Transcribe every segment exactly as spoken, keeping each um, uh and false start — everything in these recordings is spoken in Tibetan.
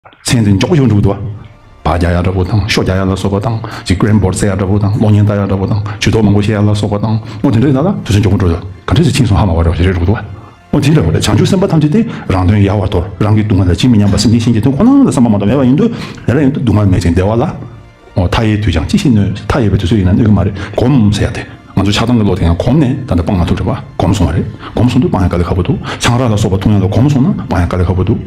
མཚན་དེ་མགྱོགས་པོ་ཞིག་འགྲོ་གི་འདུག་བ། བག་རྒྱག་ཡག་འདྲ་པོ་དང་ཤོ་རྒྱག་ཡག་ལ་སོགས་པ་དང་ཅིག་ཀེ་རེམ་བོར་རྩེ་ཡག་འདྲ་པོ་དང་གློག་བརྙན་ལྟ་ཡག་འདྲ་པོ་དང་ཇུས་གཏོགས་མང་པོ་བཤད་ཡག་ལ་སོགས་པ་དང་དངོས་དེ་འདྲའི་ནང་ལ་དུས་ཚོད་མགྱོགས་པོ་འགྲོ་ཡོད། ག་འདྲ་ཞིག་ཕྱིན་སོང་ཧ་མ་གོ་རེ་བ་ཞིག་རེད་འགྲོ་གི་འདུག་བ། འོ་དེ་འདྲ་བ་རེད། བྱང་ཆུབ་སེམས་དཔའ་ཐམས་ཅད་དེ་རང་དོན་ཡལ་བར་དོར། རང་གི་སྡུག་བསྔལ་ལ་ཇི་མི་སྙམ་པ་སེམས་ཅན་གཞན་གྱི་དོན་ཁོ་ན་ལ་བསམ་པ་མ་གཏོགས་མེད་པ་ཡིན་དུས་དེ་ལ་ཡང་དུ་སྡུག་བསྔལ་མེད་ཅིང་བདེ་བ་ལ། འོ་མཐའ་ཡས་དུས་ཀྱང་ཅི་ཞིག་གནོད། མཐའ་ཡས་པའི་དུས་ཚོད་ཡིན་ན་གནོད་ཀྱི་མ་རེད། གོམས་ཟེར་ཡ་དེ་ང་ཚོ་ཆགས་སྡང་གི་བློ་དེ་ཡང་གོམས་ནས་ད་ལྟ་སྤང་མ་ཐུབ་རེད་བ། གོམས་སོང་བ་རེད། གོམས་སོང་དུས་སྤང་ཡ་དཀའ་ལས་ཁག་པོ་འདུག་ཆང་རག་ལ་སོགས་པ་འཐུང་ཡ་ལ་གོམས་སོང་ན་སྤང་ཡ་དཀའ་ལས་ཁག་པོ་འདུག་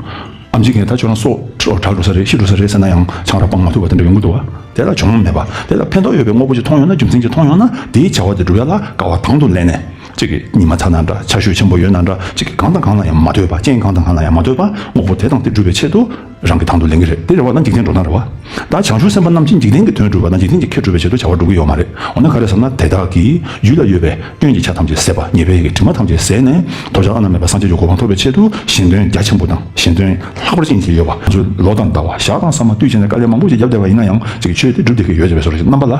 ཨམ་ཆི་གིས་ད་ཁྱོད་རང་སྲོག་གྲག་འགྲོ་ས་རེད། ཤི་འགྲོ་ས་རེད་ཟེར་ན་ཡང་ཆང་རག་སྤང་མ་ཐུབ་པ་དེ་འདྲ་ཡོང་གི་འདུག་བ། དེ་ལ་གྱོང་མེད་པ་དེ་ལ་ཕན་ཐོགས་ཡོད་པའི་དངོས་པོ་ཅིག་མཐོང་ཡོང་ན། རྒྱུ་མཚན་ཅིག་མཐོང་ཡོང་ན་དེའི་བྱ་བ་དེ་སྒྲུབ་ཡ་ལ་དཀའ་བ་དང་དུ་ལེན་ནས་གཅིག་གི་ཉི་མ་ཚ་ན་འདྲ་ཆར་ཞོད་ཆེན་པོ་ཡོད་ན་འདྲ་གཅིག་གི་གང་དང་གང་ལ་ཡང་མ་ལྟོས་པ། རྐྱེན་གང་དང་གང་ལ་ཡང་མ་ལྟོས་པ་དངོས་པོ་དེ་དང་དེ་སྒྲུབ་པའི་ཆེད་དུ་རང་གི་དང་དུ་ལེན་གྱི་རེད། དེ་རེད་བ་ན་འཇིག་རྟེན་འགྲོ་སྟངས་རེད་བ། ད་བྱང་ཆུབ་སེམས་དཔའ་རྣམས་ཀྱིས་འཇིག་རྟེན་གྱི་དོན་སྒྲུབ་པ་དང་འཇིག་རྟེན་གྱི་ཁེ་སྒྲུབ་པའི་ཆེད་དུ་བྱ་བ་སྒྲུབ་ཀྱི་ཡོད་མ་རེད། འོ་ན་ག་རེ་ཟེར་ན་དེ་དག་གིས་རྒྱུད་ལ་ཡོད་པའི་སྐྱོན་གྱི་ཆ་ཐམས་ཅད་ཟད་པ། ཉེས་པའི་གི་དྲི་མ་ཐམས་ཅད་ཟད་ནས་ཐོབ་བྱ་བླ་ན་མེད་པ་སངས་རྒྱས་ཀྱི་གོ་འཕང་ཐོབ་པའི་ཆེད་དུ་གཞན་དོན་རྒྱ་ཆེན་པོ་དང་གཞན་དོན་ལྷག་པར་ཅན་ཞིག་ཡོད་པ། ང་ཚོས་ལོ་དང་ཟླ་བ་ཞག་དང་ས་མ་དུས་ཆེན་ནས་དཀའ་ལས་མང་པོ་ཞིག་བརྒྱབ་བསྡད་པ་ཡིན་ན་ཡང་ཅིག་ཆོས་དེ་སྒྲུབ་བསྡད་ཀྱི་ཡོད་ཅེས་པའི་བཟོ་འདྲ་ཞིག་རྣམ་པ་ལ་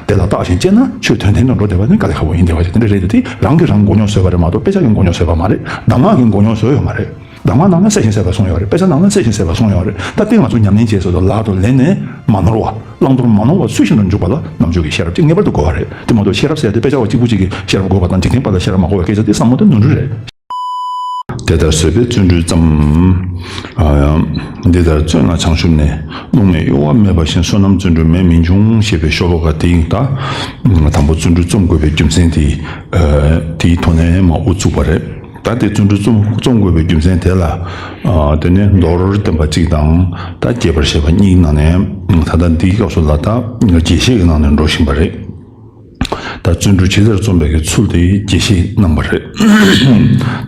དེ་ལ་བརྟགས་ཤིང་དཔྱད་ན་ཆོས་དོན་དེ་འདྲ་འགྲོ་བསྡད་པ་ནི་དཀའ་ལས་ཁག་པོ་ཡིན་བསྡད་པ་ཞིག་དེ་འདྲ་རེད་དེ། དེ་རང་གིས་རང་མགོ་རྙོག་བཟོས་པ་རེད་མ་གཏོགས་དཔེ་ཆ་གིས་མགོ་རྙོག་བཟོས་པ་མ་རེད། གདམས་ངག་གིས་མགོ་རྙོག་བཟོས་ཡོད་མ་རེད། གདམས་ངག་ནང་ན་གསལ་ཞིང་གསལ་བར་གསུངས་ཡོད་རེད། དཔེ་ཆ་ནང་ན་གསལ་ཞིང་གསལ་བར་གསུངས་ཡོད་རེད། ད་ལྟའི་ང་ཚོ་ཉམས་ལེན་བྱས་ཚོད་དུ་ལག་ཏུ་ལེན་ནས་མ་ནོར་བ། བླང་དོར་མ་ནོར་བ་ཚུལ་བཞིན་དུ་འཇུག་པ་ལ་རྣམ་འགྱུར་གྱི་ཤེས་རབ་ཅིག་ངེས་པར་དུ་དགོས་པ་རེད། དེ་མ་གཏོགས་ཤེས་རབ་ཟེར་ཡ་དེ་དཔེ་ཆ་བ་གཅིག་པུ་གཅིག་གིས་ཤེས་རབ་དགོས་པ་དང་འཇིག་རྟེན་པ་ལ་ཤེས་རབ་མ་དགོས་པའི་སྐད་ཆ་དེ་བསམ་བློ་དེ་ནོར་འཁྲུལ་རེད། དེ་ལྟར་བཟོད་པས་བརྩོན་འགྲུས་བརྩམས། ཨ་ཡང་། འདི་ལྟར་བརྩོན་ལ་བྱང་ཆུབ་ནས། རྨུགས་མེད་གཡོ་བ་མེད་པ་བཞིན། བསོད་ནམས་བརྩོན་འགྲུས་མེད་མི་འབྱུང་། ཞེས་པའི་ཤོ་ལོ་ཀ་དེ་ཡིན། ད་དང་པོ་བརྩོན་འགྲུས་རྩོམ་དགོས་པའི་རྒྱུ་མཚན་དེ་དེའི་ཐོག་ནས་མར་དབུ་བཙུགས་པ་རེད། ད་དེ་བརྩོན་འགྲུས་རྩོམ་རྩོམ་དགོས་པའི་རྒྱུ་མཚན་དེ་ལ། ཨ། དེ་ནས་མདོར་བསྟན་པ་གཅིག་དང་ད་རྒྱས་པར་བཤད་པ་གཉིས་ནང་ནས། ད་ལྟ་འདིའི་སྐབས་སུ་ལ་ད་རྒྱས་བཤད་ཀྱི་ནང་ནས་འགྲོ་བཞིན་པ་རེད། ད་བརྩོན་འགྲུས་ཇི་ལྟར་རྩོམ་པའི་གི་ཚུལ་དེ་རྒྱས་བཤད་གནང་བ་རེད།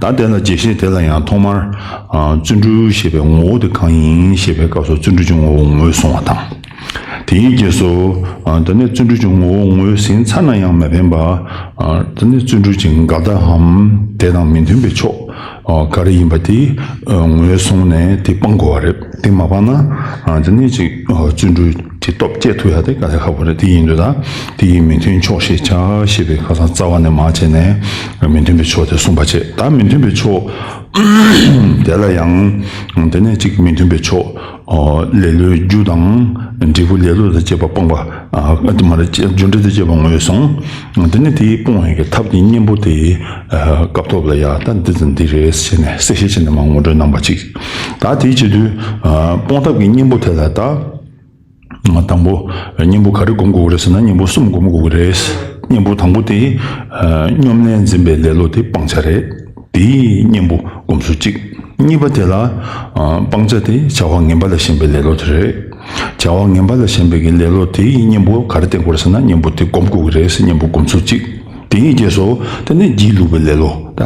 ད་དེ་ལ་རྒྱས་བཤད་དེ་ལ་ཡང་ཐོག་མར། ཨ། བརྩོན་འགྲུས་ཞེས་པའི་ངོ་བོ་དེ་གང་ཡིན་ཞེས་པའི་སྐབས་སུ་བརྩོན་འགྲུས་ཀྱི་ངོ་བོ་ངོས་བཟུང་བ་དང་། དེའི་རྗེས་སུ། ཨ། དེ་ནས་བརྩོན་འགྲུས་ཀྱི་ངོ་བོ་ངོས་ཟིན་ཚར་ན་ཡང་མི་ཕན་པ། ཨ། དེ་ནས་བརྩོན་འགྲུས་ཀྱི་འགལ་ཟླའམ་དེ་དང་མི་མཐུན་པའི་ཕྱོགས། ཨ། ག་རེ་ཡིན་པ་དེ། ཨ། ངོས་བཟུང་ནས་དེ་སྤང་དགོས་པ་རེད། དེ་མ་སྤངས་ན། ཨ། དེ་ནས་ཅིག་ཨ། བརྩོན་འགྲུས་ཀྱི་སྟོབས་སྐྱེད་ཐུབ་ཡ་དེ་དཀའ་ལས་ཁག་པོ་རེད། དེ་ཡིན་དུས་ད་དེ་ཡི་མི་མཐུན་ཕྱོགས་ཤེས་བྱ་ཞེས་པའི་ཁ་སང་རྩ་བ་ནས་མར་བྱས་ནས་མི་མཐུན་པའི་ཕྱོགས་དེ་གསུངས་པ་བྱས། ད་མི་མཐུན་པའི་ཕྱོགས་དེ་ལ་ཡང་དེ་ནས་ཅིག་མི་མཐུན་པའི་ཕྱོགས། ཨ། ལེ་ལོའི་རྒྱུ་དང་འབྲས་བུ་ལེ་ལོ་དང་བཅས་པ་སྤོང་བ། ཨ། དེ་མ་རེད། རྒྱུ་འབྲས་དང་བཅས་པ་ངོས་བཟུང་། དེ་ནས་དེའི་སྤོང་བའི་གི་ཐབས་ཀྱི་གཉེན་པོ་དེ། ཨ། སྐབས་ཐོབ་ལ་ཡ་ད་འདི་དང་འདི་རེད་ཟེར་ནས་གསལ་བཤད་བྱས་ནས་མར་ངོ་སྤྲོད་གནང་བ་གཅིག་ད་དེའི་བྱེད་དུས། ཨ། སྤོང་ཐབས་ཀྱི་གཉེན་པོ་དེ་ལ་ད། དང་པོ། གཉེན་པོ་ག་རེ་སྒོམ་དགོས་ཀྱི་རེད་ཟེར་ན་གཉེན་པོ་གསུམ་སྒོམ་དགོས་ཀྱི་རེད། གཉེན་པོ་དང་པོ་དེ། ཨ། སྙོམས་ལས་འཛིན་པའི་ལེ་ལོ་དེ་སྤང་བྱ་རེད། དེའི་གཉེན་པོ་སྒོམ་ཚུལ་གཅིག་གཉིས་པ་དེ་ལ། ཨ། སྤང་བྱ་དེ་བྱ་བ་ངན་པ་ལ་ཞེན་པའི་ལེ་ལོ་དེ་རེད། བྱ་བ་ངན་པ་ལ་ཞེན་པའི་གི་ལེ་ལོ་དེའི་གཉེན་པོ་ག་རེ་བསྟེན་དགོས་རེད་ཟེར་ན་གཉེན་པོ་དེ་སྒོམ་དགོས་ཀྱི་རེད་ཟེར། གཉེན་པོ་སྒོམ་ཚུལ་གཅིག་དེའི་རྗེས་སུ་དེ་ནི་སྒྱིད་ལུག་པའི་ལེ་ལོ། ད་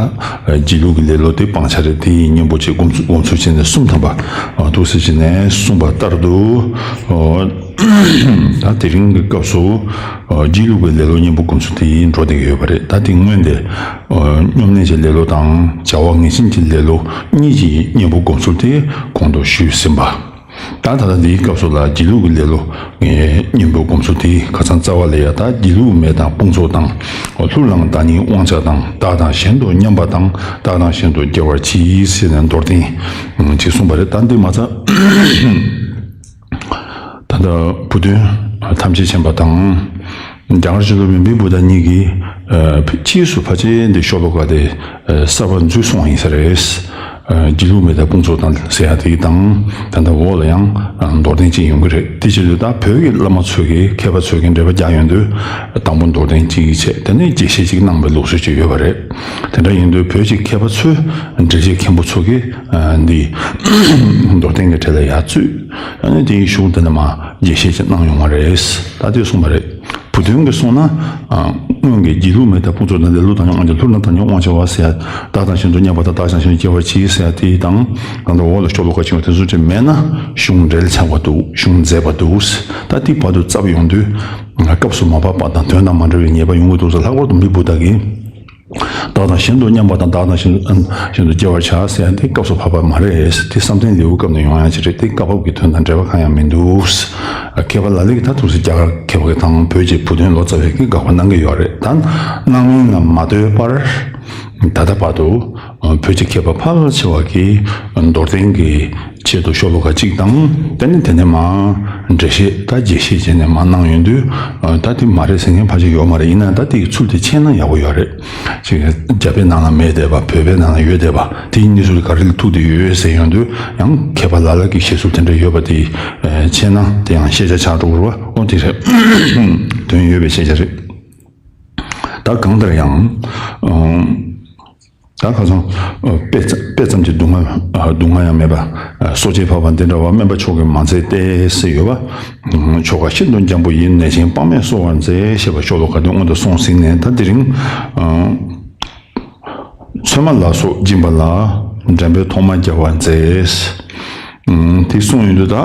སྒྱིད་ལུག་གི་ལེ་ལོ་དེ་སྤང་བྱ་རེད། དེའི་གཉེན་པོ་གཅིག་སྒོམ་ཚུལ་སྒོམ་ཚུལ་བྱས་ནས་གསུམ་ཐམ་པ། ཨ། འདུག་སེ་བྱས་ནས་གསུངས་པ་ལྟར་དུ། ཨོ། ད་དེ་རིང་གི་སྐབས་སུ། ཨོ། སྒྱིད་ལུག་པའི་ལེ་ལོ་གཉེན་པོ་སྒོམ་ཚུལ་དེ་ཡིས་འགྲོ་བསྡད་ཀྱི་ཡོད་པ་རེད། ད་དེ་སྔོན་དེ། ཨོ། སྙོམས་ལས་ཀྱི་ལེ་ལོ་དང་བྱ་བ་ངན་ཞེན་གྱི་ལེ་ལོ་གཉིས་ཀྱི་གཉེན་པོ་སྒོམ་ཚུལ་དེ་གོང་དུ་ཞུས་ཟིན་པ། ད་ད་ལྟ་འདིའི་སྐབས་སུ་ལ་སྒྱིད་ལུག་གི་ལེ་ལོ་གཉེན་པོ་སྒོམ་ཚུལ་དེ་ཁ་སང་རྩ་བ་ལས་ཡ། ད་སྒྱིད་ལུག་མེ་དང་དཔུང་ཚོགས་དང་། ལྷུར་བླངས་བདག་ཉིད་དབང་བྱ་དང་། བདག་དང་གཞན་དུ་མཉམ་པ་དང་། བདག་དང་གཞན་དུ་སྐྱེ་བར་གྱིས་ཟེར་ནས་མདོར་བསྟན་ཅིག་གསུངས་པ་རེད། ད་འདི་མ་ཚད། ད་ལྟ་བུ་སྟོན་ཐམས་ཅད་མཁྱེན་པ་དང་། རྒྱ་གར་སྤྱི་ལོ་བེམ་པི་བུ་ཏ་གཉིས་ཀྱིས། ཨ། ཕྱིས་སུ་ཕལ་ཆེར་འདི་ཤོ་ལོ་ཀ་དེ། ཨ། གསར་པ་འཛུལ་སོང་བ་ཡིན་ས་རེད། ཨ། སྒྱིད་ལུག་མེ་དང་དཔུང་ཚོགས་དང་ཟེར་ཡ་དེ་དང་། ད་ལྟ་འོག་ལ་ཡང་མདོར་བསྟན་ཅིག་ཡོང་གི་རེད། དེ་བྱེད་དུས་ད་བོད་ཀྱི་བླ་མ་ཚོས་ཀྱི་མཁས་པ་ཚོས་ཀྱི་འགྲེལ་པ་རྒྱག་ཡོང་དུས། དང་པོ་མདོར་བསྟན་ཅིག་བྱས། དེ་ནས་རྒྱས་བཤད་ཅིག་གནང་བའི་ལུགས་སྲོལ་ཅིག་ཡོད་པ་རེད། དེ་འདྲ་ཡིན་དུས་བོད་ཀྱི་མཁས་པ་ཚོས་འགྲེལ་བཤད་མཁན་པོ་ཚོ་གིས། ཨ། འདི་མདོར་བསྟན་གྱི་གྲས་ལ་ཡར་བཙུད། ཨ་ནི་དེའི་གཞུག་དེ་ནས་མར་རྒྱས་བཤད་ཅིག་གནང་ཡོང་བ་རེད། ད་དེ་གསུངས་པ་རེད། བུ་སྟོན་གྱིས་གསུངས་ན། ཨ། སྔོན་གྱི་སྒྱིད་ལུག་མེ་དང་དཔུང་ཚོགས་དང་། ལེ་ལོ་བདག་ཉིད་དབང་བྱ། ལྷུར་བླངས་བདག་ཉིད་དབང་བྱ་བ་ཟེར་ཡ། བདག་དང་གཞན་དུ་མཉམ་པ་དང་། བདག་དང་གཞན་དུ་སྐྱེ་བར་གྱིས་ཟེར་ཡ་དེ་དང་། ད་ལྟ་འོག་ལ་ཤོ་ལོ་ཀ་ཅིག་ཡོད། དེ་ཚོ་ཅིག་མེད་ན་གཞུང་འབྲེལ་ཆགས་པ་འདུག་གཞུང་འཛད་པ་འདུག་ད་དེ་བར་དུ་བཙབ་ཡོང་དུས། སྐབས་སུ་མ་བབས་པ་དང་དོན་དང་མ་འབྲེལ་བའི་ཉེས་པ་ཡོང་གི་འདུག་ཟེར། ལྷག་པར་དུ་བེམ་པི་བུ་ཏ་གིས། བདག་དང་གཞན་དུ་མཉམ་པ་དང་། བདག་དང་གཞན་དུ་གཞན་དུ་སྐྱེ་བར་བྱ་ཟེར་ཡ་དེ་སྐབས་སུ་བབས་པ་མ་རེད། དེ་བསམ་གཏན་ལེའུའི་སྐབས་ནས་ཡོང་ཡ་ཅིག་རེད། དེ་བཀའ་བབས་ཀྱི་དོན་དང་འབྲེལ་བ་གང་ཡང་མི་འདུག་མཁས་པ་ལ་ལས་ཀྱིས་ད་ཐུགས་སུ། རྒྱ་གར་མཁས་པ་གིས་དང་བོད་ཀྱི་བུ་སྟོན་ལོ་ཙཱ་བས་ཀྱིས་དགག་པ་གནང་གི་ཡོད་རེད། ད་གནང་མིན་ལ་མ་ལྟོས་པར་ད་ལྟ་བར་དུ། བོད་ཀྱི་མཁས་པ་ཕལ་ཆེ་བ་གིས་མདོར་བསྟན་གྱི་ཆེད་དུ་ཤོ་ལོ་ཀ་གཅིག་དང་། དེ་ནས་དེ་ནས་མར་འགྲེལ་བཤད་དང་རྒྱས་བཤད་བྱས་ནས་མར་གནང་ཡོང་དུས། ད་དེ་མ་རེད་ཟེར་མཁན་ཕལ་ཆེར་ཡོད་མ་རེད། ཡིན་ན་ད་དེ་གི་ཚུལ་དེ་མཁྱེན་ན་ཡག་པོ་ཡོད་རེད། ཅིག་རྒྱ་བོད་ནང་ལ་མེད་བསྡད་པ། བོད་པའི་ནང་ལ་ཡོད་བསྡད་པ། དེའི་གནས་ཚུལ་ག་རེ་ལ་ཐུག་བསྡད་ཡོད་ཟེར་ཡོང་དུས། ཡང་མཁས་པ་ལ་ལ་གི་བཤད་ཚུལ་དེ་འདྲ་ཡོད་པ་དེ་མཁྱེན་ན་དེ་ཡང་ཤེས་བྱ་ཆགས་འགྲོ་གི་རེད་པ། འོ་དེ་རེད། དོན་ཡོད་པའི་ཤེས་བྱ་རེད། ད་གང་ལྟར་ཡང་། ཨང་། ད་ཁ་སང་། དཔེ་ཙམ་དཔེ་ཙམ་གྱི་སྡུག་བསྔལ་སྡུག་བསྔལ་ཡང་མེད་པ། སྲོག་བཅད་ཕལ་པ་འདི་འདྲ་བ། སྨན་པ་མཆོག་གིས་མ་མཛད་དེ་ཟེར་ཡོད་པ། ཆོ་ག་ཤིན་ཏུ་འཇམ་པོ་ཡིས། ནད་ཆེན་དཔག་མེད་གསོ་བར་མཛད། ཞེས་པ་ཤོ་ལོ་ཀ་འདི་སྔོན་དུ་སོང་ཟིན་ནས། ད་དེ་རིང་། ཚོད་མ་ལ་སོགས་སྦྱིན་པ་ལ། འགྲན་པའི་ཐོག་མ་རྒྱག་པར་མཛད། དེ་གསུངས་ཡོང་དུས་ད།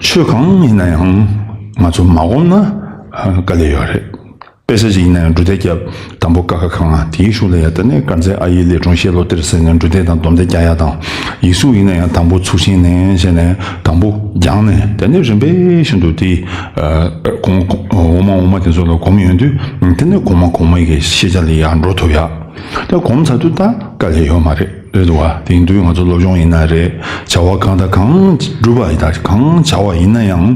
ཆོས་གང་ཡིན་ན་ཡང་ང་ཚོ་མ་སྒོམ་ན་དཀའ་ལས་ཡོད་རེད། དཔེ་ཆ་ཞིག་ཡིན་ན་ཡང་འབྲུ་དེབ་བརྒྱབ། དང་པོ་ཀ་ཁ་ག་ང་། དེའི་གཞུག་ལ་ཡ་དེ་ནས་དཀར་མཛེས་ཨ་ཡི་ལས་སྒྲུང་ཤེས་ལོ་ཏེར་ཟེར་ནས་འབྲུ་དེབ་དང་སྡོམ་དེབ་རྒྱག་ཡ་དང་། ཡིག་གཟུགས་ཡིན་ན་ཡང་དང་པོ་ཚུགས་ཆེན་ནས་བྱས་ནས་དང་པོ་སྦྱངས་ནས། དེ་ནས་རིམ་པས་བཞིན་དུ་དེ་གོང་འོག་མ་འོག་མ་དེ་ཚོ་ལ་སྒོམ་ཡོང་དུས། དེ་ནས་གོང་མ་གོང་མ་གི་ཤེས་བྱ་ལ་ཡ་འགྲོ་ཐུབ་ཡ། ད་གོམས་ཚར་དུས་ད་དཀའ་ལས་ཡོད་མ་རེད། རེད་འདུག་བ། དེ་ཡིན་དུས་ང་ཚོ་སློབ་སྦྱོང་ཡིན་ན་རེད། བྱ་བ་གང་དང་གང་སྒྲུབ་པ་ཡིན་ད་གང་བྱ་བ་ཡིན་ན་ཡང་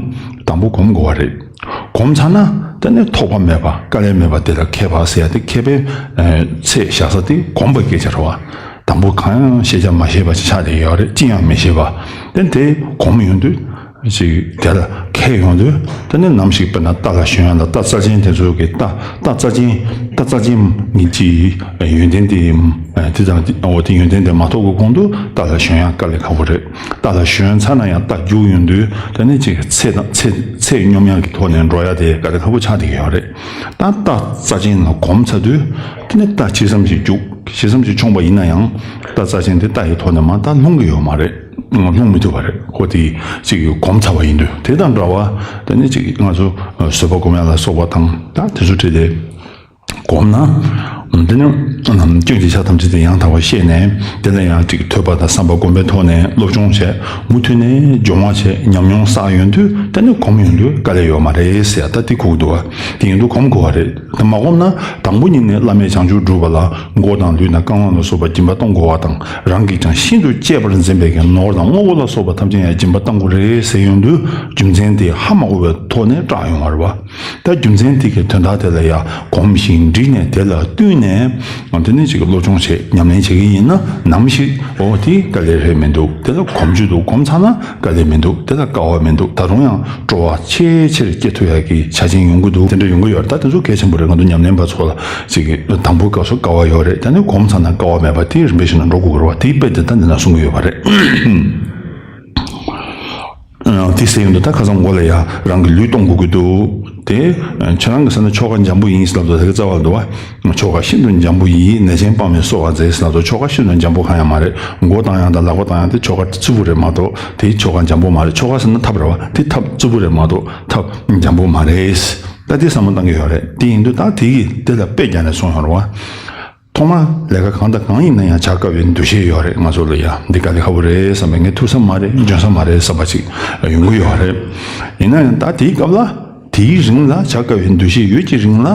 དང་པོ་གོམས་དགོས་པ་རེད། གོམས་ཚར་ན་དེ་ནས་ཐོགས་པ་མེད་པ། དཀའ་ལས་མེད་པ། དེ་ལ་མཁས་པ་ཟེར་ཡ་དེ། མཁས་པའི་ཚད་བཞག་ས་དེ་གོམས་པ་སྐད་ཆ་རེད་བ། དང་པོ་གང་ཡང་ཤེས་བྱ་མ་ཤེས་པ་ཅིག་ཆགས་བསྡད་ཡོད་རེད། ཅི་ཡང་མི་ཤེས་པ། དེ་དེ་གོམས་ཡོང་དུས། ཅིག་དེ་ལ་མཁས་ཡོང་དུས། དེ་ནས་ནམ་ཞིག་དཔེར་ན་རྟ་ལ་ཞོན་ཡ་ལ། རྟ་རྩལ་ཅན་དེ་ཚོ་གི་རྟ་རྟ་རྩལ་ཅན་རྟ་རྩལ་ཅན་གྱི་ཡོན་ཏན་དེ། དེ་དང་འོ་དེ་ཡོན་ཏན་དེ་མ་ཐོབ་ཀྱི་གོང་དུ་རྟ་ལ་ཞོན་ཡ་དཀའ་ལས་ཁག་པོ་རེད། རྟ་ལ་ཞོན་ཚར་ན་ཡང་རྟ་རྒྱུག་ཡོང་དུས། དེ་ནས་ཅིག་ཚེ་དང་ཚེ་ཚེ་སྙོམས་ཡ་གི་ཐོག་ནས་འགྲོ་ཡ་དེ་དཀའ་ལས་ཁག་པོ་ཆགས་བསྡད་ཀྱི་ཡོད་རེད། ད་རྟ་རྩལ་ཅན་ལ་གོམས་ཚར་དུས། དེ་ནས་རྟ་ཅི་ཙམ་ཞིག་རྒྱུག་ཅི་ཙམ་ཞིག་མཆོངས་པ་ཡིན་ན་ཡང་། རྟ་རྩལ་ཅན་དེ་རྟ་ཡི་ཐོག་ནས་མར་ད་ལྷུང་གི་ཡོད་མ་རེད། ལྷུང་མི་ཐུབ་པ་རེད། ཁོ་དེ་ཅིག་གོམས་ཚར་བ་ཡིན་དུས། དེ་དང་འདྲ་བ་དེ་ནི་ཅིག་ང་ཚོ་བཟོད་པ་སྒོམ་ཡ་ལ་སོགས་པ་དང་། ད་དེ་ཚོ་བྲིས་ཏེ་གོམས་ན། དེ་ནི་སྐྱོན་གྱི་ཆ་ཐམས་ཅད་དེ་ཡང་དག་པར་ཤེས་ནས། དེ་ལ་ཡང་ཅིག་ཐོས་པ་དང་བསམ་པ་སྒོམ་པའི་ཐོག་ནས་སློབ་སྦྱོང་བྱས། མུ་མཐུད་ནས་སྦྱོང་བ་བྱས། ཉམས་མྱོང་བསགས་ཡོང་དུས། དེ་ནི་གོམས་ཡོང་དུས་དཀའ་ལས་ཡོད་མ་རེད་ཟེར་ཡ། ད་དེ་གོ་གི་འདུག་བ། དེ་ཡིན་དུས་གོམས་དགོས་པ་རེད། དེ་མ་གོམས་ན་དང་པོ་ཉིད་ནས་བླ་མེད་བྱང་ཆུབ་སྒྲུབ་པ་ལ་མགོ་དང་ལུས་དང་རྐང་ལག་ལ་སོགས་པ་སྦྱིན་པ་གཏོང་དགོས་པ་དང་། རང་གིས་ཀྱང་ཤིན་ཏུ་གཅེས་པར་འཛིན་པའི་གི་ནོར་དང་དངོས་པོ་ལ་སོགས་པ་ཐམས་ཅད་ཡང་སྦྱིན་པ་གཏང་དགོས་རེད་ཟེར་ཡོང་དུས། རྒྱུ་མཚན་དེ་ཧ་མ་གོ་བའི་ཐོག་ནས་སྐྲག་ཡོང་བ་རེད་བ། ད་རྒྱུ་མཚན་དེ་གི་དོན་དག་དེ་ལ་ཡང་གོམས་ཤིང་འདྲིས་ནས། དེ་ལ་བསྟུན་ནས་དེ་ནས་ཅིག་སློབ་སྦྱོང་བྱེད། ཉམས་ལེན་བྱེད་ཀྱི་ཡིན་ན། ནམ་ཞིག་འོ་དེ་དཀའ་ལས་རེད་མི་འདུག་དེ་ལ་གོམས་རྒྱུ་འདུག་གོམས་ཚར་ན་དཀའ་ལས་མི་འདུག་དེ་ལ་དཀའ་བ་མི་འདུག་ད་རུང་ཡང་སྤྲོ་བ་ཆེས་ཆེར་སྐྱེ་ཐུབ་ཡག་གི་ཆ་རྐྱེན་ཡོང་གི་འདུག་དེ་འདྲ་ཡོང་གི་ཡོད་རེད། ད་དེ་ཚོ་གལ་ཆེན་པོ་རེད། ང་ཚོ་ཉམས་ལེན་པ་ཚོ་ལ་ཅིག་གི་དང་པོའི་སྐབས་སུ་དཀའ་བ་ཡོད་རེད། ད་ནི་གོམས་ཚར་ན་དཀའ་བ་མེད་པ་དེ་རིམ་པས་བཞིན་དུ་འགྲོ་དགོས་ཀྱི་རེད་བ། དེའི་དཔེ་དེ་ད་འདི་ན་གསུང་གི་ཡོད་པ་རེད། ཨ། དེ་ཟེར་ཡོང་དུས་ད་ཁ་སང་མགོ་ལ་ཡ་རང་གི་ལུས་གཏོང་དགོས་ཀྱི་འདུག་དེ་ཁྱེད་རང་གི་ཟེར་ན་ཆོ་ག་འཇམ་པོ་ཡིན་ཟེར་ལབ་དུས། དེ་གི་རྩ་བ་ལ་འདུག་བ། ཆོ་ག་ཤིན་ཏུ་འཇམ་པོ་ཡིས། ནད་ཆེན་དཔག་མེད་གསོ་བར་མཛད་ཟེར་ལབ་དུས། ཆོ་ག་ཤིན་ཏུ་འཇམ་པོ་གང་ཡང་མ་རེད། མགོ་བཏང་ཡང་དང་ལག་པ་བཏང་ཡང་དེ་ཆོ་ག་རྩུབ་པོ་རེད་མ་གཏོགས། དེ་ཆོ་ག་འཇམ་པོ་མ་རེད། ཆོ་ག་ཟེར་ན་ཐབས་རེད་བ། དེ་ཐབས་རྩུབ་པོ་རེད་མ་གཏོགས་ཐབས་འཇམ་པོ་མ་རེད། ད་དེ་བསམ་བློ་བཏང་གི་ཡོད་རེད། དེ་ཡིན་དུས་ད་དེ་གི་དེ་ལ་དཔེ་རྒྱག་ནས་གསུངས་ཡོད་རེད་བ། ཐོག་མར་ལས་ཀ་གང་དང་གང་ཡིན་ན་ཡང་བྱ་དཀའ་བའི་འདུ་ཤེས་ཡོད་རེད། ང་ཚོ་ལ་ཡང་འདི་དཀའ་ལས་ཁག་པོ་རེད་བསམ་པའི། ངས་ཐུབ་ས་མ་རེད། འཇོན་ས་མ་རེད་བསམ་པ་ཅིག་ཡོང་གི་ཡོད་རེད། ཡིན་ན་ཡང་ད་དེའི་སྐབས་ལ། དེའི་རིང་ལ། བྱ་དཀའ་བའི་འདུ་ཤེས་ཡོད་ཀྱི་རིང་ལ།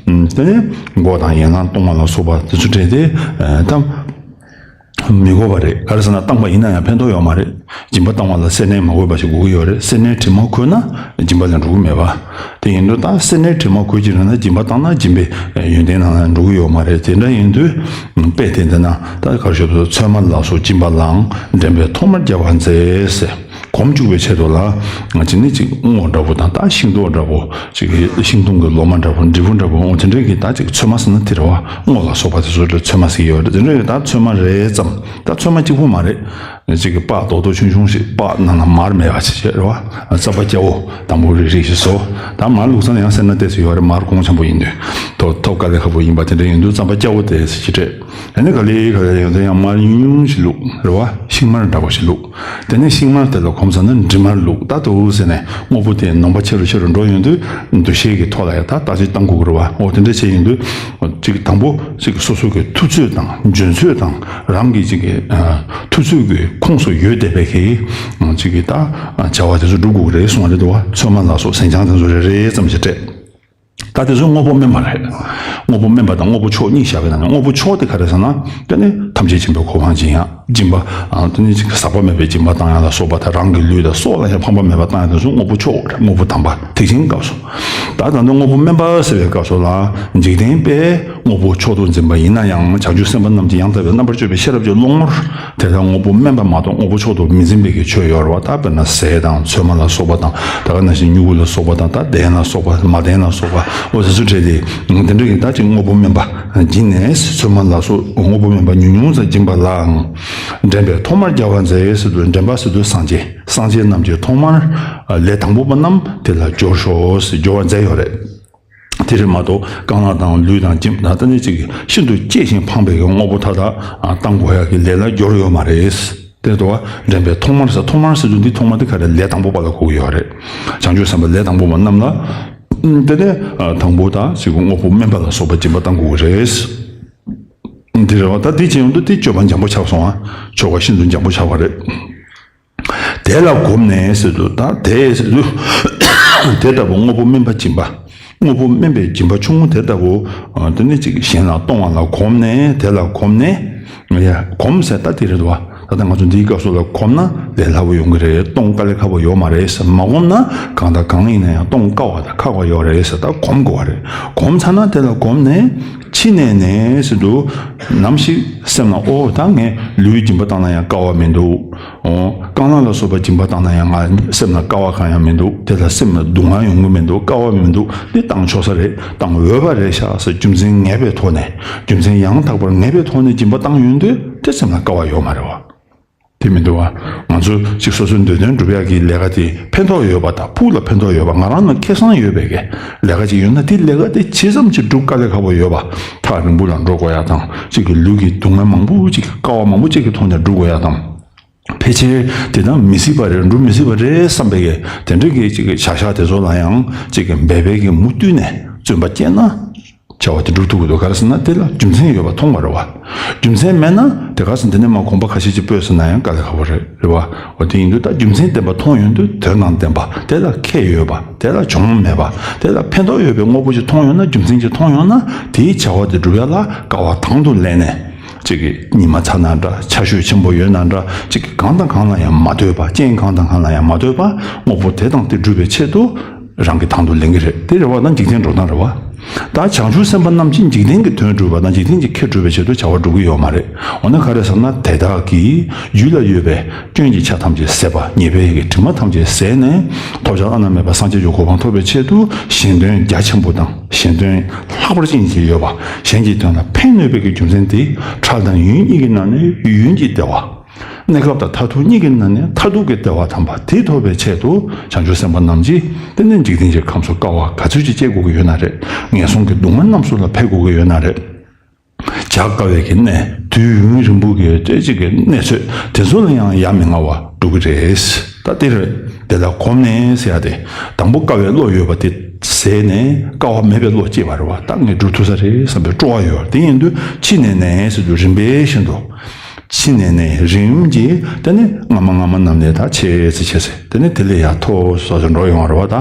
ཨམ། དེ་ནས་མགོ་དང་ཡན་ལག་གཏོང་བ་ལ་སོགས་པ་དེ་ཚོ་སྤྲད་དེ། ཨ། ད་མི་དགོས་པ་རེད། ག་རེ་ཟེར་ན་བཏང་པ་ཡིན་ན་ཡང་ཕན་ཐོགས་ཡོད་མ་རེད། སྦྱིན་པ་བཏང་བ་ལ་སེར་སྣའི་མ་གོས་པ་ཞིག་དགོས་ཀྱི་ཡོད་རེད། སེར་སྣའི་དྲི་མ་གོས་ན་སྦྱིན་པ་ལ་འགྲོ་གི་མེད་པ། དེ་ཡིན་དུས་ད་སེར་སྣའི་དྲི་མ་གོས་ཀྱི་རེད་ན་སྦྱིན་པ་བཏང་ན་སྦྱིན་པའི་ཡོན་ཏན་ནང་ལ་འགྲོ་གི་ཡོད་མ་རེད། དེ་འདྲ་ཡིན་དུས་དཔེ་དེ་འདི་ན་ད་ག་རེ་ཞུ་དགོས། ཚོད་མ་ལ་སོགས་སྦྱིན་པ་ལའང་འགྲན་པའི་ཐོག་མར་རྒྱག་པར་མཛད་ཟེར། གོམས་བཅུག་པའི་ཆེད་དུ་ལ་ང་ཅིག་ནི་ཅིག་སྔོ་འདྲ་པོ་དང་། ད་ཤིང་ཏོག་འདྲ་པོ་ཅིག་གི། ཤིང་སྡོང་གི་ལོ་མ་འདྲ་པོ། འབྲས་བུ་འདྲ་པོ། འོ་དེ་འདྲའི་གི་ད་ཅིག་ཚོད་མ་ཟེར་ན་དེ་རེད་བ། སྔོ་ལ་སོགས་པ་དེ་ཚོ་ལ་ཚོད་མ་ཟེར་གྱི་ཡོད་རེད། དེ་འདྲ་ཡོད། ད་ཚོད་མ་རེད་ཙམ། ད་ཚོད་མ་གཅིག་པུ་མ་རེད། ཅིག་གི་པགས་རྡོག་རྡོག་ཆུང་ཆུང་ཞིག། པགས་ནང་ལ་མར་མེད་པ་ཞིག་བྱས་རེད་བ། རྩམ་པ་སྐྱ་བོ་དང་པོ་རིགས་རིགས་ཤིག་བཟོ། ད་མར་བླུགས་ཚར་ན་ཡང་སེར་སྣ་ཏོག་ཙམ་ཡོད་རེད། མར་གོང་ཆེན་པོ་ཡིན་དུས། ཐོབ་ཐོབ་དཀའ་ལས་ཁག་པོ་ཡིན་པ་དེ་འདྲ་ཡིན་དུས། རྩམ་པ་སྐྱ་བོ་དེ་ཞིག་སྤྲད། ཨ་ནི་ག་ལེ་ག་ལེ་ཡོང་དུས་ཡང་མར་ཉུང་ཉུང་ཞིག་བླུགས་རེད་བ། ཤིང་མར་འདྲ་པོ་ཞིག་བླུགས། དེ་ནས་ཤིང་མར་དེ་ལ་གོམས་ཚར་ན་འབྲི་མར་བླུགས། ད་དུ་ཟེར་ནས་དངོས་པོ་དེ་ནོམ་པ་ཆེ་རུ་ཆེ་རུ་འགྲོ་ཡོང་དུས། འདུ་ཤེས་ཀྱི་ཐོག་ལ་ཡང་ད་བརྟག་དཔྱད་གཏང་དགོས་ཀྱི་རེད་བ། འོ་དེ་འདྲ་བྱས་ཡོང་དུས། ཅིག་དང་པོ་ཅིག་སོ་སོ་གི་ཐུབ་ཚོད་དང་འཇོན་ཚོད་དང་། རང་གི་ཅིག་གི་ཨ་ཐུབ་ཚོད་ཀྱི་ཁོངས་སུ་ཡོད་བསྡད་པའི་གི་ཅིག་གི་ད་བྱ་བ་དེ་ཚོ་སྒྲུབ་དགོས་ཀྱི་རེད་གསུངས་པ་རེད་འདུག་བ། ཚོད་མ་ལ་སོགས་ཟན་ཆང་དེ་ཚོ་རེ་རེ་ཙམ་ཞིག་སྤྲད། ད་ ད་དེ་ཚོ་དངོས་པོ་དམན་པ་རེད། དངོས་པོ་དམན་པ་དང་དངོས་པོ་མཆོག་གཉིས་བཞག་པའི་ནང་ནས་དངོས་པོ་མཆོག་དེ་ག་རེ་ཟེར་ན། དེ་ནི་ཐམས་ཅད་མཁྱེན་པའི་གོ་འཕང་སྦྱིན་ཡག་སྦྱིན་པ། ཨ། དེ་ནི་ཟག་པ་མེད་པའི་སྦྱིན་པ་བཏང་ཡག་ལ་སོགས་པ་དང་། རང་གི་ལུས་དང་སྲོག་ལ་ཡང་ཕངས་པ་མེད་པར་བཏང་ཡག་དེ་ཚོ་དངོས་པོ་མཆོག་རེད། དངོས་པོ་དམ་པ་ཐེག་ཆེན་སྐབས་སུ། ད་ད་ལྟ་དངོས་པོ་དམན་པ་ཟེར་བའི་སྐབས་སུ་ལ། འཇིག་རྟེན་པས་དངོས་པོ་མཆོག་ཏུ་འཛིན་པ་ཡིན་ན་ཡང་། བྱང་ཆུབ་སེམས་དཔའ་རྣམས་ཀྱི་ཡང་དག་པའི་རྣམ་པར་དཔྱོད་པའི་ཤེས་རབ་ཀྱི་བློ་ངོར། དེ་ལྟར་དངོས་པོ་དམན་པ་མ་གཏོགས་དངོས་པོ་མཆོག་ཏུ་མི་འཛིན་པའི་གི་ཆོས་ཡོད་རེད་བ། ད་དཔེར་ན་ཟས་དང་ཚོད་མ་ལ་སོགས་པ་དང་། ད་ག་ནང་བཞིན་མྱུ་གུ་ལ་སོགས་པ་དང་། ད་ལྡན་ལ་སོགས་པ་མ་ལྡན་ལ་སོགས་པ། འོ་དེ་ཚོ་བྲལ་ཏེ། དེ་འདྲ་གི་ད་ཅིག་དངོས་པོ་དམན་པ་སྦྱིན་ནས། ཚོད་མ་ལ་སོགས་དངོས་པོ་དམན་པ་ཉུང་ཉུང་ཙམ་སྦྱིན་པ་ལའང་། འདྲེན་པའི་ཐོག་མར་རྒྱལ་བ་མཛད་ཟེར་དུས། འདྲེན་པ་ཟེར་དུས་སངས་རྒྱས། སངས་རྒྱས་རྣམས་ཀྱི་ཐོག་མར་ལས་དང་པོ་པ་རྣམས་དེ་ལ་སྦྱོར་ཤོག་ཟེར་སྦྱོར་བ་མཛད་ཡོད་རེད། དེ་རེད་མ་གཏོགས་རྐང་ལག་དང་ལུས་དང་སྦྱིན། ད་ལྟ་ནི་ཅིག་ཤིན་ཏུ་གཅེས་ཤིང་ཕངས་པའི་གི་དངོས་པོ་མཐའ་དག་བཏང་དགོས་ཡག་གི་ལས་ལ་སྦྱོར་ཡོད་མ་རེད། དེ་ལྟ་བུ་འདྲེན་པའི་ཐོག་མར་ཟེར། ཐོག་མར་ཟེར་དུས་འདི་ཐོག་མ་དེ་ག་རེ། ལས་དང་པོ་པ་ལ་གོ་གི་ཡོད་རེད། བྱང་ཆུབ་སེམས་དཔའ་ལས་དང་པོ་པ་རྣམས་ལ། དེ་ནས་དང་པོ་ད་ཅིག་དངོས་པོ་དམན་པ་ལ་སོགས་པ་སྦྱིན་པ་བཏང་དགོས་ཀྱི་རེད། འདི་རེད་བ། ད་འདི་བྱེད་ཡོང་དུས་དེ་སྤྱོད་པ་འཇམ་པོ་ཆགས་སོང་ཨ། ཆོ་ག་ཤིན་ཏུ་འཇམ་པོ་ཆགས་པ་རེད། དེ་ལ་གོམས་ནས་ཟེར་དུས། ད་དེ་ཟེར་དུས་དེ་ལྟ་བུ་དངོས་པོ་དམན་པ་སྦྱིན་པ། དངོས་པོ་དམན་པའི་སྦྱིན་པ་ཆུང་ངུ་དེ་ལྟ་བུ། ཨ། དེ་ནི་ཅིག་གཞན་ལ་གཏོང་བ་ལ་གོམས་ནས། དེ་ལ་གོམས་ནས། ཡ། གོམས་ཟེར་ད་དེ་རེད་བ། ད་ལྟ་ང་ཚོ་འདིའི་སྐབས་སུ་ལ་གོམས་ན་ལས་སླ་པོ་ཡོང་གི་རེད། གཏོང་དཀའ་ལས་ཁག་པོ་ཡོད་མ་རེད་ཟེར། མ་གོམས་ན་གང་དང་གང་ཡིན་ན་ཡང་གཏོང་དཀའ་བ་དང་ཁག་པ་ཡོད་རེད་ཟེར། ད་གོམས་དགོས་པ་རེད། གོམས་ཚར་ན་དེ་ལ་གོམས་ནས། ཕྱི་ནས་ནི་ཟེར་དུས། ནམ་ཞིག་སེམས་ལ། ཨོ། ད་ངས་ལུས་སྦྱིན་པ་བཏང་ན་ཡང་དཀའ་བ་མི་འདུག། ཨོ། རྐང་ལག་ལ་སོགས་པ་སྦྱིན་པ་བཏང་ན་ཡང་ང་སེམས་ལ་དཀའ་བ་གང་ཡང་མི་འདུག། དེ་ལ་སེམས་ལ་སྡུག་བསྔལ་ཡོང་གི་མི་འདུག། དཀའ་བ་མི་འདུག། འདི་བཏང་ཆོག་ས་རེད། བཏང་འོས་པ་རེད་ཤག་ཟེར་རྒྱུ་མཚན་ངེས་པའི་ཐོག་ནས། རྒྱུ་མཚན་ཡང་དག་པར་ངེས་པའི་ཐོག་ནས་སྦྱིན་པ་བཏང་ཡོང་དུས། དེ་སེམས་ལ་དཀའ་བ་ཡོད་མ་རེད་བ། དེ་མི་འདུག་བ། ང་ཚོ་གཅིག་སོ་སོའི་འདོད་དོན་སྒྲུབ་ཡག་གི་ལས་ཀ་དེ་ཕན་ཐོགས་ཡོད་པ་དང་། ཕུགས་ལ་ཕན་ཐོགས་ཡོད་པ། ང་རང་ལ་ཁེ་བཟང་ཡོད་པའི་གི་ལས་ཀ་ཅིག་ཡོད་ན། དེ་ལས་ཀ་དེ་ཇི་ཙམ་ཅིག་སྒྲུབ་དཀའ་ལས་ཁག་པོ་ཡོད་པ། ཐག་རིང་པོ་ལ་འགྲོ་དགོས་ཡག་དང་། གཅིག་གི་ལུས་ཀྱི་སྡུག་བསྔལ་མང་པོ་ཅིག་གི། དཀའ་བ་མང་པོ་ཅིག་གི་ཐོག་ནས་སྒྲུབ་དགོས་ཡག་དང་། ཕལ་ཆེར་དེ་དག་མི་སྲིད་པ་རེད། སྒྲུབ་མི་སྲིད་པ་རེད་བསམ་པའི་གི་དེ་འདྲའི་གི་གཅིག་གི་བྱ་བཞག་དེ་ཚོ་ལ་ཡང་གཅིག་གི་འབད་པའི་གི་མུ་མཐུད་ནས་བརྩོན་པ་བསྐྱེད་ན། བྱ་བ་དེ་འགྲུབ་ཐུབ་ཀྱི་འདུག། ག་རེ་ཟེར་ན། དེ་ལ་རྒྱུ་མཚན་ཡོད་པ་མཐོང་བ་རེད་བ། རྒྱུ་མཚན་མེད་ན་དེ་ག་ཟེར། འདི་ནས་མར་གོམ་པ་ཁ་ཤས་ཅིག་སྤོས་ཟེར་ན་ཡང་དཀའ་ལས་ཁག་པོ་རེད། རེད་བ། འོ་དེ་ཡིན་དུས་ད་རྒྱུ་མཚན་ལྡན་པ་མཐོང་ཡོང་དུས། དོན་དང་ལྡན་པ། དེ་ལ་ཁེ་ཡོད་པ། དེ་ལ་གྱོང་མེད་པ། དེ་ལ་ཕན་ཐོགས་ཡོད་པའི་དངོས་པོ་ཅིག་མཐོང་ཡོང་ན། རྒྱུ་མཚན་ཅིག་མཐོང་ཡོང་ན། དེའི་བྱ་བ་དེ་སྒྲུབ་ཡ་ལ་དཀའ་བ་དང་དུ་ལེན་ནས། གཅིག་གི་ཉི་མ་ཚ་ན་འདྲ། ཆར་ཞོད་ཆེན་པོ་ཡོད་ན་འདྲ། གཅིག་གི་གང་དང་གང་ལ་ཡང་མ་ལྟོས་པ། རྐྱེན་གང་དང་གང་ལ་ཡང་མ་ལྟོས་པ། དངོས་པོ་དེ་དང་དེ་སྒྲུབ་པའི་ཆེད་དུ། རང་གི་དང་དུ་ལེན་གྱི་རེད། དེ་རེད་བ། ད་འཇིག་རྟེན་འགྲོ་སྟངས་རེད་བ། ད་བྱང་ཆུབ་སེམས་དཔའ་རྣམས་ཀྱིས་འཇིག་རྟེན་གྱི་དོན་སྒྲུབ་པ་དང་། འཇིག་རྟེན་གྱི་ཁེ་སྒྲུབ་པའི་ཆེད་དུ་བྱ་བ་སྒྲུབ་ཀྱི་ཡོད་མ་རེད། འོ་ན་ག་རེ་ཟེར་ན། དེ་དག་གིས་རྒྱུད་ལ་ཡོད་པའི་སྐྱོན་གྱི་ཆ་ཐམས་ཅད་ཟད་པ། ཉེས་པའི་གི་དྲི་མ་ཐམས་ཅད་ཟད་ནས། ཐོབ་བྱ་བླ་ན་མེད་པ་སངས་རྒྱས་ཀྱི་གོ་འཕང་ཐོབ་པའི་ཆེད་དུ། གཞན་དོན་རྒྱ་ཆེན་པོ་དང་། གཞན་དོན་ལྷག་པར་ཅན་ཞིག་ཡོད་པ། གཞན་གྱི་དོན་ལ་ཕན་གནོད་པའི་གི་རྒྱུ་མཚན་དེ། འཕྲལ་དང་ཡུན་གཉིས་ཀྱི་ནང་ནས་ཡུན་གྱི་བདེ་བ། གནས་སྐབས་དང་མཐར་ཐུག་གཉིས་ཀྱི་ནང་ནས་མཐར་ཐུག་གི་བདེ་བ་དམ་པ་དེ་ཐོབ་པའི་ཆེད་དུ། བྱང་ཆུབ་སེམས་དཔའ་རྣམས་ཀྱིས་དེ་ནས་འཇིག་རྟེན་གྱི་ཁམས་སུ་དཀའ་བ་ག་ཚོད་ཅིག་སྤྱད་དགོས་ཀྱི་ཡོད་ན་རེད། ངན་སོང་གི་སྡུག་བསྔལ་རྣམས་སུ་ལ་འཕེལ་དགོས་ཀྱི་ཡོད་ན་རེད། བྱ་དཀའ་བའི་གི་གནས། དུས་ཡུན་རིང་པོ་གི་སྤྱད་ཅིག་གི་གནས་ཚུལ་དེ་ཚོ་ལ་ཡང་ཡ་མི་ང་བ་འགྲོ་གི་རེད། ད་དེ་རེད། དེ་ལ་གོམས་ནས་ཟེར་ཡ་དེ། དང་པོ་དཀའ་བའི་བློ་ཡོད་པ་དེ་ཟད་ནས། དཀའ་བ་མེད་པའི་བློ་སྐྱེས་པ་རེད་བ། ད་ངས་སྒྲུབ་ཐུབ་ས་རེད་བསམ་པའི་སྤྲོ་བ་ཡོད། དེ་ཡིན་དུས་ཕྱི་ནས་ནས་ཟེར་དུས་རིམ་པས་བཞིན་དུ། ཕྱི་ནས་ནས་རིམ་གྱིས། དེ་ནས་སྔ་མ་སྔ་མ་རྣམས་ནས་ད་ཆེ་ཙི་ཆེ་ཙི། དེ་ནས་དེ་ལས་ཡར་མཐོ་སོ་སོ་འགྲོ་ཡོང་བ་རེད་བ། ད་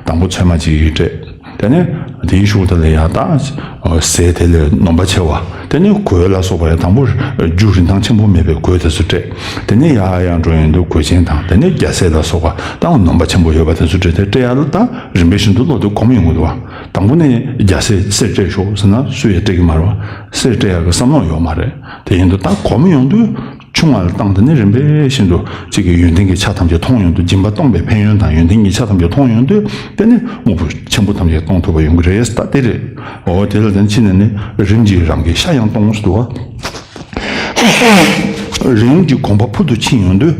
དང་པོ་ཚོད་མ་གཅིག་སྤྲད། དེ་ནས་དེའི་གཞུག་དེ་ལས་ཡར་ད་ཟས་དེ་ལས་ནོམ་པ་ཆེ་བ། དེ་ནས་གོས་ལ་སོགས་པ་ཡང་དང་པོ་རྒྱུ་རིན་ཐང་ཆེན་པོ་མེད་པའི་གོས་དེ་ཚོ་སྤྲད། དེ་ནས་ཡར་ཡར་འགྲོ་ཡོང་དུས་གོས་ཆེན་དང་། དེ་ནས་རྒྱ་ཟས་ལ་སོགས་པ་ད་ནོམ་པ་ཆེན་པོ་ཡོད་པ་དེ་ཚོ་སྤྲད་དེ། སྤྲད་ཡ་ལ་ད་རིམ་པས་བཞིན་དུ་བློ་དེ་གོམས་ཡོང་གི་འདུག་བ། དང་པོ་ནས་རྒྱ་ཟས་གསེར་སྤྲད་ཤོག་ཟེར་ན་སུ་ཡང་སྤྲད་ཀྱི་མ་རེད་བ། གསེར་སྤྲད་ཡག་གི་བསམ་བློ་ཡོད་མ་རེད། དེ་ཡིན་དུས་ད་གོམས་ཡོང་དུས། ཆུང་བ་ལ་བཏང་། དེ་ནས་རིམ་པས་བཞིན་དུ་གཅིག་གི་ཡོན་ཏན་གྱི་ཆ་ཐམས་ཅད་མཐོང་ཡོང་དུས། སྦྱིན་པ་གཏོང་པའི་ཕན་ཡོན་དང་ཡོན་ཏན་གྱི་ཆ་ཐམས་ཅད་མཐོང་ཡོང་དུས། དེ་ནས་དངོས་པོ་ཆེན་པོ་ཐམས་ཅད་གཏོང་ཐུབ་པ་ཡོང་གི་རེད། ད་དེ་རེད། འོ་དེ་ལ་དེ་ཕྱི་ནས་ནི་རིམ་གྱིས་རང་གི་ཤ་ཡང་གཏོང་ཟེར་འདུག་བ། རིམ་གྱིས་གོམས་པ་ཕུལ་དུ་ཕྱིན་ཡོང་དུས།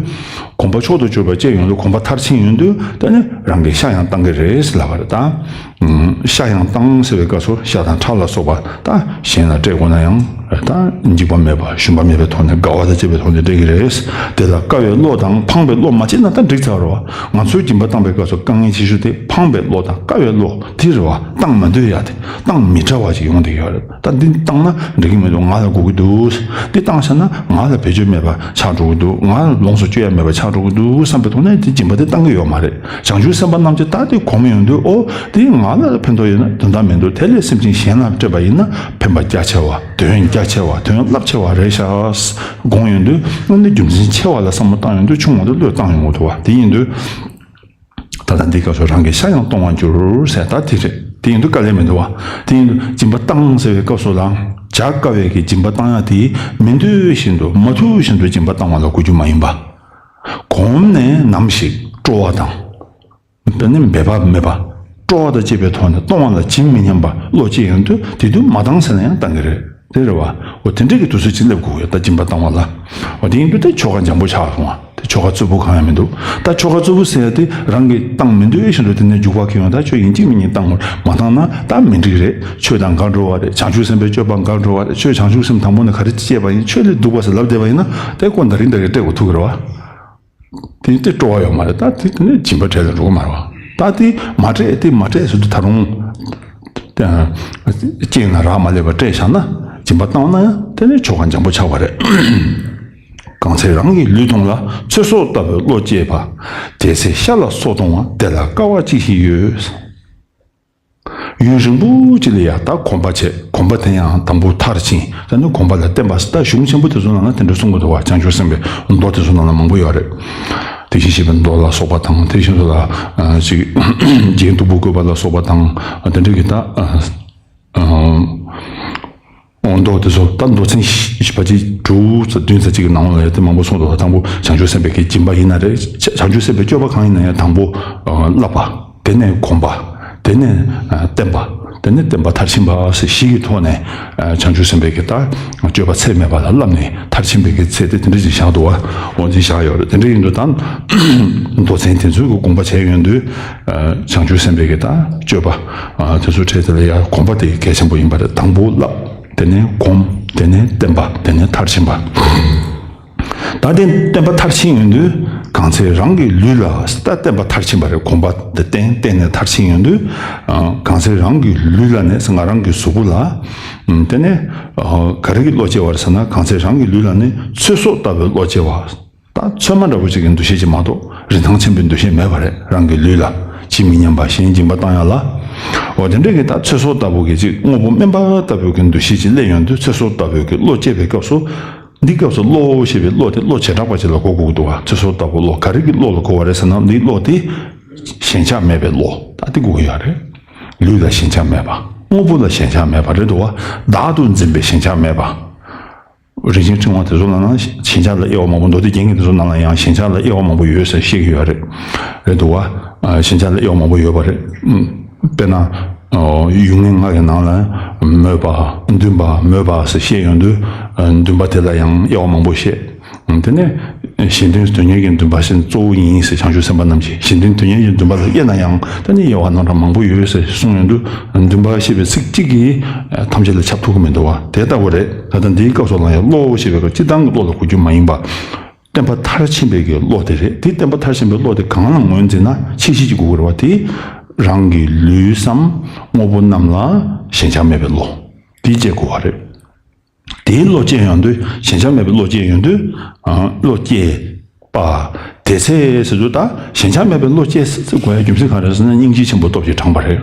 གོམས་པ་མཆོག་ཏུ་གྱུར་པ་སྤྱད་ཡོང་དུས། གོམས་པ་མཐར་ཕྱིན་ཡོང་དུས། དེ་ནས་རང་གི་ཤ་ཡང་བཏང་གི་རེད་ཟེར་ལབ་པ་རེད་ད། ཤ་ཡང་བཏང་ཟེར་བའི་སྐབས་སུ་ཤ་དང་ཁྲག་ལ་སོགས་པ་ད་གཞན་ལ་སྤྲད་དགོས་ན་ཡང་ ད་འཇིགས་པ་མེད་པ་ཞུམ་པ་མེད་པའི་ཐོག་ནས་དགའ་བ་དང་བཅས་པའི་ཐོག་ནས་འགྲིག་གི་རེད། དེ་ལ་དཀའ་བའི་བློ་དང་ཕངས་པའི་བློ་མ་སྐྱེས་ན་ད་འགྲིག་ཚར་བ་རེད་བ། ང་ཚོའི་སྦྱིན་པ་བཏང་པའི་སྐབས་སུ་དཀའ་ངལ་ཆེ་ཤོས་དེ་ཕངས་པའི་བློ་དང་དཀའ་བའི་བློ་དེ་རེད་བ། བཏང་མ་འདོད་ཡ་དེ་བཏང་མི་བྲ་བ་ཞིག་ཡོང་བསྡད་ཡོད་རེད། ད་འདི་བཏང་ན་འགྲིག་གི་མི་འདུག་ང་ལ་དགོས་ཀྱི་འདུག་འདི་བཏང་ཤག་ན་ང་ལ་བེད་སྤྱོད་མེད་པ་ཆགས་འགྲོ་གི་འདུག་ང་ལ་ལོངས་སུ་སྤྱོད་ཡ་མེད་པ་ཆགས་འགྲོ་གི་འདུག་བསམ་པའི་ཐོག་ནས་དེ་སྦྱིན་པ་དེ་བཏང་གི་ཡོད་མ་རེད། བྱང་ཆུབ་སེམས་དཔའ་རྣམས་ཀྱིས་ད་དེ་གོམས་ཡོང་དུས་ཨོ་དེ་ང་ལ་ཕན་ཐོགས་ཡོད་ན་དོན་དག་མི་འདུག་དེ་ལས་སེམས་ཅན་གཞན་ལ་སྤྲད་པ་ཡིན་ན་ཕན་པ་རྒྱ་ཆེ་བ། དོན་རྒྱ་ཆེ་བ། དོན་རླབས་ཆེ་བ་རེད་ཤག་དགོངས་ཡོང་དུས་དངོས་གནས་རྒྱུ་མཚན་ཆེ་བ་ལ་བསམ་བློ་བཏང་ཡོང་དུས་ཆུང་བ་དེ་བློས་བཏང་ཡོང་གི་འདུག་བ། དེ་ཡིན་དུས། ད་ལྟ་འདི་སྐབས་སུ་རང་གི་ཤ་ཡང་གཏོང་བར་འགྱུར་ཟེར་ད་དེ་རེད། དེ་ཡིན་དུས་དཀའ་ལས་མི་འདུག་བ། དེ་ཡིན་དུས་སྦྱིན་པ་བཏང་ཟེར་བའི་སྐབས་སུ་ལའང་བྱ་དཀའ་བའི་གི་སྦྱིན་པ་བཏང་ཡ་དེ་མི་འདོད་བཞིན་དུ་མ་ཐུབ་བཞིན་དུ་སྦྱིན་པ་བཏང་བ་ལ་གོ་རྒྱུ་མ་ཡིན་པ། གོམས་ནས་ནམ་ཞིག་སྤྲོ་བ་དང་། དེ་ནི་འབད་པ་མེད་པ། སྤྲོ་བ་དང་བཅས་པའི་ཐོག་ནས་གཏོང་བ་ལ་ཇི་མི་སྙམ་པ་བློ་སྐྱེ་ཡོང་དུས་དེ་དུས་མ་བཏང་ཟེར་ན་ཡང་བཏང་གི་རེད། དེ་རེད་བ། འོ་དེ་འདྲས་ཀྱི་དུས་ཚོད་ཅིག་སླེབས་དགོས་ཡོད་ད་སྦྱིན་པ་བཏང་བ་ལ། འོ་དེ་ཡིན་དུས་ད་ཆོ་ག་འཇམ་པོ་ཆགས་སོང་བ་དེ་ཆོ་ག་རྩུབ་པོ་གང་ཡང་མི་འདུག་ད་ཆོ་ག་རྩུབ་པོ་ཟེར་ཡ་དེ་རང་གིས་བཏང་མི་འདོད་བཞིན་དུ་དེ་ནས་འཇུག་པ་ཁེལ་ཡོང་ད་ཁྱོད་ཡིན་གཅིག་མིན་གཉིས་བཏང་དགོས་མ་བཏང་ན་ད་མི་འགྲིག་རེད། ཆོས་དང་འགལ་འགྲོ་བ་རེད། བྱང་ཆུབ་སེམས་དཔའི་སྤྱོད་པ་འགལ་འགྲོ་བ་རེད། ཁྱོད་བྱང་ཆུབ་སེམས་དང་པོ་ནས་ག་རེ་སྐྱེས་པ་ཡིན་ཆོས་ལས་སྡུག་པ་ཟེར་ལབ་བསྡད་པ་ཡིན་ན་དེ་ཁོ་ད་རིང་ད་གི་སྤྲད་དགོས་ཐུག་གི་རེད་བ། དེ་དེ་སྤྲོ་བ་ཡོད་མ་རེད། ད་དེ་དེ་ནས་སྦྱིན་པ་འབྲས་ལ་འགྲོ་གི་མ་རེད་བ། ད་དེ་མ་སྤྲད་དེ་མ་སྤྲད་ཟེར་དུས་ད་རུང་། རྐྱེན་ལ་རག་མ་ལས་པ་སྤྲད་བཞག་ན་སྦྱིན་པ་བཏང་ན་ཡང་དེ་ནས་ཆོ་ག་འཇམ་པོ་ཆགས་པ་རེད། གང་ཚེ་རང་གི་ལུས་གདུང་ལ་ཚོད་སོགས་ལྟ་བུའི་བློ་སྐྱེས་པ། དེ་ཚེ་ཤ་ལ་སོགས་གཏོང་བ་དེ་ལ་དཀའ་བ་ཅི་ཞིག་ཡོད། ཡུན་རིང་པོ་ཅིག་ལ་ཡ་ད་གོམས་པ་བྱས། གོམས་པ་དེ་ཡང་དང་པོ་མཐར་ཕྱིན། ད་ནི་གོམས་པ་ལ་བརྟེན་པ་ད་གཞུང་ཆེན་པོ་དེ་ཚོ་ནང་ལ་དེ་འདྲ་གསུང་གི་འདུག་བ། བྱང་ཆུབ་སེམས་དཔའི་མདོ་དེ་ཚོ་ནང་ལ་མང་པོ་ཡོད་རེད། དེ་བཞིན་གཤེགས་པའི་མདོ་ལ་སོགས་པ་དང་དེ་བཞིན་དུ་ལ་ཅིག་རྒྱན་སྟུག་པོ་བཀོད་པ་ལ་སོགས་པ་དང་དེ་འདྲ་གི་ད། འོ་མདོ་དེ་ཚོ་ད་མདོ་ཚན་བཞི་བ་ཅིག་དྲུག་ཙམ་བདུན་ཙམ་ཅིག་གི་ནང་ལ་ཡང་དེ་མང་པོ་གསུངས་འདུག་དང་པོ་བྱང་ཆུབ་སེམས་དཔའི་གི་སྦྱིན་པ་ཡིན་ན་རེད། བྱང་ཆུབ་སེམས་དཔའི་སྤྱོད་པ་གང་ཡིན་ན་ཡང་དང་པོ་བསླབ་པ། དེ་ནས་གོམས་པ། དེ་ནས་བརྟན་པ། དེ་ནས་བརྟན་པ་མཐར་ཕྱིན་པ་ཟེར་བཞི་གི་ཐོག་ནས་བྱང་ཆུབ་སེམས་དཔའི་གི་ད་སྤྱོད་པ་ཚད་མེད་པ་ལ་བསླབ་ནས་མཐར་ཕྱིན་པའི་གི་ཚད་དེ་དེ་འདྲ་ཅིག་བཞག་འདུག་བ། འོ་འདི་བཞག་ཡོད་རེད། དེ་འདྲ་ཡིན་དུས་ད་མདོ་ཚན་དེ་ཚོའི་གི་དགོངས་པ་བྱས་ཡོང་དུས་བྱང་ཆུབ་སེམས་དཔའི་གི་ད་སྤྱོད་པ་དེ་ཚོའི་གྲས་དེ་ལ་ཡང་གོམས་པ་དེ་གལ་ཆེན་པོ་ཡིན་པ་རེད། དང་པོ་བསླབ། དེ་ནས་གོམས། དེ་ནས་བརྟན་པ། དེ་ནས་མཐར་ཕྱིན་པ། ད་དེ་བརྟན་པ་མཐར་ཕྱིན་ཡོང་དུས་གང་ཚེ་རང་གི་ལུས་ལ་ད་བརྟན་པ་མཐར་ཕྱིན་པ་རེད། གོམས་པ་དེ་བརྟན་བརྟན་ནས་མཐར་ཕྱིན་ཡོང་དུས་གང་ཚེ་རང་གི་ལུས་ལ་ནས་ང་རང་གི་གཟུགས་པོ་ལ་དེ་ནས་ག་རེ་གི་བློ་སྐྱེ་བ་རེད་ཟེར་ན་གང་ཚེ་རང་གི་ལུས་ལ་ནས་ཚོད་སོགས་ལྟ་བུའི་བློ་སྐྱེ་བ། ད་ཚོད་མ་འདྲ་བོ་ཅིག་གི་འདུ་ཤེས་ཅིག་མ་གཏོགས་རིན་ཐང་ཆེན་པོའི་འདུ་ཤེས་མེད་པ་རེད། རང་གི་ལུས་ལ་ཇི་མི་སྙམ་པ་གཞན་སྦྱིན་པ་བཏང་ཡ་ལ། འོ་དེ་འདྲས་ཀྱི་ད་ཚོད་སོགས་ལྟ་བུ་གི་ཅིག་དངོས་པོ་དམན་པ་ལྟ་བུའི་གི་འདུ་ཤེས་ཅིག་སླེབས་ཡོང་དུས་ཚོད་སོགས་ལྟ་བུའི་གི་བློ་སྐྱེས་པའི་སྐབས་སུ། འདི་སྐབས་སུ་བློ་ཞེས་པའི་བློ་དེ་བློ་བྱེ་བྲག་པ་ཅིག་ལ་གོ་དགོས་ཀྱི་འདུག་བ། ཚོད་སོགས་ལྟ་བུ་བློ་ག་རེ་གི་བློ་ལ་གོ་བ་རེད་ཟེར་ན་འདིའི་བློ་དེ་ཞེན་ཆགས་མེད་པའི་བློ་ད་དེ་གོ་གི་ཡོད་རེད། ལུས་ལ་ཞེན་ཆགས་མེད་པ། དངོས་པོ་ལ་ཞེན་ཆགས་མེད་པ་རེད་འདུག་བ། བདག་ཏུ་འཛིན་པའི་ཞེན་ཆགས་མེད་པ། རིན་ཆེན་ཕྲེང་བ་དེ་ཚོ་ནང་ན་ཞེན་ཆགས་ལ་དབྱེ་བ་མང་པོ། མདོ་སྡེ་རྒྱན་གྱི་དེ་ཚོ་ནང་ལ་ཡང་ཞེན་ཆགས་ལ་དབྱེ་བ་མང་པོ་ཡོད་ཟེར་བཤད་ཀྱི་ཡོད་རེད། རེད་འདུག་བ། ཞེན་ཆགས་ལ་དབྱེ་བ་མང་པོ་ཡོད་པ་རེད། དཔེར་ན། ཡུལ་ངེས་ལྔ་གི་ནང་ལ་མོས་པ། འདུན་པ། མོས་པ་ཟེར་བཤད་ཡོང་དུས། འདུན་པ་དེ་ལ་ཡང་དབྱེ་བ་མང་པོ་བཤད། དེ་ནས་གཞན་དོན་དོན་གཉེར་གྱི་འདུན་པ་ཞིག་གཙོ་བོ་ཡིན་ཟེར་བྱང་ཆུབ་སེམས་དཔའ་རྣམས་ཀྱིས་གཞན་དོན་དོན་གཉེར་གྱི་འདུན་པ་ལ་དབྱེ་ན་ཡང་ད་ནི་དབྱེ་བ་རྣམ་གྲངས་མང་པོ་ཡོད་ཟེར་གསུངས་ཡོང་དུས་འདུན་པ་ཞེས་པའི་ཚིག་གཅིག་གིས་ཐམས་ཅད་ལ་ཁྱབ་ཐུབ་ཀྱི་མི་འདུག་བ། དེ་ལྟ་བུ་རེད། ད་ལྟ་འདིའི་སྐབས་སུ་ལ་ཡང་བློ་ཞེས་པའི་སྐབས་སྤྱིར་བཏང་གི་བློ་ལ་གོ་རྒྱུ་མ་ཡིན་པ། བརྟན་པ་མཐར་ཕྱིན་པའི་གི་བློ་དེ་རེད། དེ་བརྟན་པ་མཐར་ཕྱིན་པའི་བློ་དེ་གང་ལ་ངོས་འཛིན་ན་ཁྱད་གཞི་གཅིག་དགོས་ཀྱི་རེད་བ། དེ་རང་གི་ལུས་སམ་དངོས་པོ་རྣམས་ལ་ཞེན་ཆགས་མེད་པའི་བློ། དེ་བསྐྱེད་དགོས་པ་རེད། དེའི་བློ་སྐྱེས་ཡོང་དུས་ཞེན་ཆགས་མེད་པའི་བློ་སྐྱེས་ཡོང་དུས། བློ་སྐྱེས་པ། དེ་ཚེ་ཟེར་དུས་ད་ཞེན་ཆགས་མེད་པའི་བློ་སྐྱེས་དགོས་ཡ་རྒྱུ་མཚན་གང་རེད་ཟེར་ན་སྙིང་རྗེ་ཆེན་པོའི་སྟོབས་ཀྱིས་དྲངས་པ་རེད།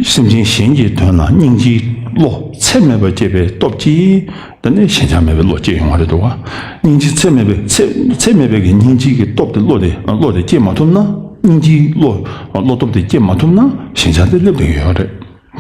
སེམས་ཅན་གཞན་གྱི་དོན་ལ་སྙིང་རྗེའི་བློ་ཚད་མེད་པ་སྐྱེས་པའི་སྟོབས་ཀྱིས་དེ་ནས་ཞེན་ཆགས་མེད་པའི་བློ་སྐྱེས་ཡོང་བ་རེད་འདུག་བ། སྙིང་རྗེ་ཚད་མེད་པའི་ཚད་ཚད་མེད་པའི་གི་སྙིང་རྗེ་གི་སྟོབས་དེ་བློ་དེ་བློ་དེ་སྐྱེས་མ་ཐུབ་ན། སྙིང་རྗེའི་བློ་བློ་སྟོབས་དེ་སྐྱེས་མ་ཐུབ་ན་ཞེན་ཆགས་དེ་སླེབས་བསྡད་ཀྱི་ཡོད་རེད།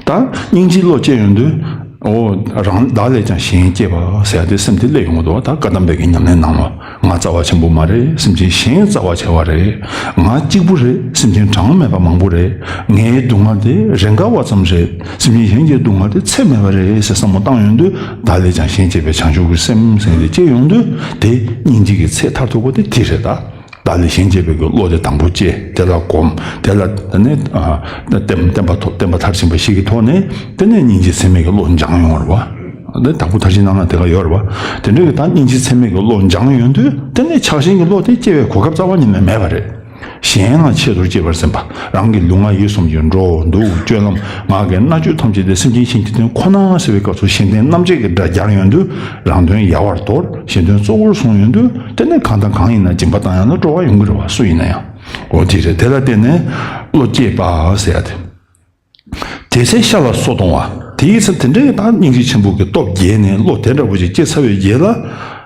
ད་སྙིང་རྗེའི་བློ་སྐྱེས་ཡོང་དུས། ཨོ། རང་བདག་ལས་ཀྱང་གཞན་གཅེས་པ་ཟེར་ཡ་དེ་སེམས་དེ་སླེབས་ཡོང་གི་འདུག་ད་བཀའ་གདམས་པའི་གི་ཉམས་ལེན་ནང་ལ་ང་རྩ་བ་ཆེན་པོ་མ་རེད། སེམས་ཅན་གཞན་རྩ་བ་ཆེ་བ་རེད། ང་གཅིག་པུ་རེད། སེམས་ཅན་གྲངས་མེད་པ་མང་པོ་རེད། ངའི་སྡུག་བསྔལ་དེ་རེས་འགའ་བ་ཙམ་རེད། སེམས་ཅན་གཞན་གྱི་སྡུག་བསྔལ་དེ་ཚད་མེད་པ་རེད་ཟེར་བསམ་བློ་བཏང་ཡོང་དུས་བདག་ལས་ཀྱང་གཞན་གཅེས་པའི་བྱང་ཆུབ་ཀྱི་སེམས་ཟེར་དེ་སྐྱེ་ཡོང་དུས་དེ་སྙིང་རྗེ་གི་ཚད་མཐར་ཐུག་པ་དེ་དེ་རེད་ད། བདག་ལས་གཞན་གཅེས་པའི་གི་བློ་དེ་དང་པོ་སྐྱེ། དེ་ལ་གོམས། དེ་ལ་དེ་ནས་ཨ་བརྟན་བརྟན་པ་ཐོབ། བརྟན་པ་མཐར་ཕྱིན་པ་ཞིག་གི་ཐོག་ནས་དེ་ནས་སྙིང་རྗེ་ཚད་མེད་ཀྱི་བློ་འབྱུང་ཡོང་བ་རེད་བ། འདི་དྭགས་པོ་མཐར་ཕྱིན་གནང་ན་དེ་ག་ཡོད་རེད་པ། དེ་འདྲའི་གི་ད་སྙིང་རྗེ་ཚད་མེད་ཀྱི་བློ་སྦྱངས་ཡོང་དུས་དེ་ནས་ཆགས་ཞེན་གྱི་བློ་དེ་སྐྱེ་བའི་གོ་སྐབས་རྩ་བ་ཉིད་ནས་མེད་པ་རེད། གཞན་ལ་ཆེད་དུ་གཅེས་པར་སེམས་པ། རང་གི་ལུས་ངག་ཡིད་གསུམ་གྱི་འགྲོ་འདུག་སྤྱོད་ལམ་ངག་གི་རྣལ་འབྱོར་ཐམས་ཅད་དེ་སེམས་ཅན་གཞན་གྱི་དོན་ཁོ་ན་ཟེར་བའི་སྐབས་སུ་གཞན་དོན་རྣམ་འབྱེད་ཀྱི་སྒྲ་སྦྱར་ཡོང་དུས་རང་དོན་ཡལ་བར་དོར། གཞན་དོན་གཙོ་བོར་བཟུང་ཡོང་དུས་དེ་ནས་གང་དང་གང་ཡིན་ན་སྦྱིན་པ་བཏང་ཡང་ན་སྤྲོ་བ་ཡོང་གི་རེད་པ། སུ་ཡིན་ན་ཡང་། འོ་དེ་རེད། དེ་ལ་བརྟེན་ནས་བློ་སྐྱེས་པ་ཟེར་ཡ་དེ། དེ་ཚེ་ཤ་ལ་སོ་གཏོང་བ། དེའི་ཚེ་དེ་འདྲའི་ད་སྙིང་རྗེ་ཆེན་པོ་གི་སྟོབས་རྒྱས་ནས་བློ་དེ་འདྲ་བོ་ཅིག་སྐྱེས་ཚར་བའི་རྗེས་ལ།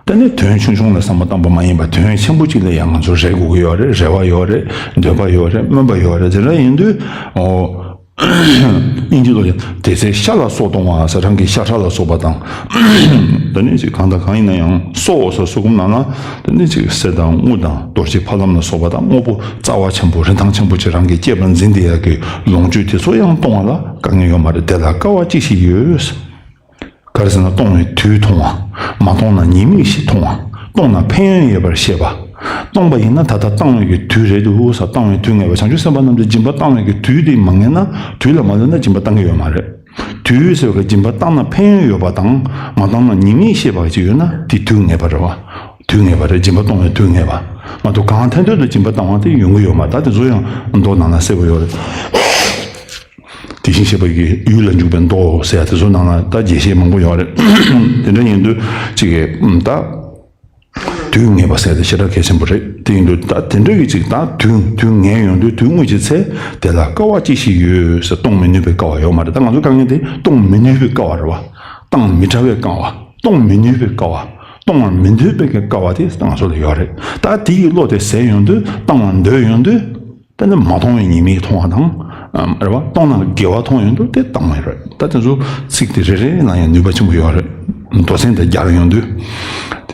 དེ་ནི་དོན་ཆུང་ཆུང་ལ་བསམ་བློ་བཏང་པ་མ་ཡིན་པར་དོན་ཆེན་པོ་ཅིག་ལ་ཡང་ང་ཚོ་རེ་དགོས་ཀྱི་ཡོད་རེད། རེ་བ་ཡོད་རེད། འདོད་པ་ཡོད་རེད། སྨོན་པ་ཡོད་རེད། དེ་འདྲ་ཡིན་དུས། ཨོ། སྙིང་རྗེ་བློ་ཡང་དེ་ཚེ་ཤ་ལ་སོ་གཏོང་བ་ཟེར། རང་གི་ཤ་ཁྲག་ལ་སོགས་པ་དང་། དེ་ནི་ཅིག་གང་དང་གང་ཡིན་ན་ཡང་སོ་ཟེར་སོ་སྐུམ་ནང་ན། དེ་ནི་ཅིག་གསེར་དང་དངུལ་དང་རྡོ་རྗེ་ཕ་ལམ་ལ་སོགས་པ་དང་། དངོས་པོ་རྩ་བ་ཆེན་པོ་རིན་ཐང་ཆེན་པོ་ཅིག་རང་གི་སྐྱེས་པ་འཛིན་བསྡད་ཡག་གི་ལོངས་སྤྱོད་དེ་ཚོ་ཡང་གཏོང་བ་ལ་དཀའ་ངལ་ཡོད་མ་རེད། དེ་ལ་དཀའ་བ་ཅི་ཞིག་ཡོད། ག་རེ་ཟེར་ན། གཏོང་བའི་དུས་མཐོང་བ། མ་གཏོང་ན་ཉེས་དམིགས་ཤིག་མཐོང་བ། གཏོང་ན་ཕན་ཡོན་ཡོད་པར་ཤེས་པ། གཏོང་བ་ཡིན་ན་ད་ལྟ་བཏང་བའི་གི་དུས་རེད་འདུག་ཟེར། བཏང་བའི་དུས་ངེས་པ། བྱང་ཆུབ་སེམས་དཔའ་རྣམས་ཀྱིས་སྦྱིན་པ་བཏང་བའི་གི་དུས་དེ་མ་ངེས་ན། དུས་ལ་མ་ལྷོད་ན་སྦྱིན་པ་བཏང་གི་ཡོད་མ་རེད། དུས་ཟེར་བའི་སྦྱིན་པ་བཏང་ན་ཕན་ཡོན་ཡོད་པ་དང་མ་བཏང་ན་ཉེས་དམིགས་ཤེས་པ་ཅིག་ཡོད་ན་དེ་དུས་ངེས་པ་རེད་པ། དུས་ངེས་པ་རེད། སྦྱིན་པ་གཏོང་བའི་དུས་ངེས་པ། མ་གཏོགས་གང་ཐད་དུ་སྦྱིན་པ་བཏང་བ་དེ་ཡོང་གི་ཡོད་མ་རེད། ད་དེ་ཚོ་ཡང་མདོ་ནང་ན་གསལ་པོ་ཡོད་རེད། དེ་བཞིན་གཤེགས་པ་ཡི་ཡུལ་ལ་འཇུག་པའི་མདོ་ཟེར་ཡ་དེ་ཚོ་ནང་ལ་ད་རྒྱས་བཤད་མང་པོ་ཡོད་རེད། དེ་འདྲ་ཡིན་དུས་ཅིག་གི་ད་དུས་ངེས་པ་ཟེར་ཡ་དེ་ཞེ་དྲག་གལ་ཆེན་པོ་རེད། དེ་ཡིན་དུས་ད་དེ་འདྲ་གི་ཅིག་ད་དུས་དུས་ངེས་ཡོང་དུས་དུས་དངོས་ཀྱི་ཚེ་དེ་ལ་དཀའ་བ་ཅི་ཞིག་ཡོད་ཟེར། གཏོང་མི་ནུས་པའི་དཀའ་བ་ཡོད་མ་རེད། ད་ང་ཚོ་དཀའ་ངལ་དེ་གཏོང་མི་ནུས་པའི་དཀའ་བ་རེད་པ། བཏང་མི་བྲ་བའི་དཀའ་བ། གཏོང་མི་ནུས་པའི་དཀའ་བ། གཏོང་བར་མི་འདོད་པའི་དཀའ་བ་དེ་ང་ཚོ་ལ་ཡོད་རེད། ད་དེ་ཡི་བློ་དེ་ཟད་ཡོང་དུས། བཏང་བར་འདོད་ཡོང་དུས། དེ་ནི་མ་མཐོང་བའི་ཉེས་དམིགས་མཐོང་བ་དང་། ཨམ། རེད་པ། གཏོང་ན་དགེ་བ་མཐོང་ཡོང་དུས་དེ་བཏང་བ་རེད། ད་དེ་ཚོ་ཚིག་དེ་རེ་རེ་ལ་ཡང་ནུས་པ་ཆེན་པོ་ཡོད་རེད། མདོ་ཚན་དེ་སྦྱར་ཡོང་དུས།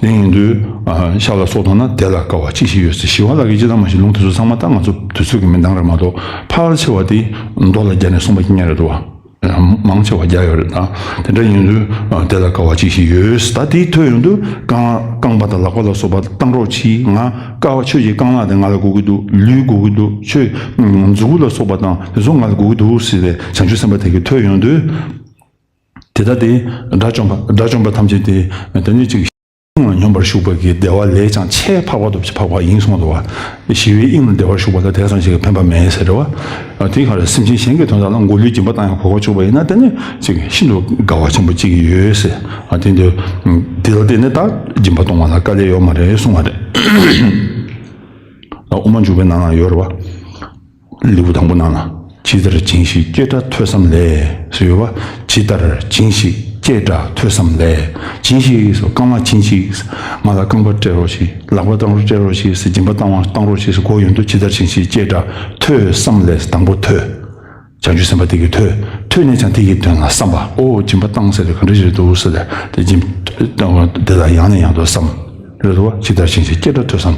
དེ་ཡིན་དུས། ཨ། ཤ་ལ་སོ་གཏོང་ན་དེ་ལ་དཀའ་བ་ཅི་ཞིག་ཡོད་ཟེར། ཞི་བ་ལྷ་གིས་ཇི་ལྟར་མ་ཞིག་ལུང་དེ་ཚོ་ཚང་མ་ད་ང་ཚོ་དུས་ཚོད་ཀྱི་མི་འདང་རེད་མ་གཏོགས། ཕལ་ཆེ་བ་དེ་མདོ་ལ་སྦྱར་ནས་གསུངས་པ་ཅིག་རྙེད་རེད་འདུག་པ། མང་ཆེ་བ་རྒྱ་ཡོད་རེད་ད། དེ་འདྲ་ཡིན་དུས་དེ་ལ་དཀའ་བ་ཅི་ཞིག་ཡོད། ད་དེའི་ཐོས་ཡོང་དུས་རྐང་རྐང་པ་དང་ལག་པ་ལ་སོགས་པ་བཏང་རོགས་གྱིས། ང་དཀའ་བ། ཁྱོད་ཀྱི་རྐང་ལག་དེ་ང་ལ་དགོས་ཀྱི་འདུག་ལུས་དགོས་ཀྱི་འདུག་ཁྱོད་མཛུ་གུ་ལ་སོགས་པ་དང་དེ་ཚོ་ང་ལ་དགོས་ཀྱི་འདུག་ཟེར་ཏེ་བྱང་ཆུབ་སེམས་དཔའ་དེ་གིས་ཐོས་ཡོང་དུས། དེ་ལྟ་སྟེ། དགྲ་བཅོམ་པ། དགྲ་བཅོམ་པ་ཐམས་ཅད་དེ་དེ་ནི་ཅིག་དབྱིངས་ལ་སྙོམས་པར་ཞུགས་པ་གི་བདེ་བ་ལས་ཀྱང་ཆེས་འཕགས་པ་དང་ཆེས་འཕགས་པ་ཡིན་གསུངས་འདུག་པ། ཞི་བའི་དབྱིངས་ལ་བདེ་བར་ཞུགས་པ་ལ་དེ་ཙམ་ཞིག་གི་ཕན་པ་མེད་ཟེར་རེད་པ། དེའི་ཁར་སེམས་ཅན་གཞན་གྱི་དོན་དག་ལ་མགོ་ལུས་སྦྱིན་པ་བཏང་ཡང་གོ་སྐབས་བྱུང་བ་ཡིན་ན་དེ་ནི་ཅིག་ཤིན་ཏུ་དགའ་བ་ཆེན་པོ་ཅིག་ཡོད་ཟེར། དེ་འདོད། དེ་ལ་བརྟེན་ནས་ད་སྦྱིན་པ་གཏོང་བ་ལ་དཀའ་ལས་ཡོད་མ་རེད་གསུང་བ་རེད། དབུ་མ་འཇུག་པའི་ནང་ན་ཡོད་རེད་པ། ལེའུ་དང་པོ་ནང་ལ། ཇི་ལྟར་བྱིན་ཞིག་ཅེས་སྒྲ་ཐོས་བསམ་ལས་ཟེར་ཡོད་པ། ཇི་ལྟར་བྱིན་ཞིག་ཅེས་སྒྲ་ཐོས་བསམ་ལས། བྱིན་ཞིག་ཟེར། རྐང་ལག་བྱིན་ཞིག་ང་ལ་རྐང་པ་སྤྲད་རོགས་ཞིག་ལག་པ་བཏང་རོགས་སྤྲད་རོགས་ཞིག་ཟེར། སྦྱིན་པ་བཏང་བ་བཏང་རོགས་ཞིག་ཟེར་གོ་ཡོང་དུས། ཇི་ལྟར་བྱིན་ཞིག་ཅེས་སྒྲ་ཐོས་བསམ་ལས། དང་པོ་ཐོས། བྱང་ཆུབ་སེམས་དཔའ་དེ་གིས་ཐོས། ཐོས་ནས་ཀྱང་དེ་ཡི་དོན་ལ་བསམ་པ། ཨོ། སྦྱིན་པ་བཏང་ཟེར་དེ་ག་འདྲ་ཞིག་རེད་འདུག་ཟེར་ཏེ། དེ་སྦྱིན། དེ་ལ་ཡང་ནས་ཡང་དུ་བསམ། རེད་དོ། ཇི་ལྟར་བྱིན་ཞིག་ཅེས་སྒྲ་ཐོས་བསམ།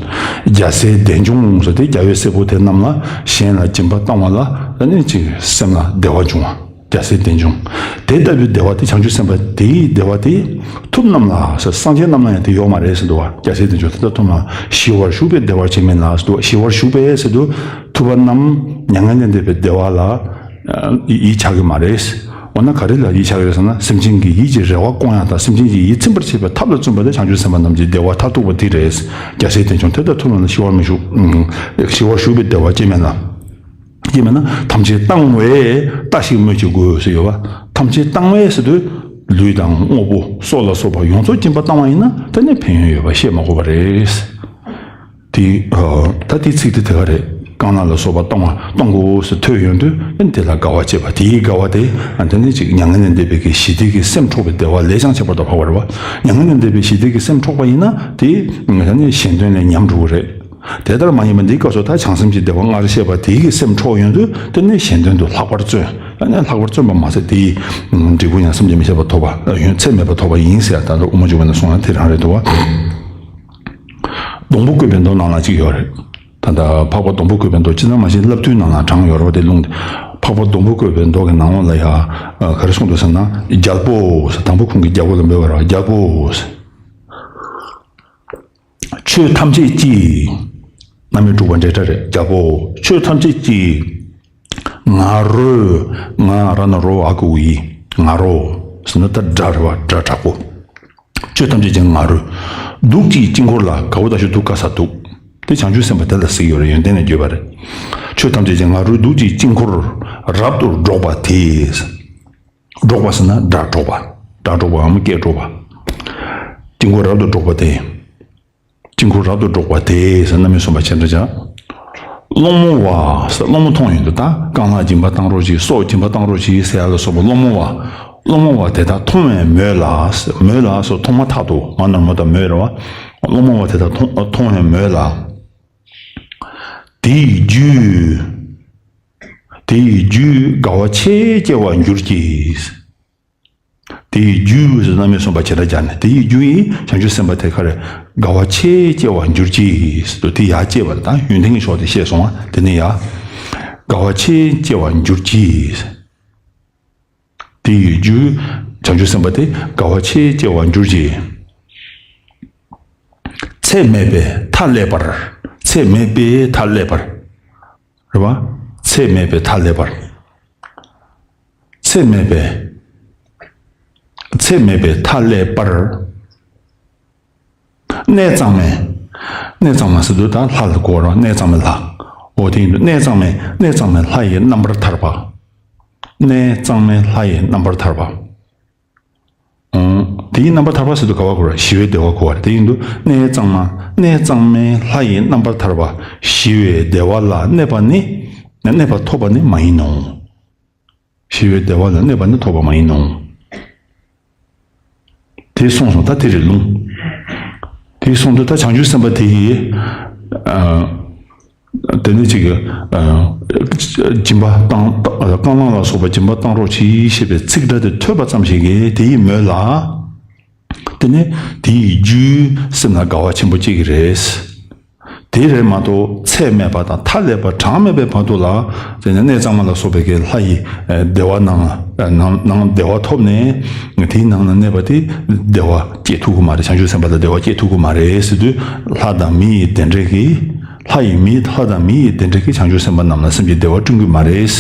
རྒྱལ་སྲས་བདེ་འབྱུང་ཟེར་དེ་རྒྱལ་བའི་སྲས་པོ་དེ་རྣམས་ལ་གཞན་ལ་སྦྱིན་པ་བཏང་བ་ལ་ཨ་ནི་ཅིག་སེམས་ལ་བདེ་བ་འབྱུང་བ། རྒྱལ་སྲས་བདེ་འབྱུང་། དེ་ལྟ་བུའི་བདེ་བ་དེ་བྱང་ཆུབ་སེམས་དཔའ་དེའི་བདེ་བ་དེ་ཐུབ་རྣམས་ལ་ཟེར། སངས་རྒྱས་རྣམས་ལ་ཡང་དེ་ཡོད་མ་རེད་ཟེར་འདུག་པ། རྒྱལ་སྲས་བདེ་འབྱུང་དེ་ལྟར་ཐུབ་རྣམས་ལ། ཞི་བར་ཞུགས་པའི་བདེ་བ་ཅན་མིན་ལ་ཟེར་འདུག་པ། ཞི་བར་ཞུགས་པའི་ཟེར་དུས་ཐུབ་པ་རྣམས་མྱ་ངན་ལས་འདས་པའི་བདེ་བ་ལ་ཡིད་ཆགས་ཀྱི་མ་རེད། འོ་ན་ག་རེ་ལ་ཡིད་ཆགས་ཀྱི་རེད་ཟེར་ན། སེམས་ཅན་གྱི་ཡིད་ཀྱི་རེ་བ་སྐོང་ཡག་དང་སེམས་ཅན་གྱི་ཡིད་ཚིམ་པར་བྱེད་པའི་ཐབས་ལ་བརྩོན་པ་དེ་བྱང་ཆུབ་སེམས་དཔའ་རྣམས་ཀྱི་བདེ་བ་མཐར་ཐུག་པ་དེ་རེད། རྒྱལ་སྲས་བདེ་འབྱུང་དེ་ལྟར་ཐུབ་རྣམས་ལ་ཞི་བར་མི་ཞུགས། ཞི་བར་ཞུགས་པའི་བདེ་བ་ཅན་མིན་ལ། ཅན་མིན་ན་ཐམས་ཅད་བཏང་བས་ལྟ་ཞིག་སྨོས་ཅི་དགོས་ཟེར་ཡོད་པ། ཐམས་ཅད་བཏང་བས་ཟེར་དུས་ལུས་དང་དངོས་པོ་སྲོག་ལ་སོགས་པ་ཡོངས་རྫོགས་སྦྱིན་པ་བཏང་བ་ཡིན་ན་དེ་ནི་ཕན་ཡོན་ཡོད་པ་བཤད་མ་དགོས་པ་རེད། དེ། ཨ། ད་དེའི་ཚིག་དེ་དེ་ག་རེད། རྐང་ལག་ལ་སོགས་པ་གཏོང་བ་གཏོང་དགོས་ཟེར་ཐོས་ཡོང་དུས་དེ་ལ་དགའ་བ་སྐྱེས་པ། དེའི་དགའ་བ་དེ་ཨ་དེ་ནི་ཅིག་མྱ་ངན་ལས་འདས་པའི་གི་ཞི་བདེ་གི་སེམས་འཕྲོག་པའི་བདེ་བ་ལས་ཀྱང་ཁྱད་པར་དུ་འཕགས་པ་རེད་པ། མྱ་ངན་ལས་འདས་པའི་ཞི་བདེ་གི་སེམས་འཕྲོག་པ་ཡིན་ན་དེ་ཨ་ནི་གཞན་དོན་ལས་ཉམས་འགྲོ་གི་རེད། དེ་ལྟར་མ་ཡིན་པ་འདིའི་སྐབས་སུ་ད་བྱང་སེམས་ཀྱི་བདེ་བ་སྔར་བཤད་པ་དེའི་གི་སེམས་འཕྲོག་ཡོང་དུས་དེ་ནི་གཞན་དོན་དུ་ལྷག་པར་བརྩོན། ཨ་ནི་ལྷག་པར་བརྩོན་པ་མ་ཟད་དེའི་འབྲས་བུ་ཡང་སེམས་ཅན་མི་ཤེས་པ་ཐོབ་པ་ཡོན་ཚད་མེད་པ་ཐོབ་པ་ཡིན་ཟེར་ཡ་ད་ལྟ་དབུ་མ་འཇུག་པ་ནས་གསུངས་ཡ་དེ་རང་རེད་འདུག་པ། སྡོང་པོ་བཀོད་པའི་མདོ་ནང་ལ་གཅིག་ཡོད་རེད། ད་ལྟ་འཕགས་པ་སྡོང་པོ་བཀོད་པའི་མདོ་ཅི་ཙམ་མ་ཤེས། བསླབ་བཏུས་ནང་ལ་དྲངས་ཡོད་རེད་པ། དེ་ལུང་དེ། འཕགས་པ་སྡོང་པོ་བཀོད་པའི་མདོ་གི་ནང་ལོགས་ལ་ཡ་ག་རེ་གསུངས་འདུག་ཟེར་ན། རྒྱལ་པོ་ཟེར། དང་པོ་ཁོང་གིས་རྒྱལ་པོ་ལ་འབོད་པ་རེད་པ། རྒྱལ་པོ་ཟེར། ཆོས་ཐམས་ཅད་ཀྱི། རྣམ་དབྱེ་དྲུག་པ་འབྲེལ་སྒྲ་རེད། རྒྱལ་པོ་ཆོས་ཐམས་ཅད་ཀྱི། ང་རོ། ང་ར་ན་རོ་ཨ་གུ་ཡི། ང་རོ། ཟེར་ན་ད་སྒྲ་རེད་བ། སྒྲ་དྲག་པོ། ཆོས་ཐམས་ཅད་ཀྱི་ང་རོས། གདུགས་ཀྱི་དཀྱིལ་འཁོར་ལ། དགའ་བོ་ད་ཞུ་གདུགས་དཀར་ས་གདུགས། དེ་བྱང་ཆུབ་སེམས་དཔའ་དེ་ལ་གཟིགས་ཡོད་རེད། ཡོན་ཏན་ལས་བརྗོད་པ་རེད། ཆོས་ཐམས་ཅད་ཀྱི་ང་རོས་གདུགས་ཀྱི་དཀྱིལ་འཁོར་རབ་ཏུ་སྒྲོགས་པ་དེས། སྒྲོགས་པ་ཟེར་ན་སྒྲ་སྒྲོགས་པ། སྒྲ་སྒྲོགས་པའམ་སྐད་སྒྲོགས་པ། དཀྱིལ་འཁོར་རབ་ཏུ་སྒྲོགས་པ་དེ། དཀྱིལ་འཁོར་རབ་ཏུ་སྒྲོགས་པ་དེས་ཟེར། རྣམ་སྨིན་གསུམ་པ་བྱེ་བྲག་སྦྱར། སློང་མོ་བ་ཟེར། སློང་མོ་མཐོང་ཡོང་དུས་ད་རྐང་ལག་སྦྱིན་པ་བཏང་རོགས་གྱིས། སྲོག་སྦྱིན་པ་བཏང་རོགས་གྱིས་ཟེར་ཡ་ལ་སོགས་པ་སློང་མོ་བ། སློང་མོ་བ་དེ་དག་མཐོང་བའི་མོད་ལ། མོད་ལ་སོགས་མཐོང་མ་ཐག་ཏུ། མ་ནོར་མོ་དང་མོད་རེད་བ། སློང་མོ་བ་དེ་དག་མཐོང་མཐོང་བའི་མོད་ལ། དེ་ཡི་རྒྱུ། དེ་ཡི་རྒྱུས་དགའ་བ་ཆེས་སྐྱེ་བར་འགྱུར་གྱི། དེ་ཡི་རྒྱུ་ཟེར། རྣམ་སྨིན་གསུམ་པ་བྱེ་བྲག་སྦྱར་ནས། དེ་ཡི་རྒྱུ་ཡིས་བྱང་ཆུབ་སེམས་དཔའ་དེ་ག་རེ། དགའ་བ་ཆེས་སྐྱེ་བར་འགྱུར་གྱི། དེ་ཡར་སྐྱེ་བ་དང་ཡོན་ཏན་གྱི་ཕྱོགས་དེ་བཤད་སོང་བ། དེ་ནས་ཡར། དགའ་བ་ཆེས་སྐྱེ་བར་འགྱུར་གྱི། དེ་ཡི་རྒྱུ། བྱང་ཆུབ་སེམས་དཔའ་དེ་དགའ་བ་ཆེས་སྐྱེ་བར་འགྱུར་གྱི། ཚད་མེད་པའི་མཐའ་ཀླས་པར། ཚད་མེད་པའི་མཐའ་ཀླས་པར། རེད་བ། ཚད་མེད་པའི་མཐའ་ཀླས་པར། ཚད་མེད་པའི། ཚད་མེད་པའི་མཐའ་ཀླས་པར། གནས་གཙང་མའི། གནས་གཙང་མ་ཟེར་དུས་ད་ལྷ་ལ་གོ་བ་རེད། གནས་གཙང་མའི་ལྷ། འོ་དེ་ཡིན་དུས་གནས་གཙང་མའི། གནས་གཙང་མའི་ལྷ་ཡི་རྣམ་པར་ཐར་པ། གནས་གཙང་མའི་ལྷ་ཡི་རྣམ་པར་ཐར་པ། འོང་། དེའི་རྣམ་པར་ཐར་པ་ཟེར་དུས་ག་བ་གོ་བ་རེད། ཞི་བའི་བདེ་བ་གོ་བ་རེད། དེ་ཡིན་དུས་གནས་གཙང་མ། གནས་གཙང་མའི་ལྷ་ཡི་རྣམ་པར་ཐར་པ། ཞི་བའི་བདེ་བ་ལ་གནས་པ་ནི། གནས་པ་ཐོབ་པ་ནི་མ་ཡིན་ནོ། ཞི་བའི་བདེ་བ་ལ་གནས་པ་ནི་ཐོབ་པ་མ་ཡིན་ནོ། དེ་གསུངས་སོང་། ད་དེ་རེད་ལུང་། དེ་གསུངས་དུས་ད་བྱང་ཆུབ་སེམས་དཔའ་དེ་ཡིས། ཨ། དེ་ནས་ཅིག་ཨ། སྦྱིན་པ་བཏང་། རྐང་ལག་ལ་སོགས་པ་སྦྱིན་པ་བཏང་རོགས་གྱིས་ཞེས་པའི་ཚིག་སྒྲ་དེ་ཐོས་པ་ཙམ་ཞིག་གིས་དེ་ཡི་མོད་ལ། དེ་ནས་དེ་ཡི་རྒྱུས་སེམས་ལ་དགའ་བ་ཆེན་པོ་སྐྱེ་གི་རེད། དེ་རེད་མ་གཏོགས་ཚད་མེད་པ་དང་མཐའ་ཀླས་པ་གྲངས་མེད་པའི་བར་དུ་ལ། དེ་ནས་གནས་གཙང་མ་ལ་སོགས་པའི་གི་ལྷ་ཡི་བདེ་བ་ནང་ནང་ནང་བདེ་བ་ཐོབ་ནས། དེའི་ནང་ན་གནས་པ་དེ་བདེ་བ་སྐྱེ་ཐུབ་ཀྱི་མ་རེད། བྱང་ཆུབ་སེམས་དཔའ་ལ་བདེ་བ་སྐྱེ་ཐུབ་ཀྱི་མ་རེད་ཟེར་དུས། ལྷ་དང་མི་ཡི་བདེ་འབྲས་ཀྱིས། ལྷ་ཡི་མི། ལྷ་དང་མི་ཡི་བདེ་འབྲས་ཀྱིས་བྱང་ཆུབ་སེམས་དཔའ་རྣམས་ལ་སེམས་ཀྱི་བདེ་བ་བསྐྲུན་གྱི་མ་རེད།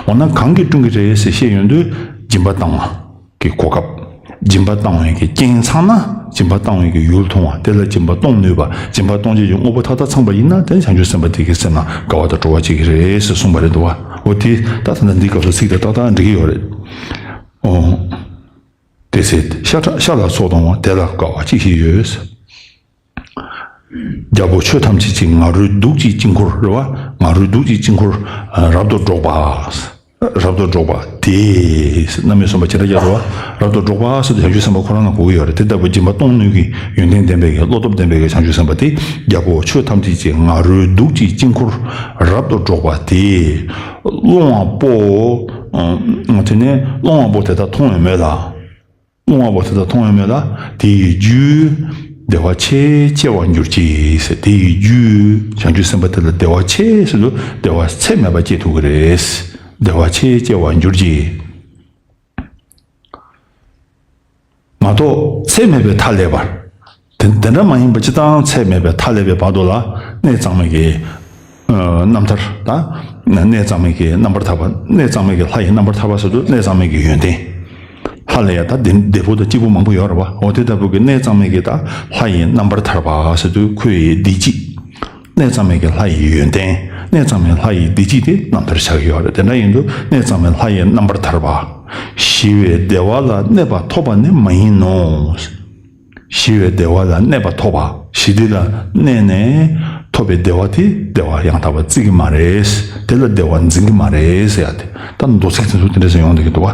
འོ་ན་གང་གིས་བསྐྲུན་གྱི་རེད་ཟེར་བཤད་ཡོང་དུས། སྦྱིན་པ་བཏང་བ། གི་གོ་སྐབས། སྦྱིན་པ་བཏང་བའི་གི་རྐྱེན་ཚང་ན། སྦྱིན་པ་བཏང་བའི་གི་ཡུལ་མཐོང་བ། དེ་ལ་སྦྱིན་པ་གཏོང་ནུས་པ། སྦྱིན་པ་གཏོང་བྱེད་ཀྱི་དངོས་པོ་མཐའ་དག་ཚང་པ་ཡིན་ན། དེ་ནི་བྱང་ཆུབ་སེམས་དཔའ་དེ་གི་སེམས་ལ་དགའ་བ་དང་སྤྲོ་བ་སྐྱེ་གི་རེད་ཟེར་གསུངས་པ་རེད་འདུག་བ། འོ་དེ་ད་ད་ལྟ་འདིའི་སྐབས་སུ་ཚིག་དེ་ཏག་ཏག་འགྲིག་གི་ཡོད་རེད། ཨོ། དེ་ཚེ་ཤ་ཁྲག་ཤ་ལ་སོགས་དང་བ། དེ་ལ་དགའ་བ་ཅི་ཞིག་ཡོད། རྒྱལ་པོ་ཆོས་ཐམས་ཅད་ཀྱི། ང་རོས་གདུགས་ཀྱི་དཀྱིལ་འཁོར་རེད་བ། ང་རོས་གདུགས་ཀྱི་དཀྱིལ་འཁོར་རབ་ཏུ་སྒྲོགས་པ། རབ་ཏུ་སྒྲོགས་པ་དེས། རྣམ་སྨིན་གསུམ་པ་བྱེ་བྲག་སྦྱར་བ། རབ་ཏུ་སྒྲོགས་པ་ཟེར་དུས་བྱང་ཆུབ་སེམས་དཔའ་ཁོ་རང་ལ་གོ་གི་ཡོད་རེད། དེ་ལྟ་བུ་སྦྱིན་པ་གཏོང་ནུས་ཀྱི་ཡོན་ཏན་ལྡན་པའི་གི། བློ་སྟོབས་ལྡན་པའི་གི་བྱང་ཆུབ་སེམས་དཔའ་དེ། རྒྱལ་པོ་ཆོས་ཐམས་ཅད་ཀྱི། ང་རོས་གདུགས་ཀྱི་དཀྱིལ་འཁོར་རབ་ཏུ་སྒྲོགས་པ་དེས། སློང་བ་པོ། དེ་ནས་སློང་བ་པོ་དེ་དག་མཐོང་བའི་མོད་ལ། སློང་བ་པོ་དེ་དག་མཐོང་བའི་མོད་ལ། དེ་ཡི་རྒྱུས་བདེ་བ་ཆེས་སྐྱེ་བར་འགྱུར་གྱི་ཟེར། དེ་ཡི་རྒྱུས་བྱང་ཆུབ་སེམས་དཔའ་དེ་ལ་བདེ་བ་ཆེས་ཟེར་དུས་བདེ་བ་ཚད་མེད་པ་སྐྱེ་ཐུབ་ཀྱི་རེད། བདེ་བ་ཆེས་སྐྱེ་བར་འགྱུར་གྱི། མ་གཏོགས་ཚད་མེད་པའི་མཐའ་ཀླས་པར། དེ་དེ་འདྲ་མ་ཡིན་པ་སྤྱིར་བཏང་ཚད་མེད་པའི་མཐའ་ཀླས་པའི་བར་དུ་ལ་གནས་གཙང་མའི་གི། ཨ། རྣམ་ཐར་དང་། གནས་གཙང་མའི་གི་རྣམ་པར་ཐར་པ། གནས་གཙང་མའི་གི་ལྷ་ཡི་རྣམ་པར་ཐར་པ་ཟེར་དུས་གནས་གཙང་མའི་གི་ཡོན་ཏན། ལྷ་ལ་ཡང་ད་དེ་འདྲ་པོ་དང་སྐྱིད་པོ་མང་པོ་ཡོད་རེད་བ། འོ་དེ་ལྟ་བུ་གི་གནས་གཙང་མའི་གི་ད་ལྷ་ཡི་རྣམ་པར་ཐར་པ་ཟེར་དུས་ཁོའི་བདེ་སྐྱིད། གནས་གཙང་མའི་གི་ལྷ་ཡི་ཡོན་ཏན། གནས་གཙང་མའི་ལྷ་ཡི་བདེ་སྐྱིད་དེ་རྣམ་ཐར་ཆགས་ཀྱི་ཡོད་རེད། དེ་འདྲ་ཡིན་དུས་གནས་གཙང་མའི་ལྷ་ཡི་རྣམ་པར་ཐར་པ། ཞི་བའི་བདེ་བ་ལ་གནས་པ་ཐོབ་པ་ནི་མ་ཡིན་ནོ། ཞི་བའི་བདེ་བ་ལ་གནས་པ་ཐོབ་པ། ཞི་བདེ་ལ་གནས་ནས་ཐོབ་པའི་བདེ་བ་དེ་བདེ་བ་ཡང་དག་པར་བརྩི་གི་མ་རེད། དེ་ལ་བདེ་བ་འཛིན་གི་མ་རེད་ཟེར་ཡ་དེ། ད་མདོ་ཚིག་དེ་ཚོ་དེ་འདྲ་ཟེར་ཡོང་བསྡད་ཀྱི་འདུག་བ།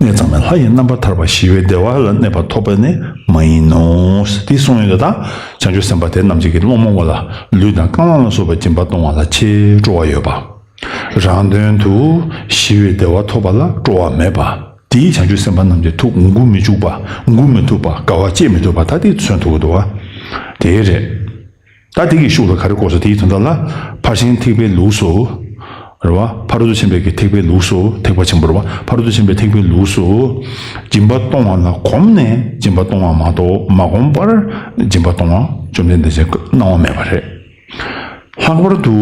གནས་གཙང་མའི་ལྷ་ཡི་རྣམ་པར་ཐར་པ། ཞི་བའི་བདེ་བ་ལ་གནས་པ་ཐོབ་པ་ནི་མ་ཡིན་ནོ། དེ་གསུངས་ཡོད་དེ། ད་བྱང་ཆུབ་སེམས་དཔའ་དེ་རྣམས་ཀྱི་སློང་མོ་བ་ལ་ལུས་དང་རྐང་ལག་ལ་སོགས་པའི་སྦྱིན་པ་གཏོང་བ་ལ་ཆེས་སྤྲོ་བ་ཡོད་པ། རང་དོན་དུ་ཞི་བའི་བདེ་བ་ཐོབ་པ་ལ་སྤྲོ་བ་མེད་པ། དེའི་བྱང་ཆུབ་སེམས་དཔའ་རྣམས་ཀྱི་ཐུགས་མགུ་མི་འཁྱུག་པ། མགུ་མི་ཐུག་པ། དགའ་བ་སྐྱེ་མི་ཐུབ་པ། ད་དེ་མཚོན་ཐུབ་ཀྱི་འདུག་བ། དེ་རེད། ད་དེ་གི་ཤུགས་ལ་ག་རེ་གོ་སོང་། དེའི་དོན་དག་ལ། ཕར་ཕྱིན་ཐེག་པའི་ལུགས་སུ། རེད་བ། ཕ་རོལ་ཏུ་ཕྱིན་པའི་གི་ཐེག་པའི་ལུགས་སུ། ཐེག་པ་ཆེན་པོ་རེད་བ། ཕ་རོལ་ཏུ་ཕྱིན་པའི་ཐེག་པའི་ལུགས་སུ། སྦྱིན་པ་གཏོང་བ་ལ་གོམས་ནས་སྦྱིན་པ་གཏོང་བ་མ་གཏོགས། མ་གོམས་པར་སྦྱིན་པ་གཏོང་བ་བཅོམ་ལྡན་འདས་ཀྱིས་གནང་བ་མེད་པ་རེད། ལྷག་པར་དུ་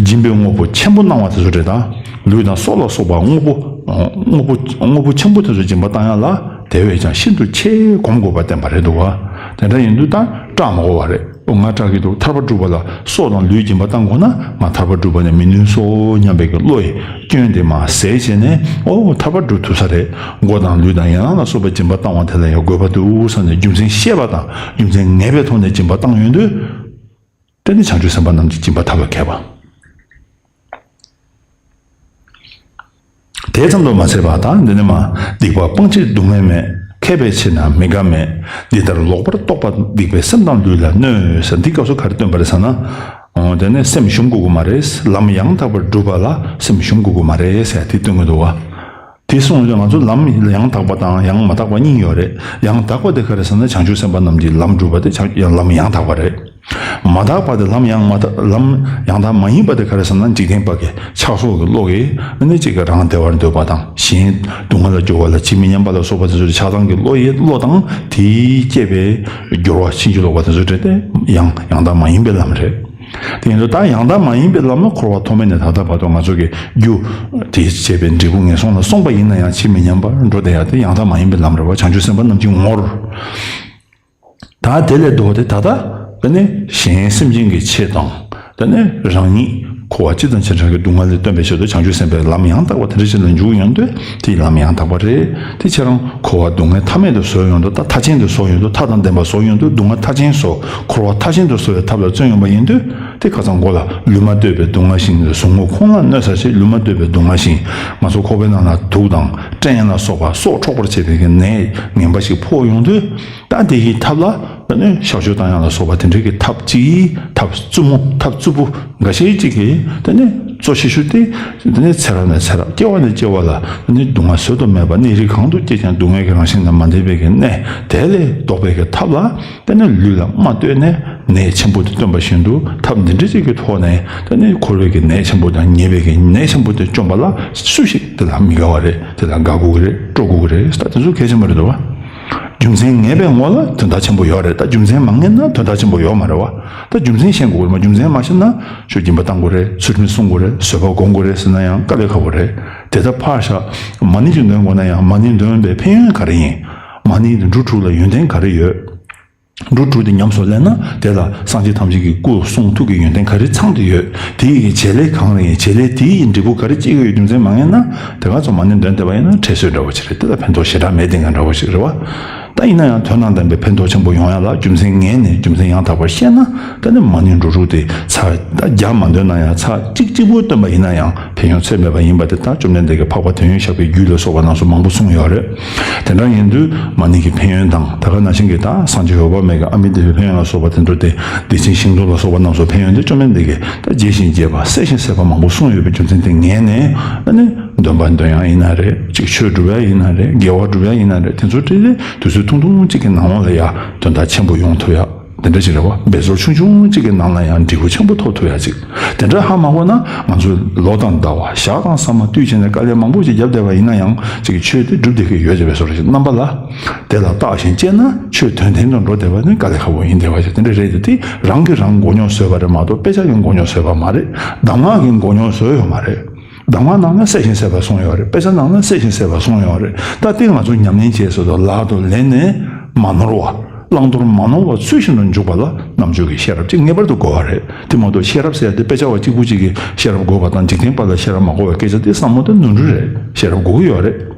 སྦྱིན་པའི་དངོས་པོ་ཆེན་པོ་གནང་བ་དེ་ཚོ་རེད། ད་ལུས་དང་སྲོག་ལ་སོགས་པ་དངོས་པོ་ དངོས་པོ་དངོས་པོ་ཆེན་པོ་དེ་ཚོ་སྦྱིན་པ་བཏང་ཡག་ལ་དེ་བས་ཀྱང་ཤིན་ཏུ་ཆེས་གོམས་དགོས་པ་བསྟན་པ་རེད་འདུག་བ། དེ་འདྲ་ཡིན་དུས་ད་སྐྲག་མ་དགོས་པ་རེད། ཨོ་ང་སྐྲག་གི་འདུག་ཐར་པ་སྒྲུབ་པ་ལ་སྲོག་དང་ལུས་སྦྱིན་པ་བཏང་དགོས་ན་ང་ཐར་པ་སྒྲུབ་པ་ནས་མི་ནུས་སོ་སྙམ་པའི་གི་བློ་ཡི་སྐྱོན་དེ་མར་ཟད་བྱས་ནས་ཨོ་ཐར་པ་སྒྲུབ་ཐུབ་ས་རེད། མགོ་དང་ལུས་དང་ཡན་ལག་ལ་སོགས་པའི་སྦྱིན་པ་བཏང་བ་དེ་ལ་ཡང་དགོས་པ་འདུག་བསམ་ནས་རྒྱུ་མཚན་ཤེས་པ་དང་རྒྱུ་མཚན་ངེས་པའི་ཐོག་ནས་སྦྱིན་པ་བཏང་ཡོང་དུས། དེ་ནི་བྱང་ཆུབ་སེམས་དཔའ་རྣམས་ཀྱི་སྦྱིན་པ་ཐར་པར་མཁས་པ། དེ་ཙམ་དུ་མ་ཟད་པར་ད་འདི་ནི་མ་སྡིག་པ་སྤང་ཕྱིར་སྡུག་བསྔལ་མེད། མཁས་པས་ཕྱེ་ན་མི་དགའ་མེད། འདི་ལྟར་ལོག་པར་རྟོག་པ་སྡིག་པས་སེམས་དང་ལུས་ལ་གནོད་ཟེར། འདི་སྐབས་སུ་ག་རེ་སྟོན་པ་རེད་ཟེར་ན། འོ་དེ་ནི་སེམས་ཞུམ་དགོས་ཀྱི་མ་རེད། ལམ་ཡང་དག་པར་སྒྲུབ་པ་ལ་སེམས་ཞུམ་དགོས་ཀྱི་མ་རེད་ཟེར་དེ་སྟོན་གྱི་འདུག་བ། དེ་གསུངས་ཡོད། ང་ཚོ་ལམ་ཡང་དག་པ་དང་ཡང་མ་དག་པ་གཉིས་ཡོད་རེད། ཡང་དག་པ་དེ་ག་རེ་ཟེར་ན་བྱང་ཆུབ་སེམས་དཔའ་རྣམས་ཀྱི་ལམ་སྒྲུབ་པ་དེ་བྱང་ཡང་ལམ་ཡང་དག་པ་རེད། མ་དག་པ་དེ་ལམ་ཡང་མ་དག་ལམ་ཡང་དག་མ་ཡིན་པ་དེ་ག་རེ་ཟེར་ན་འཇིག་རྟེན་པ་གི་ཆགས་སོགས་ཀྱི་བློ་གིས་ཨ་ནི་གཅིག་གི་རང་བདེ་བར་འདོད་པ་དང་གཞན་སྡུག་བསྔལ་ལ་སྦྱོར་བ་ལ་ཇི་མི་སྙམ་པ་ལ་སོགས་པ་དེ་ཚོ་ཆགས་སྡང་གི་བློ་ཡི་བློ་དང་དེས་བསྐྱེད་པའི་སྦྱོར་བ་ཕྱིན་ཅི་ལོག་པ་དེ་ཚོ་འདྲེས་ཏེ་ཡང་ཡང་དག་མ་ཡིན་པའི་ལམ་རེད། དེ་ཡིན་དུས་ད་ཡང་དག་མ་ཡིན་པའི་ལམ་ལ་འཁོར་བ་ཐོག་མེད་ནས་ད་ལྟ་བར་དུ་ང་ཚོ་གི་རྒྱུ་དེ་བྱས་པའི་འབྲས་བུ་ངན་སོང་ལ་སོང་པ་ཡིན་ན་ཡང་ཇི་མི་སྙམ་པར་འགྲོ་བསྡད་ཡ་དེ་ཡང་དག་མ་ཡིན་པའི་ལམ་རེད་བ། བྱང་ཆུབ་སེམས་དཔའ་རྣམས་ཀྱི་ངོར། ད་དེ་ལས་ལྡོག་སྟེ་ད་ལྟ་དེ་ནི་གཞན་སེམས་ཅན་གྱི་ཆེད་དང་དེ་ནི་རང་ཉིད་འཁོར་བ་སྤྱི་དང་བྱེ་བྲག་གི་སྡུག་བསྔལ་ལས་བཏོན་པའི་ཆེད་དུ་བྱང་ཆུབ་སེམས་དཔའི་ལམ་ཡང་དག་པ་དེ་འདྲ་ཞིག་ལ་འཇུག་ཡོང་དུས་དེའི་ལམ་ཡང་དག་པ་རེད། དེ་ཁྱེད་རང་འཁོར་བ་སྡུག་བསྔལ་མཐའ་མེད་དུ་བཟོ་ཡོང་དུས་ད་མཐའ་ཅན་དུ་བཟོ་ཡོང་དུས་མཐའ་དང་ལྡན་པ་བཟོ་ཡོང་དུས་སྡུག་བསྔལ་མཐའ་ཅན་བཟོ་འཁོར་བ་མཐའ་ཅན་དུ་བཟོ་བའི་ཐབས་ལ་བརྩོན་ཡོང་པ་ཡིན་དུས། དེ་ཁ་སང་མགོ་ལ་ལུས་མ་བཏུབ་པའི་སྡུག་བསྔལ་ཞིང་ཟུག་རྔུ་ཁོང་ལ་གནོད་ས་ཞེས་ལུས་མ་བཏུབ་པའི་སྡུག་བསྔལ་ཞིང་ང་ཚོ་ཁོག་པའི་ནང་ལ་དུག་དང་སྐྲན་ལ་སོགས་པ་སྲོག་འཕྲོག་པར་བྱེད་པའི་གི་ནད་ངན་པ་ཞིག་ཕོག་ཡོང་དུས། ད་དེ་གི་ཐབས་ལ་ད་ནི་གཤག་བཅོས་བཏང་ཡག་ལ་སོགས་པ་དེ་འདྲའི་གི་ཐབས་ཅིག་ཐབས་རྩུབ་མོ་ཐབས་རྩུབ་པོ་འགའ་ཤས་ཅིག་གིས་ད་ནི་གཙོ་ཆེ་ཤོས་དེ་ད་ནི་ཚེ་རབས་ནས་ཚེ་རབས་སྐྱེ་བ་ནས་སྐྱེ་བ་ལ་ད་ནི་སྡུག་བསྔལ་བཟོད་དུ་མེད་པ་གནས་རིས་གང་དུ་སྐྱེས་ཀྱང་སྡུག་བསྔལ་གྱི་རང་བཞིན་ལ་མ་འདས་པའི་གི་གནས་དེ་ལས་ལྡོག་པའི་གི་ཐབས་ལ། དེ་ནས་ལུས་ལ་རྨ་བཏོད་ནས་ནད་ཆེན་པོ་དེ་སྟོན་པ་བཞིན་དུ་ཐབས་འདི་འདྲ་ཅིག་གི་ཐོག་ནས་དེ་ནས་འཁོར་བའི་གི་ནད་ཆེན་པོ་དང་ཉེ་བའི་གི་ནད་ཆེན་པོ་དེ་བཅོམ་པ་ལ་སུ་ཞིག་དེ་ལ་མི་དགའ་བ་རེད། དེ་ལ་དགའ་དགོས་ཀྱི་རེད། སྤྲོ་དགོས་ཀྱི་རེད། ད་དེ་ཚོ་གལ་ཆེན་པོ་རེད་འདུག་བ། རྒྱུ་མཚན་ངེས་པའི་ངོ་ལ་དོན་དག་ཆེན་པོ་ཡོད་རེད། ད་རྒྱུ་མཚན་མ་ངེས་ན་དོན་དག་ཆེན་པོ་ཡོད་མ་རེད་བ། ད་རྒྱུ་མཚན་ཤེས་དགོས་ཀྱི་རེད་མ། རྒྱུ་མཚན་མ་ཤེས་ན་ཆོས་སྦྱིན་པ་བཏང་དགོས་རེད། ཚུལ་ཁྲིམས་སྲུང་དགོས་རེད། བཟོད་པ་སྒོམ་དགོས་རེད་ཟེར་ན་ཡང་དཀའ་ལས་ཁག་པོ་རེད། དེ་ལྟར་ཕར་བཞག་མ་ཎི་ཅིག་འདོན་དགོས་ན་ཡང་མ་ཎི་འདོན་པའི་ཕན་ཡོན་ག་རེ་ཡིན། མ་ཎི་འབྲུ་དྲུག་ལ་ཡོན་ཏན་ག་རེ་ཡོད། འབྲུ་དྲུག་དེ་ཉམས་སུ་ལེན་ན་དེ་ལ་སངས་རྒྱས་ཐམས་ཅད་ཀྱི་སྐུ་གསུང་ཐུགས་ཀྱི་ཡོན་ཏན་ག་རེ་ཚང་དུ་ཡོད། དེ་ཡི་བྱེད་ལས་གང་རེ་ཡིན། བྱེད་ལས་དེ་ཡི་འབྲས་བུ་ག་རེ་སྐྱེ་གི་ཡོད། རྒྱུ་མཚན་མ་ངེས་ན་དེ་ག་ཚོ་མ་ཎི་འདོན་བསྡད་པ་ཡིན་ན་ཁྲེལ་སོད་འདྲ་བོ་ཞིག་རེད། དེ་ལ་ཕན་ཐོགས་ཞེ་དྲག་མེད་དེ་འདྲ་འདྲ་བོ་ཞིག་རེད་བ། ད་ཡིན་ན་ཡང་དོན་དང་ལྡན་པའི་ཕན་ཐོགས་ཆེན་པོ་ཡོང་ཡ་ལ་རྒྱུ་མཚན་ངེས་ནས་རྒྱུ་མཚན་ཡང་དག་པར་ཤེས་ན་ད་ནི་མ་ཎི་འབྲུ་དྲུག་དེ་ཚར་ད་བརྒྱ་མ་འདོན་ན་ཡང་ཚར་གཅིག་གཅིག་པུ་བཏོན་པ་ཡིན་ན་ཡང་། ཕན་ཡོན་ཚད་མེད་པ་ཡིན་པ་དེ་དག་བཅོམ་ལྡན་འདས་ཀྱིས་འཕགས་པ་དོན་ཡོད་ཞགས་པའི་རྒྱུད་ལ་སོགས་པ་རྣམས་སུ་མང་པོ་གསུངས་ཡོད་རེད། དེ་འདྲ་ཡིན་དུས་མ་ཎི་གི་ཕན་ཡོན་དང་ད་ག་ནང་བཞིན་གྱི་ད་སངས་རྒྱས་འོད་དཔག་མེད་ཀྱི་ཨ་མི་དེ་བའི་ཕན་ཡོན་ལ་སོགས་པ་དེ་ཚོ་དེ་བདེ་ཆེན་ཞིང་མཛོད་ལ་སོགས་པ་རྣམས་སུ་ཕན་ཡོན་དེ་བཅོམ་ལྡན་འདས་ཀྱིས་ད་རྒྱས་ཤིང་རྒྱས་པ་གསལ་ཞིང་གསལ་བ་མང་པོ་གསུངས་ཡོད་པའི་རྒྱུ་མཚན་དེ་ངེས་ནས་ཨ་ནི་འདོན་པ་འདོན་ཡག་ཡིན་ན་རེད། ཅིག་ཆོས་སྒྲུབ་ཡག་ཡིན་ན་རེད། དགེ་བ་སྒྲུབ་ཡག་ཡིན་ན་རེད། དེ་ཚོ་དེ་དུས་ཚོད་ཐུང་ཐུང་གཅིག་གི་ནང་ལོགས་ལ་ཡ་དོན་དག་ཆེན་པོ་ཡོང་ཐུབ་ཡག་དེ་འདྲ་ཞིག་རེད་བ། འབད་རྩོལ་ཆུང་ཆུང་གཅིག་གི་ནང་ལ་ཡང་འབྲས་བུ་ཆེན་པོ་ཐོབ་ཐུབ་ཡ་ཅིག་དེ་འདྲ་ཧ་མ་གོ་ན་ང་ཚོས་ལོ་དང་ཟླ་བ་ཞག་དང་ས་མ་བསྟུད་བྱས་ནས་དཀའ་ལས་མང་པོ་ཞིག་བརྒྱབ་བསྡད་པ་ཡིན་ན་ཡང་ཅིག་ཆོས་དེ་སྒྲུབ་བསྡད་ཀྱི་ཡོད་ཅེས་པའི་བཟོ་འདྲ་ཞིག་རྣམ་པ་ལ་དེ་ལ་བརྟགས་ཤིང་དཔྱད་ན་ཆོས་དོན་ལྡན་དུ་འགྲོ་བསྡད་པ་ནི་དཀའ་ལས་ཁག་པོ་ཡིན་བསྡད་པ་ཞིག་དེ་འདྲ་རེད་དེ། དེ་རང་གིས་རང་མགོ་རྙོག་བཟོས་པ་རེད་མ་གཏོགས་དཔེ་ཆ་གིས་མགོ་རྙོག་བཟོས་པ་མ་རེད། གདམས་ངག་གིས་མགོ་རྙོག་བཟོས་ཡོད་མ་རེད། གདམས་ངག་ནང་ན་གསལ་ཞིང་གསལ་བ་གསུངས་ཡོད་རེད། དཔེ་ཆ་ནང་ན་གསལ་ཞིང་གསལ་བ་གསུངས་ཡོད་རེད། ད་ལྟའི་ང་ཚོ་ཉམས་ལེན་བྱས་ཟེར་དུས་ལག་ཏུ་ལེན་ནས་མ་ནོར་བ། བླང་དོར་མ་ནོར་བ་ཚུལ་བཞིན་དུ་འཇུག་པ་ལ་རྣམ་དཔྱོད་ཀྱི་ཤེས་རབ་ཅིག་ངེས་པར་དུ་དགོས་པ་རེད། དེ་མ་གཏོགས་ཤེས་རབ་ཟེར་ཡ་དེ་དཔེ་ཆ་བ་གཅིག་པུ་གཅིག་གིས་ཤེས་རབ་དགོས་པ་དང་འཇིག་རྟེན་པ་ལ་ཤེས་རབ་མ་དགོས་པའི་སྐད་ཆ་དེ་བསམ་བློ་དེ་ནོར་འཁྲུལ་རེད། ཤེས་རབ་དགོས་ཀྱི་ཡོད་རེད།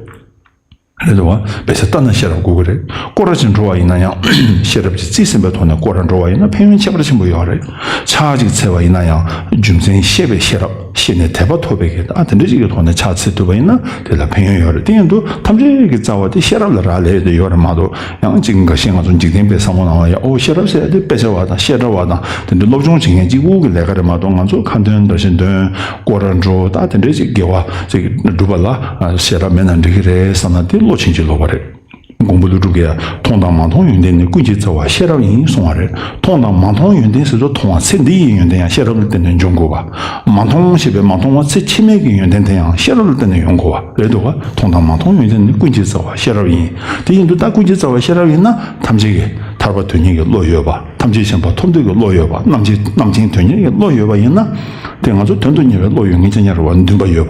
རེད་འདུག་བ། དཔེ་ཆ་ལྟ་ན་ཤེས་རབ་དགོས་ཀྱི་རེད། སྐོར་ར་ཅིག་འགྲོ་བ་ཡིན་ན་ཡང་ཤེས་རབ་ཀྱིས་རྩིས་ཟིན་པའི་ཐོག་ནས་སྐོར་ར་འགྲོ་བ་ཡིན་ན་ཕན་ཡོན་ཁྱད་པར་ཆེན་པོ་ཡོད་རེད། ཕྱག་ཅིག་འཚལ་བ་ཡིན་ན་ཡང་རྒྱུ་མཚན་ཤེས་པའི་ཤེས་རབ་ཤེས་ནས་དད་པ་ཐོབ་པའི་གི་ཨ་དེ་འདྲ་ཅིག་གི་ཐོག་ནས་ཕྱག་འཚལ་ཐུབ་པ་ཡིན་ན་དེ་ལ་ཕན་ཡོན་ཡོད་རེད། དེ་ཡིན་དུས་ཐམས་ཅད་ཀྱི་རྩ་བ་དེ་ཤེས་རབ་ལ་རག་ལས་ཏེ་ཡོད་རེད་མ་གཏོགས་ཡང་ཅིག་འགའ་ཤས་ང་ཚོ་འཇིག་རྟེན་པའི་བསམ་བློ་ནང་ལ་ཡང་ཨོ་ཤེས་རབ་ཟེར་ཡ་དེ་དཔེ་ཆ་བ་དང་བཤད་གྲྭ་བ་དང་དེ་འདྲ་སློབ་སྦྱོང་བྱེད་མཁན་གཅིག་པུ་གི་ལས་ཀ་རེད་མ་གཏོགས་ང་ཚོ་ཁ་འདོན་འདྲ་ཞིག་འདོན་སྐོར་ར་འགྲོ་ད་དེ་འདྲ་ཅིག་དགེ་བ་ཅིག་སྒྲུབ་པ་ལ་ཤེས་རབ་མེད་ན་འགྲིག་གི་རེད་བསམ་ན་དེ་བློ་ཕྱིན་ཅི་ལོག་པ་རེད། མགོན་པོ་ཀླུ་སྒྲུབ་ཀྱིས་མཐོང་དང་མ་མཐོང་ཡོན་ཏན་ནི་ཀུན་གྱི་རྩ་བ་ཤེས་རབ་ཡིན་གསུང་བ་རེད། མཐོང་དང་མ་མཐོང་ཡོན་ཏན་ཟེར་ཚོ་མཐོང་བ་ཚེ་འདི་ཡི་ཡོན་ཏན་ཡང་ཤེས་རབ་ལ་བརྟེན་ནས་འབྱུང་དགོས་པ། མ་མཐོང་ཞེས་པའི་མ་མཐོང་བ་ཚེ་ཕྱི་མའི་གི་ཡོན་ཏན་དེ་ཡང་ཤེས་རབ་ལ་བརྟེན་ནས་ཡོང་དགོས་པ་རེད་འདུག་ག་མཐོང་དང་མ་མཐོང་ཡོན་ཏན་ནི་ཀུན་གྱི་རྩ་བ་ཤེས་རབ་ཡིན། དེ་ཡིན་དུས་ད་ཀུན་གྱི་རྩ་བ་ཤེས་རབ་ཡིན་ན་ཐམས་ཅད་ཀྱི་ཐར་ ཐར་པ་དོན་གཉེར་གྱི་བློ་ཡོད་པ། ཐམས་ཅད་མཁྱེན་པ་ཐོབ་འདོད་ཀྱི་བློ་ཡོད་པ། རྣམ་མཁྱེན་རྣམ་མཁྱེན་དོན་གཉེར་གྱི་བློ་ཡོད་པ་ཡིན་ན། དེ་ང་ཚོ་དོན་དུ་གཉེར་བའི་བློ་ཡོད་མཁན་ཅན་ཉར་བ་འདུན་པ་ཡོད་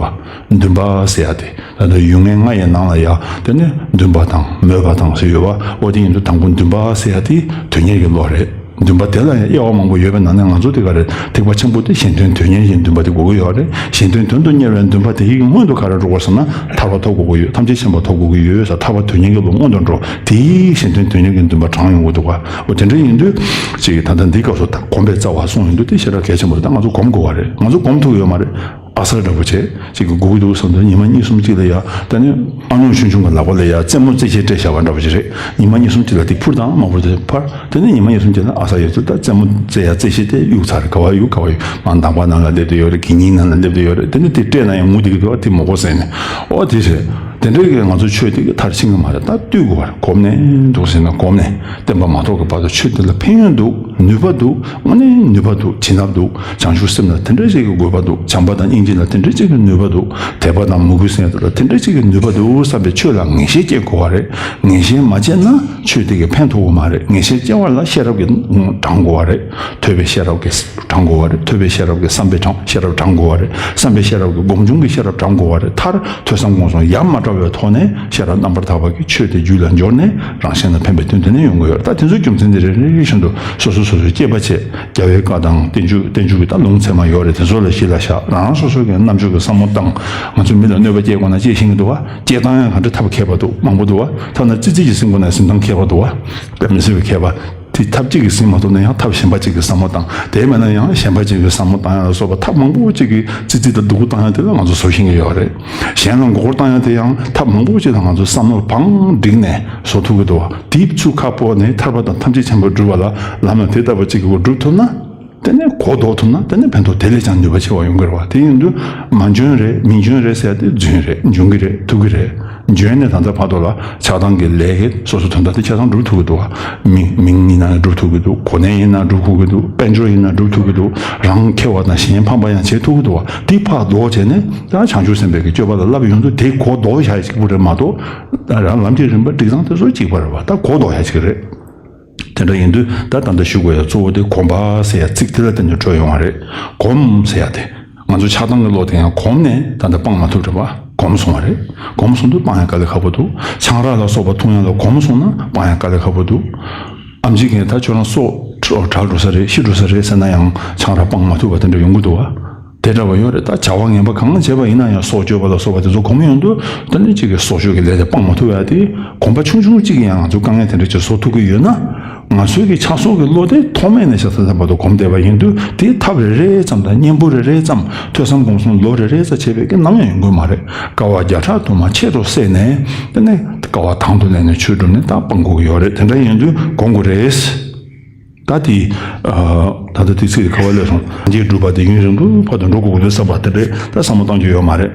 པ། འདུན་པ་ཟེར་ཡ་དེ། ད་ལྟ་ཡུལ་ངན་ལྔ་ཡི་ནང་ལ་ཡ་དེ་ནི་འདུན་པ་དང་མོས་པ་དང་ཟེར་ཡོད་པ། འོ་དེ་ཡིན་དུས་དང་པོ་འདུན་པ་ཟེར་ཡ་དེ་དོན་གཉེར་གྱི་བློ་རེད། འདུན་པ་དེ་ལ་ཡང་དབྱེ་བ་མང་པོ་ཡོད་པའི་ནང་ནས་ང་ཚོ་དེ་ག་རེ་ཐེག་པ་ཆེན་པོ་དེ་གཞན་དོན་དོན་གཉེར་གྱི་འདུན་པ་དེ་དགོས་ཀྱི་ཡོད་རེད། གཞན་དོན་དོན་དུ་གཉེར་བའི་འདུན་པ་དེ་ཡི་སྔོན་དུ་ག་རེ་འགྲོ་དགོས་ཟེར་ན། ཐར་པ་ཐོབ་དགོས་ཀྱི་ཡོད། ཐམས་ཅད་མཁྱེན་པ་ཐོབ་དགོས་ཀྱི་ཡོད་ཟེར། ཐར་པ་དོན་གཉེར་གྱི་བློ་སྔོན་དུ་འགྲོ། དེ་ཡིས་གཞན་དོན་དོན་གཉེར་གྱི་འདུན་པ་དྲངས་ཡོང་གི་འདུག་ག། འོ་དེ་འདྲ་ཡིན་དུས་ཅིག་ད་ལྟ་འདི་སྐབས་སུ་ད་གོམས་པའི་རྩ་བ་གསུངས་ཡོང་དུས་དེ་ཞེ་དྲག་གལ་ཆེན་པོ་རེད། ད་ང་ཚོ་གོམས་དགོས་པ་རེད། ང་ཚོ་གོམས་ཐུབ་ཡོད་མ་རེད། ཨ་གསར་འདྲ་པོ་བྱས་ཅིག་གི་སྒུག་གི་འདུག་བསམ་དུས་ཉི་མ་གཉིས་གསུམ་ཅིག་ལ་ཡ། ད་ནི་ཨ་ཉོག་ཆུང་ཆུང་གི་ལག་པ་ལ་ཡ་རྩེད་མོ་རྩེ་ཤེས་སྤྲད་བཞག་པ་འདྲ་པོ་ཅིག་རེད། ཉི་མ་གཉིས་གསུམ་ཅིག་ལ་དེ་འཕུར་དང་མ་འཕུར་དེ་ཕར། དེ་ནས་ཉི་མ་གཉིས་གསུམ་ཅིག་ལ་ཨ་གསར་ཡོད་ཚུལ་ད་རྩེད་མོ་རྩེ་ཡ་རྩེ་ཤེས་དེ་གཡུག་ཚར་རེད། ག་བ་གཡུག་ག་བ་གཡུག་མར་འདམ་བག་ནང་ལ་སླེབས་བསྡད་ཡོད་རེད། གད་སྙིགས་ནང་ལ་སླེབས་བསྡད་ཡོད་རེད། དེ་ནས་དེ་སྤྲད་ན་ཡང་ངུ་བསྡད་ཀྱི་འདུག་ག། དེ་མོ་གོ་ཟེར་ནས། ཨོ་དེ་རེད། དེ་འདྲའི་གི་ང་ཚོ་ཆོས་དེ་གི་མཐར་ཕྱིན་གི་མ་རེད། ད་ལྟོས་དགོས་པ་རེད། གོམས་ནས་འདུག་ཟེར་ན་གོམས་ནས། བསྟན་པ་མ་ཐོབ་ཀྱི་བར་དུ་ཆོས་འདི་ལ་ཕན་ཡོན་འདུག་ནུས་པ་འདུག་དངོས་གནས་ནུས་པ་འདུག་བྱིན་རླབས་འདུག་བྱང་ཆུབ་སེམས་ལ་དེ་འདྲ་ཅིག་གི་དགོས་པ་འདུག་བྱམས་པ་དང་སྙིང་རྗེ་ལ་དེ་འདྲ་ཅིག་གི་ནུས་པ་འདུག་དད་པ་དང་མོས་གུས་ཟེར་ཡ་དེ་ལ་དེ་འདྲ་ཅིག་གི་ནུས་པ་འདུག་བསམ་པའི་ཆོས་ལ་ངེས་ཤེས་སྐྱེ་དགོས་པ་རེད། ངེས་ཤེས་མ་སྐྱེས་ན་ཆོས་དེ་གི་ཕན་ཐོགས་ཀྱི་མ་རེད། ངེས་ཤེས་སྐྱེ་བ་ལ་ཤེས་རབ་ཀྱིས་དྲངས་དགོས་པ་རེད། ཐོས་པའི་ཤེས་རབ་ཀྱིས་དྲངས་དགོས་པ་རེད། ཐོས་པའི་ཤེས་རབ་ཀྱིས་བསམ་པའི་དྲངས་ཤེས་རབ་དྲངས་དགོས་པ་རེད། བསམ་པའི་ཤེས་རབ་ཀྱིས་སྒོམ་བྱུང་གི་ཤེས་རབ་དྲངས་དགོས་པ་རེད། མཐར་ཐོས་བསམ་སྒོམ་གསུམ་ཡ་མ་བྲལ་བའི་ཐོག་ནས་ཤེས་རབ་རྣམ་པར་དག་པ་གིས་ཆོས་དེ་རྒྱུད་ལ་འབྱོར་ནས་རང་གཞན་ལ་ཕན་པའི་དོན་དེ་ནས་ཡོང་གི་ཡོད་རེད། ད་དེ་ཚོའི་རྒྱུ་མཚན་དེ་རེ་རེ་བཞིན་དུ་སོ་སོ་སོ་སོའི་དཔྱད་པ་བྱས། རྒྱལ་བའི་བཀའ་དང་བསྟན་བཅོས། བསྟན་བཅོས་ཀྱི་ད་ལུང་ཚད་མ་ཡོད་རེད། དེ་ཚོ་ལ་གཞི་ལ་བཞག་རང་རང་སོ་སོ་གི་རྣམ་དཔྱོད་ཀྱི་བསམ་བློ་བཏང་། ང་ཚོ་མི་ལ་གནོད་པ་སྐྱེལ་དགོས་ན་སྐྱེལ་ཤེས་ཀྱི་འདུག་བ། སྐྱེལ་སྟངས་ཡང་ག་འདྲ་ཐབས་མཁས་པ་འདུག་མང་པོ་འདུག་བ། ཐ་ན་ཙི་ཙི་ཅིག་ཟིན་དགོས་ན་ཟིན་སྟངས་མཁས་པ་འདུག་བ། དཔེ་མི་སྲིད་པའི་མཁས་པ། དེ་ཐབས་གཅིག་གིས་ཟིན་མ་ཐུབ་ན་ཡང་ཐབས་གཞན་པ་གཅིག་གིས་བསམ་བློ་བཏང་། དེ་མེད་ན་ཡང་གཞན་པ་གཅིག་གིས་བསམ་བློ་བཏང་ཡ་ལ་སོགས་པ་ཐབས་མང་པོ་གཅིག་གིས་ཙི་ཙི་དང་སྡུག་པོ་བཏང་ཡ་དེ་ལ་ང་ཚོ་བཟོ་ཤེས་ཀྱི་ཡོད་རེད། གཞན་ལ་མགོ་སྐོར་བཏང་ཡ་དེ་ཡང་ཐབས་མང་པོ་གཅིག་དང་ང་ཚོ་བསམ་བློ་བང་བསྒྲིགས་ནས་བཟོ་ཐུབ་ཀྱི་འདུག་བ། དེ་ཚུར་ཁ་སྤོ་ནས་ཐར་པ་དང་ཐམས་ཅད་མཁྱེན་པ་སྒྲུབ་པ་ལ་ལམ་ལ་དེ་ལྟ་བུ་གཅིག་གིས་སྒྲུབ་ཐུབ་ན། དེ་ནས་གོ་ལྡོག་ཐུབ་ན་དེ་ནས་ཕན་ཐོགས་དེ་ལས་ཀྱང་ནུས་པ་ཆེ་བ་ཡོང་གི་རེད་བ། དེ་ཡིན་དུས་མ་འཇོན་རེད། མི་འཇོན་རེད་ཟེར་ཡ་དེ་རྫུན་རེད། འཇོན་གྱི་རེད། ཐུབ་ཀྱི་རེད། འཇོན་ནས་ད་ལྟ་བར་དུ་ལ་ཆགས་སྡང་གི་ལས་ཀྱིས་སོ་སོ་དོན་དག་དེ་ཆ་ཚང་སྒྲུབ་ཐུབ་ཀྱི་འདུག་བ། མིང་མིང་ཡིན་ན་སྒྲུབ་ཐུབ་ཀྱི་འདུག་གོ་གནས་ཡིན་ན་སྒྲུབ་ཐུབ་ཀྱི་འདུག་དཔལ་འབྱོར་ཡིན་ན་སྒྲུབ་ཐུབ་ཀྱི་འདུག་རང་མཁས་པ་དང་གཞན་ཕམ་པ་ཡང་བྱེད་ཐུབ་ཀྱི་འདུག་བ། དེ་ཕར་ལྡོག་བྱས་ནས་ད་བྱང་ཆུབ་སེམས་དཔའི་གི་སྤྱོད་པ་ལ་བསླབ་ཡོང་དུས་དེ་གོ་ལྡོག་བྱ་ཡ་གཅིག་པུ་རེད་མ་གཏོགས། ད་རང་ལམ་གྱི་རིམ་པ་སྒྲིག་སྟངས་དེ་ཚོ་གཅིག་པ་རེད་བ། ད་གོ་ལྡོག་བྱ་ཡ་གཅིག་རེད། དེ་འདྲ་ཡིན་དུས་ད་ད་ལྟ་ཞུ་དགོས་ཡ་གཙོ་བོ་དེ་གོམས་པ་ཟེར་ཡ་ཚིག་དེ་ལ་བརྟེན་ནས་འཕྲོས་ཡོང་བ་རེད། གོམས་ཟེར་ཡ་དེ། ང་ཚོ་ཆགས་སྡང་གི་བློ་དེ་ཡང་གོམས་ནས་ད་ལྟ་སྤང་མ་ཐུབ་རེད་བ། གོམས་སོང་བ་རེད། གོམས་སོང་དུས་སྤང་ཡ་དཀའ་ལས་ཁག་པོ་འདུག་ཆང་རག་ལ་སོགས་པ་འཐུང་ཡ་ལ་གོམས་སོང་ན་སྤང་ཡ་དཀའ་ལས་ཁག་པོ་འདུག་ཨེམ་ཆི་གིས་ད་ཁྱོད་རང་སྲོག་བྲལ་འགྲོ་ས་རེད། ཤི་འགྲོ་ས་རེད་ཟེར་ན་ཡང་ཆང་རག་སྤང་མ་ཐུབ་པ་དེ་འདྲ་ཡོང་གི་འདུག་བ། དེ་འདྲ་བ་ཡོད་རེད། ད་བྱ་བ་ངན་པ་གང་བྱས་པ་ཡིན་ན་ཡང་སྲོག་གཅོད་པ་ལ་སོགས་པ་དེ་ཚོ་གོམས་ཡོང་དུས་ད་ནི་གཅིག་གིས་སྲོག་གཅོད་ཀྱི་ལས་དེ་སྤང་མ་ཐུབ་ཡ་དེ། གོམས་པ་ཆུང་ཆུང་གཅིག་གིས་ཡང་ང་ཚོ་དཀའ་ངལ་དེ་འདྲ་ཅིག་བཟོ་ཐུབ་ཀྱི་ཡོད་ན། ང་ཚོའི་གི་ཆགས་སོགས་ཀྱི་བློ་དེ་ཐོག་མེད་ནས་ཤ་ཚ་ཚ་བར་དུ་གོམས་བསྡད་པ་ཡིན་དུས་དེའི་ཐབས་རེ་རེ་ཙམ་དང་གཉེན་པོ་རེ་རེ་ཙམ་ཐོས་བསམ་སྒོམ་གསུམ་ལོ་རེ་རེ་ཙམ་བྱས་པའི་གི་ནམ་ཡང་ཡོང་གི་མ་རེད། དཀའ་བ་བརྒྱ་ཕྲག་དུ་མ་ཆེད་དུ་བསྲེས་ནས་དེ་ནས་དཀའ་བ་དང་དུ་ལེན་ནས་ཆོས་སྒྲུབ་ནས་ད་སྤང་དགོས་ཀྱི་ཡོད་རེད། དེ་འདྲ་ཡིན་དུས་གོམས་དགོས་རེད། ད་དེ། ད་ལྟ་དེ་ཚིག་གི་ཁ་བ་ལས་སོང་། སངས་རྒྱས་སྒྲུབ་པ་དེ་ཡུན་རིང་པོའི་བར་དུ་འགྲོ་དགོས་ཀྱི་འདུག་བསམ་པ་དེ་འདྲའི་ད་བསམ་བློ་གཏོང་རྒྱུ་ཡོད་མ་རེད།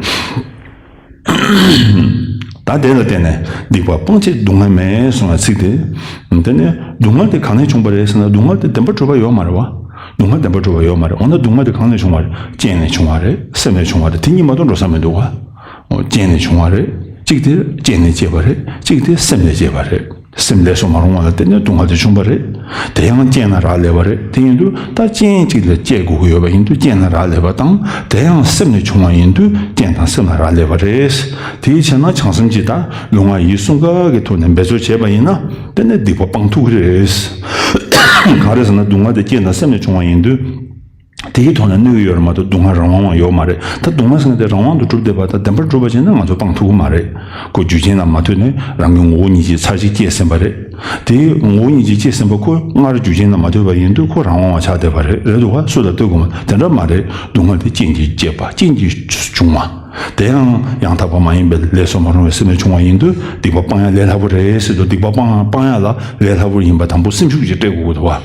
ད་དེ་ལ་བརྟེན་ནས་སྡིག་པ་སྤང་ཕྱིར་སྡུག་བསྔལ་མེད་གསུངས་པའི་ཚིག་དེ། དེ་ནས་སྡུག་བསྔལ་དེ་གང་ནས་བྱུང་བ་རེད་ཟེར་ན་སྡུག་བསྔལ་དེ་བདེན་པར་གྲུབ་པ་ཡོད་མ་རེད་བ། སྡུག་བསྔལ་བདེན་པར་གྲུབ་པ་ཡོད་མ་རེད། འོ་ན་སྡུག་བསྔལ་དེ་གང་ནས་བྱུང་བ་རེད། རྐྱེན་ནས་བྱུང་བ་རེད། སེམས་ནས་བྱུང་བ་རེད། དེ་གཉིས་མ་གཏོགས་འགྲོ་ས་མི་འདུག་བ། འོ་རྐྱེན་ནས་བྱུང་བ་རེད། གཅིག་དེ་རྐྱེན་ནས་སྐྱེས་པ་རེད། གཅིག་དེ་སེམས་ནས་སྐྱེས་པ་རེད། སེམས་ལས་སུ་མ་རུང་བ་ལ་བརྟེན་ནས་སྡུག་བསྔལ་དེ་བྱུང་བ་རེད། དེ་ཡང་རྐྱེན་ལ་རག་ལས་པ་རེད། དེ་ཡིན་དུས་ད་རྐྱེན་གཅིག་ལ་སྐྱེ་དགོས་ཀྱི་ཡོད་པ་ཡིན་དུས་རྐྱེན་ལ་རག་ལས་པ་དང་། དེ་ཡང་སེམས་ནས་བྱུང་བ་ཡིན་དུས་རྐྱེན་དང་སེམས་ལ་རག་ལས་པ་རེད། དེའི་ཕྱིར་ན་བྱང་སེམས་ཀྱིས་ད་ལུས་ངག་ཡིད་གསུམ་ཀ་གི་ཐོག་ནས་འབད་རྩོལ་བྱས་པ་ཡིན་ན་དེ་ནས་སྡིག་པ་སྤང་ཐུབ་ཀྱི་རེད། གང་རེད་ཟེར་ན་སྡུག་བསྔལ་དེ་རྐྱེན་དང་སེམས་ནས་བྱུང་བ་ཡིན་དུས། དེའི་ཐོག་ནས་གནོད་ཀྱི་ཡོད་རེད་མ་གཏོགས་སྡུག་བསྔལ་རང་དབང་བ་ཡོད་མ་རེད། ད་སྡུག་བསྔལ་ཟེར་མཁན་དེ་རང་དབང་དུ་གྲུབ་བསྡད་པ་དང་བདེན་པར་གྲུབ་པ་བྱས་ན་ང་ཚོ་སྤང་ཐུབ་ཀྱི་མ་རེད། ཁོ་རྒྱུ་རྐྱེན་ལ་མ་ལྟོས་ནས་རང་གི་ངོ་བོ་ཉིད་ཀྱིས་ཚར་གཅིག་སྐྱེས་ཟིན་པ་རེད། དེའི་ངོ་བོ་ཉིད་ཀྱིས་སྐྱེས་ཟིན་པ་ཁོ་སྔར་རྒྱུ་རྐྱེན་ལ་མ་ལྟོས་པ་ཡིན་དུས་ཁོ་རང་དབང་བ་ཆགས་བསྡད་པ་རེད། རེད་འདུག་བ། སུ་ལ་ལྟོས་དགོས་མ་དེ་འདྲ་མ་རེད། སྡུག་བསྔལ་དེ་རྐྱེན་གྱིས་བསྐྱེད་པ་རྐྱེན་གྱིས་བྱུང་བ། དེ་ཡང་ཡང་དག་པ་མ་ཡིན་པའི་ལས་སུ་མ་རུང་བའི་སེམས་ནས་བྱུང་བ་ཡིན་དུས་སྡིག་པ་སྤང་ཡ་ལས་སླ་པོ་རེད་ཟེར་དུས་སྡིག་པ་སྤང་སྤང་ཡ་ལ་ལས་སླ་པོ་ཡིན་པ་དང་པོ་སེམས་ཤུགས་ཀྱིས་སྤྲད་དགོས་ཀྱི་འདུག་བ།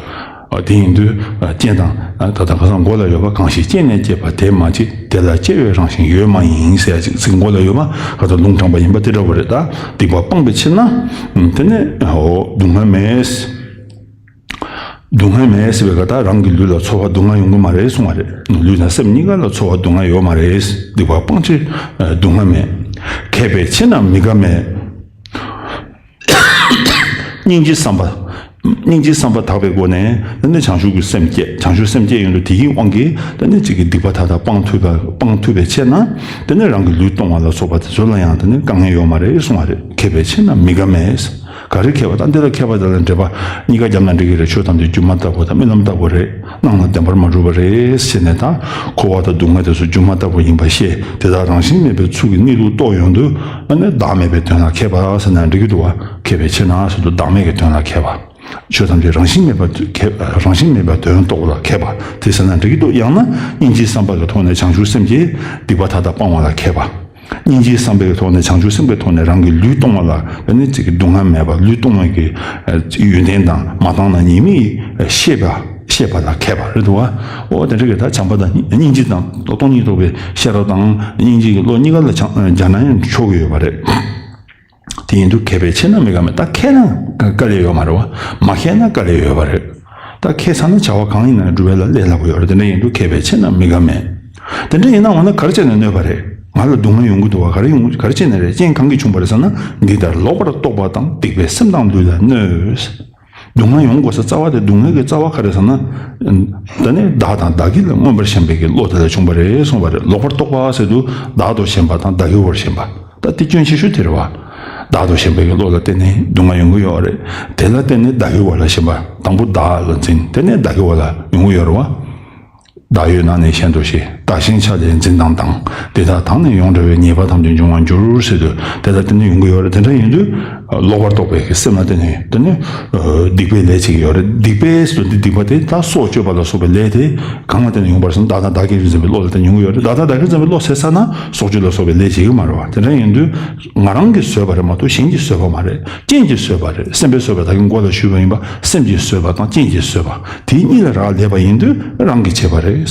དེ་ཡིན་དུས་རྐྱེན་དང་ད་ལྟ་ཁ་སང་མགོ་ལ་ཡོད་པ་གང་ཞིག་རྐྱེན་ནས་སྐྱེས་པ་དེ་མ་བྱེད་དེ་ལ་སྐྱེ་བའི་རང་བཞིན་ཡོད་མ་ཡིན་ཟེར་ཡ་ཅིག་ཚིག་མགོ་ལ་ཡོད་པ་ཁ་སང་ལུང་དྲངས་པ་ཡིན་པ་དེ་འདྲ་བོ་རེད། ད་སྡིག་པ་སྤངས་པའི་ཕྱིར་ན་དེ་ནས་འོ་སྡུག་བསྔལ་མེད། སྡུག་བསྔལ་མེད་ཟེར་བའི་སྐབས་ད་རང་གི་ལུས་ལ་ཚོར་བ་སྡུག་བསྔལ་ཡོང་གི་མ་རེད་གསུང་བ་རེད། ལུས་དང་སེམས་གཉིས་ཀ་ལ་ཚོར་བ་སྡུག་བསྔལ་ཡོད་མ་རེད། སྡིག་པ་སྤང་ཕྱིར་སྡུག་བསྔལ་མེད། མཁས་པའི་ཕྱིར་ན་མི་དགའ་མེད། སྙིང་རྗེ་བསམ་པ། སྙིང་རྗེའི་བསམ་པ་དག་པའི་སྒོ་ནས་དེ་ནས་བྱང་ཆུབ་ཀྱི་སེམས་བསྐྱེད། བྱང་ཆུབ་སེམས་བསྐྱེད་ཡོང་དུས་དེ་གི་དབང་གིས་དེ་ནས་གཅིག་གི་སྡིག་པ་མཐའ་དག་སྤང་ཐུབ་པ། སྤང་ཐུབ་པའི་ཕྱིར་ན་དེ་ནས་རང་གི་ལུས་གཏོང་བ་ལ་སོགས་པ་དེ་ཚོ་ལ་ཡང་དེ་ནས་དཀའ་ངལ་ཡོད་མ་རེད་གསུང་བ་རེད། མཁས་པའི་ཕྱིར་ན་མི་དགའ་མེད། ག་རེ་མཁས་པ་དང་འདི་ལ་མཁས་པ་དེ་ལ་འགྲེལ་པ་གཉིས་ཀ་བརྒྱབ་ན་འགྲིག་གི་རེད། ཆོས་ཐམས་ཅད་སྒྱུ་མ་ལྟ་བུ་དང་རྨི་ལམ་ལྟ་བུ་རེད། སྣང་ལ་བདེན་པར་མ་གྲུབ་པ་རེད་ཟེར་ནས། ད་འཁོར་བ་དང་སྡུག་བསྔལ་དེ་ཚོ་སྒྱུ་མ་ལྟ་བུ་ཡིན་པ་ཤེས། དེ་དག་རང་བཞིན་མེད་པའི་ཚུལ་གྱིས་གནས་ལུགས་རྟོགས་ཡོང་དུས་ཨ་ནི་བདག་མེད་པའི་དོན་ལ་མཁས་པ་ཟེར་ན་འགྲིག་གི་འདུག་བ། མཁས་པའི་ཕྱིར་ན་ཟེར་དུས་བདག་མེད་ཀྱི་དོན་ལ་མཁས་པ། ཆོས་ཐམས་ཅད་རང་བཞིན་མེད་པ་མཁས། རང་བཞིན་མེད་པའི་དོན་རྟོགས་ལ་མཁས་པ་དེ་ཟེར་ན་འགྲིག་གི་འདུག། ཡང་ན་སྙིང་རྗེའི་བསམ་པ་གི་ཐོག་ནས་བྱང་ཆུབ་སེམས་ཀྱིས་སྡིག་པ་མཐའ་དག་སྤང་བ་ལ་མཁས་པ། སྙིང་རྗེའི་བསམ་པའི་གི་ཐོག་ནས་བྱང་ཆུབ་སེམས་ཀྱི་ཐོག་ནས་རང་གི་ལུས་གཏོང་བ་ལ་དེ་ནི་ཅིག་གི་སྡུག་བསྔལ་མེད་པ། ལུས་གཏོང་བའི་གི་ཡོན་ཏན་དང་མ་བཏང་ན་ཉེས་དམིགས་ཤེས་པ། ཤེས་པ་ལ་མཁས་པ་རེད་འདུག་བ། འོ་དེ་འདྲ་གི་ད་བྱམས་པ་དང་སྙིང་རྗེ་དང་སྟོང་ཉིད་རྟོགས་པའི་ཤེས་རབ་དང་སྙིང་རྗེ་གི་བློ་གཉིས་ཀ་ལ་སྦྱར་ན་ཡང་ཆོག་གི་ཡོད་པ་རེད། དེ་ཡིན་དུས་མཁས་པའི་ཕྱིར་ན་མི་དགའ་མེད། ད་མཁས་ན་དཀའ་ལས་ཡོད་མ་རེད་བ། མ་མཁས་ན་དཀའ་ལས་ཡོད་པ་རེད། ད་མཁས་ཚར་ན་བྱ་བ་གང་ཡིན་ན་སྒྲུབ་པ་ལ་ལས་སླ་པོ་ཡོད་རེད། དེ་འདྲ་ཡིན་དུས་མཁས་པའི་ཕྱིར་ན་མི་དགའ་མེད། དེ་འདྲ་ཡིན་ན་འོ་ན་ག་རེ་བྱས་ནས་གནོད་པ་རེད། ང་ལ་སྡུག་བསྔལ་ཡོང་གི་འདུག་བ། ག་རེ་ཡོང་ག་རེ་བྱས་ནས་རེད། རྐྱེན་གང་གིས་བྱུང་བ་རེད་ཟེར་ན། འདི་ལྟར་ལོག་པར་རྟོག་པ་དང་། སྡིག་པས་སེམས་དང་ལུས་ལ་གནོད། སྡུག་བསྔལ་ཡོང་དགོས་ས་རྩ་བ་དེ། སྡུག་བསྔལ་གྱི་རྩ་བ་ག་རེ་ཟེར་ན། ད་ནི་བདག་དང་བདག་གི་ལ་མངོན་པར་ཞེན་པའི་གི་བློ་དེ་ལ་བྱུང་བ་རེད་གསུངས་པ་རེད། ལོག་པར་རྟོག་པ་ཟེར་དུས་བདག་ཏུ་ཞེན་པ་དང་བདག་གི་བར་ཞེན་པ། ད་དེ་སྐྱོན་ཆེ་ཤོས་དེ་རེད་བ། བདག་ཏུ་ཞེན་པའི་གི་བློ་ལ་བརྟེན་ནས་སྡུག་བསྔལ་ཡོང་གི་ཡོད་རེད། དེ་ལ་བརྟེན་ནས་བདག་གི་བར་ལ་ཞེན་པ། དང་པོ་བདག་ལ་འཛིན། དེ་ནས་བདག་གི་བར་ལ་ཡོང་གི་ཡོད་རེད་བ། བདག་ཡོད་ན་ནི་གཞན་དུ་ཞེན། བདག་གཞན་ཆ་ལས་འཛིན་དང་ལྡན། དེ་དག་དང་ནི་ཡོངས་བྲལ་བའི། ཉེས་པ་ཐམས་ཅད་འབྱུང་བར་འགྱུར་ཟེར་དུས་དེ་ལ་བརྟེན་ནས་ཡོང་གི་ཡོད་རེད། དེ་འདྲ་ཡིན་དུས་ལོག་པར་རྟོག་པའི་གི་སེམས་ལ་བརྟེན་ནས་དེ་ནི་སྡིག་པའི་ལས་བྱེད་ཀྱི་ཡོད་རེད། སྡིག་པའི་ཟེར་དུས་འདི་སྡིག་པ་དེ་ད་སྲོག་གཅོད་པ་ལ་སོགས་པའི་ལས་དེ་གང་ལ་བརྟེན་ནས་ཡོང་བར་ཟེར་ན། བདག་དང་བདག་གིར་འཛིན་པའི་བློ་ལ་བརྟེན་ནས་ཡོང་གི་ཡོད་རེད། བདག་དང་བདག་གིར་འཛིན་པའི་བློ་ཟེར་ས་ན་སྲོག་གཅོད་ལ་སོགས་པའི་ལས་བྱེད་ཀྱི་མ་རེད་བ། དེ་འདྲ་ཡིན་དུས་ང་རང་གིས་བཟོས་པ་རེད་མ་གཏོགས་གཞན་གྱིས་བཟོས་པ་མ་རེད། རྐྱེན་གྱིས་བཟོས་པ་རེད། སེམས་པས་བཟོས་པ། ད་གིན་མགོ་ལ་ཞུས་པ་ཡིན་པ། སེམས་ཀྱིས་བཟོས་པ་དང་རྐྱེན་གྱིས་བཟོས་པ་དེ་གཉིས་ལ་རག་ལས་པ་ཡིན་དུས་རང་གིས་བྱས་པ་རེད།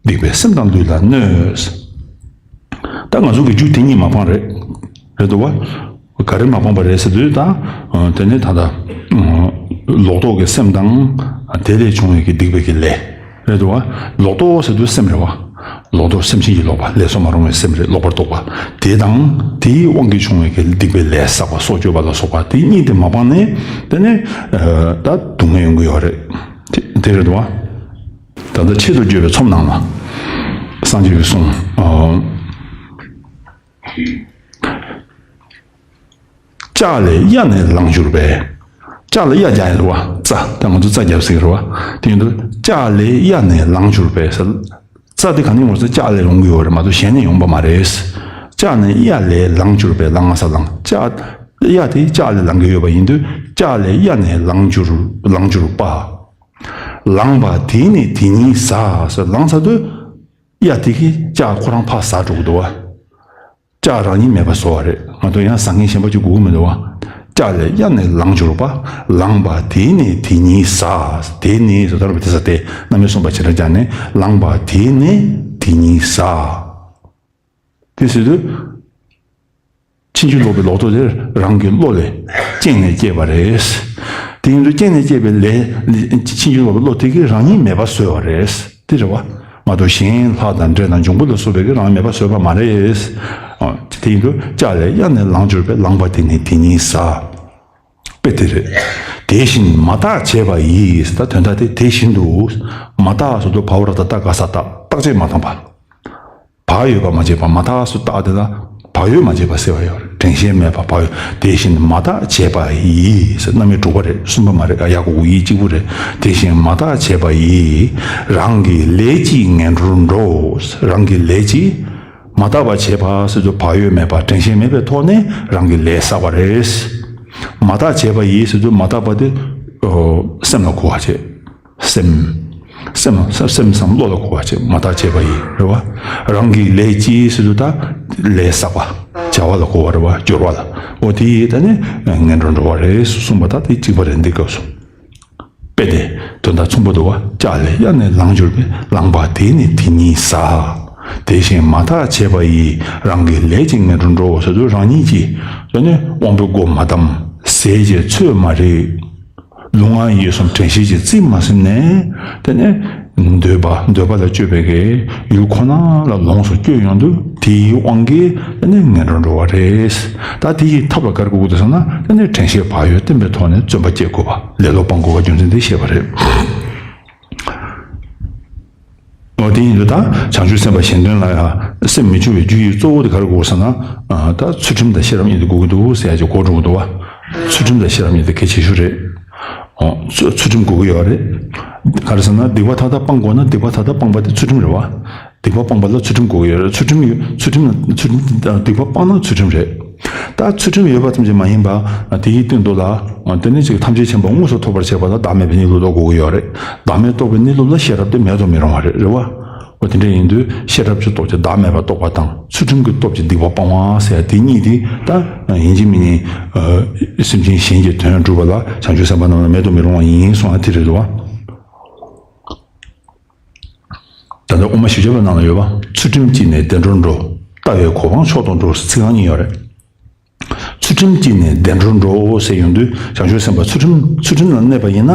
སྡིག་པས་སེམས་དང་ལུས་ལ་གནོད། ད་ང་ཚོ་གི་རྒྱུ་དེ་གཉིས་མ་སྤངས་རེད། རེད་འདུག་བ། ག་རེ་མ་སྤངས་པ་རེད་ཟེར་དུས་ད། དེ་ནི་ད་ལྟ་ལོག་རྟོག་གི་སེམས་དང་དེ་ལས་བྱུང་བའི་གི་སྡིག་པའི་གི་ལས། རེད་འདུག་བ། ལོག་རྟོག་ཟེར་དུས་སེམས་རེད་བ། ལོག་རྟོག་སེམས་ཅན་གྱི་ལོག་པ། ལས་སུ་མ་རུང་བའི་སེམས་རེད། ལོག་པར་རྟོག་པ། དེ་དང་དེའི་དབང་གིས་བྱུང་བའི་གི་སྡིག་པའི་ལས་བསགས་པ། སྲོག་གཅོད་པ་ལ་སོགས་པ་དེ་གཉིས་དེ་མ་སྤངས་ནས་དེ་ནི་ད་སྡུག་བསྔལ་ཡོང་གི་ཡོད་རེད། དེ་དེ་རེད་འདུག་བ། ད་ལྟ་ཆེད་དུ་བརྗོད་པའི་ཚོམས་ནང་ལ་སངས་རྒྱས་ཀྱིས་གསུངས། ལྕགས་ལས་གཡའ་ནི་ལངས་གྱུར་པས། ལྕགས་ལ་གཡའ་རྒྱག་ཡ་རེད་བ། རྩྭ། ད་ང་ཚོ་རྩྭ་རྒྱབ་ཟེར་གི་རེད་བ། དེ་ཡིན་དུས་ལྕགས་ལས་གཡའ་ནི་ལངས་གྱུར་པས་ཟེར། རྩྭ་དེ་ག་ནས་ཡོང་ཟེར། ལྕགས་ལས་ཡོང་གི་ཡོད་རེད་མ་གཏོགས་གཞན་ནས་ཡོང་པ་མ་རེད། ལྕགས་ནི་གཡའ་ལས་ལངས་གྱུར་པས། ལངས་ས་ལངས། ལྕགས། གཡའ་དེ་ལྕགས་ལས་ལངས་ཀྱི་ཡོད་པ་ཡིན་དུས་ལྕགས་ལས་གཡའ་ནི་ལངས་གྱུར། ལངས་གྱུར་པ། ལངས་པ་དེས་ནི་དེ་ཉིད་ཟ་ཟེར། ལངས་ཚར་དུས་གཡའ་དེ་གིས་ལྕགས་ཁོ་རང་ཕར་ཟ་འགྲོ་གི་འདུག་བ། ལྕགས་རང་ཉིད་མེད་པ་བཟོ་བ་རེད་མ་གཏོགས་ཡང་ཟ་མཁན་གཞན་པ་ཅིག་དགོས་ཀྱི་མི་འདུག་བ། ལྕགས་ལས་གཡའ་ནི་ལངས་གྱུར་པ། ལངས་པ་དེས་ནི་དེ་ཉིད་ཟ། དེས་ནི་ཟེར་ད་རུང་དེ་ཟ་སྟེ་རྣམ་དབྱེ་གསུམ་པ་བྱེ་བྲག་སྦྱར་ནས་ལངས་པ་དེས་ནི་དེ་ཉིད་ཟ། དེ་ཟེར་དུས། ཕྱིན་ཅི་ལོག་པའི་ལོག་རྟོག་དེ་རང་གི་བློ་ལས་རྐྱེན་ལས་སྐྱེས་པ་རེད། དེ་ཡིན་དུས་རྐྱེན་ལས་སྐྱེས་པའི་ལས། ཕྱིན་ཅི་ལོག་པའི་བློ་དེ་གིས་རང་ཉིད་མེད་པ་བཟོས་པ་རེད། དེ་རེད་བ། མ་གཏོགས་གཞན་ལྷ་དང་འདྲེ་དང་འབྱུང་པོ་ལ་སོགས་པའི་གིས་རང་མེད་པ་བཟོས་པ་མ་རེད། ཨ། དེ་ཡིན་དུས་ལྕགས་ལས་གཡའ་ནི་ལངས་གྱུར་པས། ལངས་པ་དེས་ནི་དེ་ཉིད་ཟ། དཔེ་དེ་རེད། དེ་བཞིན་མ་བརྟགས་བྱས་པ་ཡིས། ད་དོན་དག་དེ་དེ་བཞིན་དུ། མ་བརྟགས་ཟེར་དུས་བ་འོག་ར་བཏགས་བཏགས་ག་ས་བརྟགས། བརྟག་དཔྱད་མ་བཏང་བ། བག་ཡོད་པ་མ་བྱས་པ། མ་བརྟགས་སུ་བརྟགས་དེ་ལ་བག་ཡོད་མ་བྱས་པ་ཟེར་བ་ཡོད་རེད། དྲན་ཤེས་མེད་པ། བག་ཡོད། དེ་བཞིན་མ་བརྟགས་བྱས་པ་ཡིས་ཟེར། རྣམ་དབྱེ་དྲུག་པ་རེད། གསུམ་པ་མ་རེད། ཡ་གོ་གུ་ཡི་གཅིག་པུ་རེད། དེ་བཞིན་མ་བརྟགས་བྱས་པ་ཡིས། རང་གི་ལས་ཀྱིས་ངན་འགྲོར་འགྲོ། རང་གི་ལས་ཀྱིས། མ་བརྟགས་པ་བྱས་པ་ཟེར་དུས་བག་ཡོད་མེད་པ། དྲན་ཤེས་མེད་པའི་ཐོག་ནས་རང་གི་ལས་བསགས་པ་རེད། མ་བརྟགས་བྱས་པ་ཡིས་ཟེར་དུས་མ་བརྟགས་པ་དེ། ཨོ། སེམས་ལ་གོ་བ་བྱེད། སེམས། སེམས། སེམས་སམ་བློ་ལ་གོ་བ་བྱེད། མ་བརྟགས་བྱས་པ་ཡིས་རེད་བ། རང་གི་ལས་ཀྱིས་ཟེར་དུས་ད་ལས་བསགས་པ། བྱ་བ་ལ་གོ་བ་རེད་བ། སྦྱོར་བ་ལ། འོ་དེ་ཡིས་ད་ནི་ངན་འགྲོར་འགྲོ་བ་རེད་གསུངས་པ་ད་དེ་གཅིག་པ་རེད། འདི་སྐབས་སུ། དཔེ་དེ་དོན་དག་མཚུངས་པ་འདུག་བ། ལྕགས་ལས་གཡའ་ནི་ལངས་གྱུར་པས། ལངས་པ་དེས་ནི་དེ་ཉིད་ཟ། དེ་བཞིན་མ་བརྟགས་བྱས་པ་ཡིས། རང་གི་ལས་ཀྱིས་ངན་འགྲོར་འགྲོ་ཟེར་དུས་རང་ཉིད་ཀྱིས་ད་ནི་དབང་པོའི་སྒོ་མ་བསྡམས། ཟས་བཅས་ཚོད་མ་རིག། ལུས་ངག་ཡིད་གསུམ་དྲན་ཤེས་ཀྱིས་རྩིས་མ་ཟིན་ནས་དེ་ནས་ འདོད་པ་འདོད་པ་ལ་སྤྱོད་པའི་གི་ཡུལ་ཁོ་ན་ལ་ལོངས་སུ་སྤྱོད་ཡོང་དུས་དེའི་དབང་གིས་དེ་ནི་ངན་འགྲོར་འགྲོ་བ་རེད། ད་དེ་ཡི་ཐབས་ལ་ག་རེ་དགོས་ཀྱི་འདུག་ཟེར་ན་དེ་ནི་དྲན་ཤེས་བག་ཡོད་བརྟན་པའི་ཐོག་ནས་བརྩོན་པ་བསྐྱེད་དགོས་པ་ལེ་ལོ་སྤང་དགོས་པ་རྒྱུ་མཚན་དེ་བཤད་པ་རེད། འོ་དེ་ཡིན་དུས་ད་བྱང་ཆུབ་སེམས་དཔའ་གཞན་དོན་ལ་ཡང་སེམས་མི་སྐྱོ་བའི་རྒྱུ་ཡི་གཙོ་བོ་དེ་ག་རེ་དགོས་ཟེར་ན། ད་ཚུལ་ཁྲིམས་དང་ཤེས་རབ་གཉིས་དེ་དགོས་ཀྱི་འདུག་ཟེར་ཡ་ཅིག་གོ་འགྲོ་གི་འདུག་བ། ཚུལ་ཁྲིམས་དང་ཤེས་རབ་གཉིས་དེ་གལ་ཆེ་ཤོས་རེད། འོ་ཚུལ་ཚུལ་ཁྲིམས་དགོས་ཀྱི་ཡོད་རེད། ག་རེ་ཟེར་ན་སྡིག་པ་མཐའ་དག་སྤང་དགོས་ན་སྡིག་པ་མཐའ་དག་སྤངས་པ་དེ་ཚུལ་ཁྲིམས་རེད་བ། སྡིག་པ་སྤངས་པ་ལ་ཚུལ་ཁྲིམས་དགོས་ཀྱི་ཡོད་རེད། ཚུལ་ཁྲིམས་ཡོད་ཚུལ་ཁྲིམས་ཚུལ་ཁྲིམས་སྡིག་པ་སྤངས་ན་ཚུལ་ཁྲིམས་རེད། ད་ཚུལ་ཁྲིམས་ཡོད་པ་ཙམ་གྱིས་མ་ཡིན་པ། དེའི་སྟེང་དུ་ལ། དེ་ནས་ཅིག་ཐམས་ཅད་མཁྱེན་པ་དངོས་སུ་ཐོབ་པར་བྱེད་པ་ལ་བདག་མེད་པའི་གནས་ལུགས་རྟོགས་དགོས་ཀྱི་ཡོད་རེད། བདག་མེད་རྟོགས་པའི་གནས་ལུགས་ལ་ཤེས་རབ་དེ་མེད་དུ་མི་རུང་བ་རེད། རེད་བ། འོ་དེ་འདྲ་ཡིན་དུས་ཤེས་རབ་ཀྱི་སྟོབས་ཀྱིས་བདག་མེད་པ་རྟོགས་པ་དང་ཚུལ་ཁྲིམས་ཀྱི་སྟོབས་ཀྱིས་སྡིག་པ་སྤང་བ་ཟེར་ཡ་དེ་གཉིས་དེ་ད་ཡིན་གཅིག་མིན་གཉིས། སེམས་ཅན་གཞན་གྱི་དོན་སྒྲུབ་པ་ལ་བྱང་ཆུབ་སེམས་དཔའ་རྣམས་ལ་མེད་དུ་མི་རུང་བ་ཡིན་གསུངས་ཡ་དེ་རེད་འདུག་བ། ད་ལྟ་དབུ་མ་བཞི་བརྒྱ་པའི་ནང་ལ་ཡོད་པ། ཚུལ་ཁྲིམས་ཀྱིས་ནི་བདེ་འགྲོར་འགྲོ། ལྟ་བས་གོ་འཕང་མཆོག་ཏུ་འགྲོ་ཟེར་ཚིག་རྐང་གཉིས་ཡོད་རེད། ཚུལ་ཁྲིམས་ཀྱིས་ནི་བདེ་འགྲོར་འགྲོ་ཟེར་ཡོང་དུས་བྱང་ཆུབ་སེམས་དཔའ་ཚུལ་ཁྲིམས་ཚུལ་ཁྲིམས་ལ་གནས་པ་ཡིན་ན།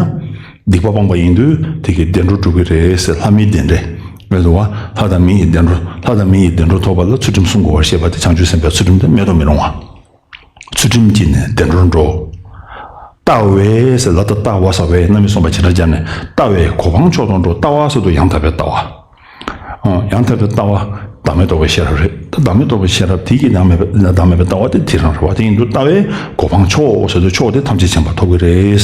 སྡིག་པ་སྤངས་པ་ཡིན་དུས་དེ་གིས་བདེ་འགྲོར་འགྲོ་གི་རེད་ཟེར། ལྷ་མིའི་བདེ་འབྲས་རེད་འདུག་བ། ལྷ་དང་མི་ཡི་བདེ་འགྲོ་ལྷ་དང་མི་ཡི་བདེ་འགྲོ་ཐོབ་པ་ལ་ཚུལ་ཁྲིམས་སྲུང་དགོས་པར་བཤད་པ་དེ་བྱང་ཆུབ་སེམས་དཔའི་ཚུལ་ཁྲིམས་དེ་མེད་དུ་མི་རུང་བ། ཚུལ་ཁྲིམས་ཀྱིས་ནི་བདེ་འགྲོར་འགྲོ། ལྟ་བས་ཟེར་ལ་ད་ལྟ་བ་ས་བས་རྣམ་དབྱེ་གསུམ་པ་བྱེ་བྲག་སྦྱར་ནས་ལྟ་བས་གོ་འཕང་མཆོག་ཏུ་འགྲོ། ལྟ་བ་ཟེར་དུས་ཡང་དག་པའི་ལྟ་བ། ཨོ། ཡང་དག་པའི་ལྟ་བ་བདག་མེད་རྟོགས་པའི་ཤེས་རབ་རེད། ད་བདག་མེད་རྟོགས་པའི་ཤེས་རབ་དེ་གིས་བདག་མེད་པའི་བདག་མེད་པའི་ལྟ་བ་དེ་དེ་རང་རེད་བ། དེ་ཡིན་དུས་ལྟ་བས་གོ་འཕང་མཆོག་ཟེར་དུས་མཆོག་དེ་ཐམས་ཅད་མཁྱེན་པ་ཐོབ་ཀྱི་རེད།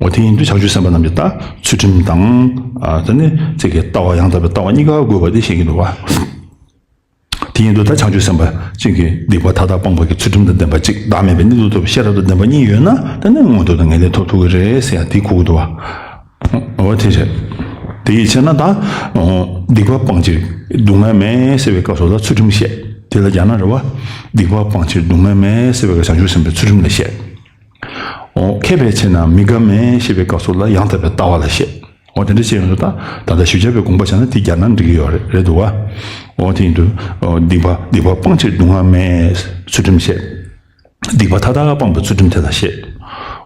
འོ་དེ་ཡིན་དུས་བྱང་ཆུབ་སེམས་དཔའ་རྣམས་ཀྱིས་ད་ཚུལ་ཁྲིམས་དང་། ཨ། དེ་ནི་ཚིག་གི་ལྟ་བ་ཡང་དག་པའི་ལྟ་བ་གཉིས་ཀ་དགོས་པ་དེ་བཤད་ཀྱི་འདུག་བ། དེ་ཡིན་དུས་ད་བྱང་ཆུབ་སེམས་དཔའ་གཅིག་གིས་སྡིག་པ་མཐའ་དག་སྤངས་པ་གི་ཚུལ་ཁྲིམས་དང་ལྡན་པ་གཅིག་བདག་མེད་པའི་གནས་ལུགས་ཐོབ་པའི་ཤེས་རབ་དང་ལྡན་པ་གཉིས་ཡོད་ན་ད་ནི་མངོན་མཐོ་དང་ངེས་ལེགས་ཐོབ་ཐུབ་ཀྱི་རེད་ཟེར་ཡ་དེ་གོ་གི་འདུག་བ། འོ་དེ་རེད། དེ་ཡི་ཕྱིར་ན་ད། སྡིག་པ་སྤང་ཕྱིར་སྡུག་བསྔལ་མེད་ཟེར་བའི་སྐབས་སུ་ལ་ཚུལ་ཁྲིམས་བཤད། དེ་ལ་སྦྱར་ན་རེད་བ། སྡིག་པ་སྤང་ཕྱིར་སྡུག་བསྔལ་མེད་ཟེར་བའི་སྐབས་བྱང་ཆུབ་སེམས་དཔའི་ཚུལ་ཁྲིམས་ལ་བཤད། འོ། མཁས་པའི་ཆེད་ན་མི་དགའ་མེད་ཞེས་པའི་སྐབས་སུ་ལ་ཡང་དག་པའི་ལྟ་བ་ལ་བཤད། འོ་དེ་འདྲ་བཤད་ཡོང་དུས་ད་ད་ལྟ་ཞུ་བྱ་བའི་དགོངས་པ་བྱས་ན་དེ་སྦྱར་ན་འགྲིག་གི་ཡོད་རེད། རེད་འདུག་བ། འོ་དེ་ཡིན་དུས། འོ། སྡིག་པ་སྡིག་པ་སྤང་ཕྱིར་སྡུག་བསྔལ་མེད། ཚུལ་ཁྲིམས་བཤད། སྡིག་པ་མཐའ་དག་སྤངས་པའི་ཚུལ་ཁྲིམས་དེ་ལ་བཤད།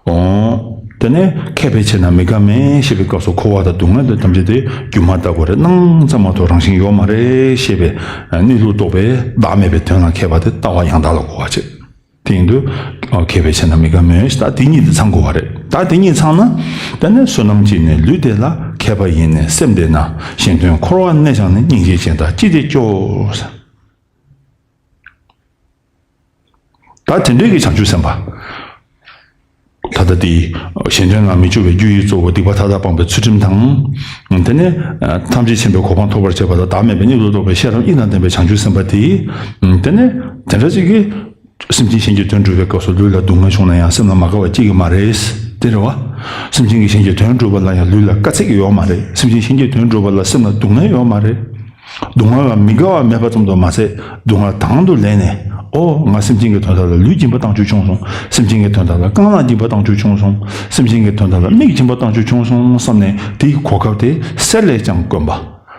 འོ། དེ་ནས་མཁས་པའི་ཆེད་ན་མི་དགའ་མེད་ཞེས་པའི་སྐབས་སུ་འཁོར་བ་དང་སྡུག་བསྔལ་དེ་ཐམས་ཅད་དེ་སྒྱུ་མ་ལྟ་བུ་རེད། སྣང་ཙམ་མ་གཏོགས་རང་བཞིན་ཡོད་མ་རེད་ཞེས་པའི་གནས་ལུགས་རྟོགས་པའི་བདག་མེད་པའི་དོན་ལ་མཁས་པ་དེ་ལྟ་བ་ཡང་དག་ལ་གོ་བ་བྱེད། དེ་ཡིན་དུས། མཁས་པའི་ཆེད་ན་མི་དགའ་མོད། ད་དེ་གཉིས་དེ་ཚང་དགོས་པ་རེད། ད་དེ་གཉིས་ཚང་ན། དེ་ནས་བསོད་ནམས་ཀྱིས་ནི་ལུས་བདེ་ལ། མཁས་པ་ཡིས་ནི་སེམས་བདེ་ན། གཞན་དོན་འཁོར་བར་གནས་ཀྱང་ནི། སྙིང་རྗེ་ཅན་དག་ཅི་སྟེ་སྐྱོ། ད་དེ་འདྲའི་གི་བྱང་ཆུབ་སེམས་དཔའ། ད་ལྟ་དེ། གཞན་དོན་ལ་མི་སྐྱོ་བའི་རྒྱུ་ཡི་གཙོ་བོ་སྡིག་པ་མཐའ་དག་སྤངས་པའི་ཚུལ་ཁྲིམས་དང་། དེ་ནས། ཐམས་ཅད་མཁྱེན་པའི་གོ་འཕང་ཐོབ་པར་བྱེད་པ་དང་བདག་མེད་པའི་གནས་ལུགས་རྟོགས་པའི་ཤེས་རབ་གཉིས་དང་ལྡན་པའི་བྱང་ཆུབ་སེམས་དཔའ་དེ། དེ་ནས་དེ་འདྲ་ཅིག་གིས། སེམས་ཅན་གཞན་གྱི་དོན་སྒྲུབ་པའི་སྐབས་སུ་ལུས་ལ་སྡུག་བསྔལ་བྱུང་ན་ཡང་སེམས་ལ་མ་དགའ་བ་སྐྱེ་གི་མ་རེད། དེ་རེད་བ། སེམས་ཅན་གྱི་གཞན་གྱི་དོན་སྒྲུབ་པ་ལ་ཡང་ལུས་ལ་དཀའ་ཚེགས་ཡོད་མ་རེད། སེམས་ཅན་གཞན་གྱི་དོན་སྒྲུབ་པ་ལ་སེམས་ལ་སྡུག་བསྔལ་ཡོད་མ་རེད། སྡུག་བསྔལ་ལ་མི་དགའ་བ་མེད་པ་ཙམ་དུ་མ་ཟད་སྡུག་བསྔལ་དང་དུ་ལེན་ནས། ཨོ། ང་སེམས་ཅན་གྱི་དོན་དག་ལ་ལུས་སྦྱིན་པ་བཏང་རྒྱུ་བྱུང་སོང་། སེམས་ཅན་གྱི་དོན་དག་ལ་རྐང་ལག་སྦྱིན་པ་བཏང་རྒྱུ་བྱུང་སོང་། སེམས་ཅན་གྱི་དོན་དག་ལ་མིག་སྦྱིན་པ་བཏང་རྒྱུ་བྱུང་སོང་བསམ་ནས་དེའི་གོ་སྐབས་དེ་གསེར་ལས་ཀྱང་དཀོན་པ།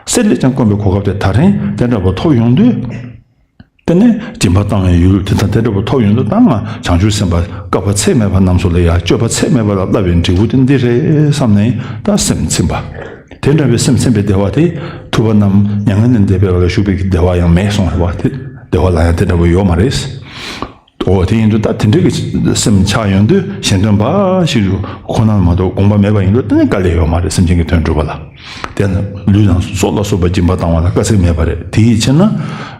གསེར་ལས་ཀྱང་དཀོན་པའི་གོ་སྐབས་དེ་ད་རིང་དེ་འདྲ་པོ་ཐོབ་ཡོང་དུས། དེ་ནས་སྦྱིན་པ་བཏང་བའི་ཡུལ་དེ་དང་དེ་འདྲ་པོ་ཐོབ་ཡོང་དུས་ད་ང་བྱང་ཆུབ་སེམས་དཔའ་བསྐལ་པ་ཚད་མེད་པ་རྣམས་སུ་ལ་ཡང་སྤྱོད་པ་ཚད་མེད་པ་ལ་བསླབ་པའི་འབྲས་བུ་དེ་འདི་རེད་བསམ་ནས་ད་སེམས་ཚིམ་པ། དེ་འདྲ་བའི་སེམས་ཚིམ་པའི་བདེ་བ་དེ་ཐུབ་པ་རྣམས་མྱ་ངན་ལས་འདས་པའི་ལ་ཞུགས་པའི་བདེ་བ་ཡང་མེད་གསུངས་རེད་བ། དེ་བདེ་བ་ལ་ཡང་དེ་འདྲ་པོ་ཡོད་མ་རེད། འོ་དེ་ཡིན་དུས་ད་དེ་འདྲ་གི་སེམས་ཆགས་ཡོང་དུས་གཞན་དོན་འབའ་ཞིག་ཁོ་ན་མ་གཏོགས་དགོངས་པ་མེད་པ་ཡིན་དུས་དེ་ནི་དཀའ་ལས་ཡོད་མ་རེད། སེམས་ཅན་གྱི་དོན་སྒྲུབ་པ་ལ། དེ་ལ་ལུས་དང་སྲོག་ལ་སོགས་པ་སྦྱིན་པ་བཏང་བ་ལ་དཀའ་ཚེགས་མེད་པ་རེད། དེ་ཡི་ཕྱིར་ན།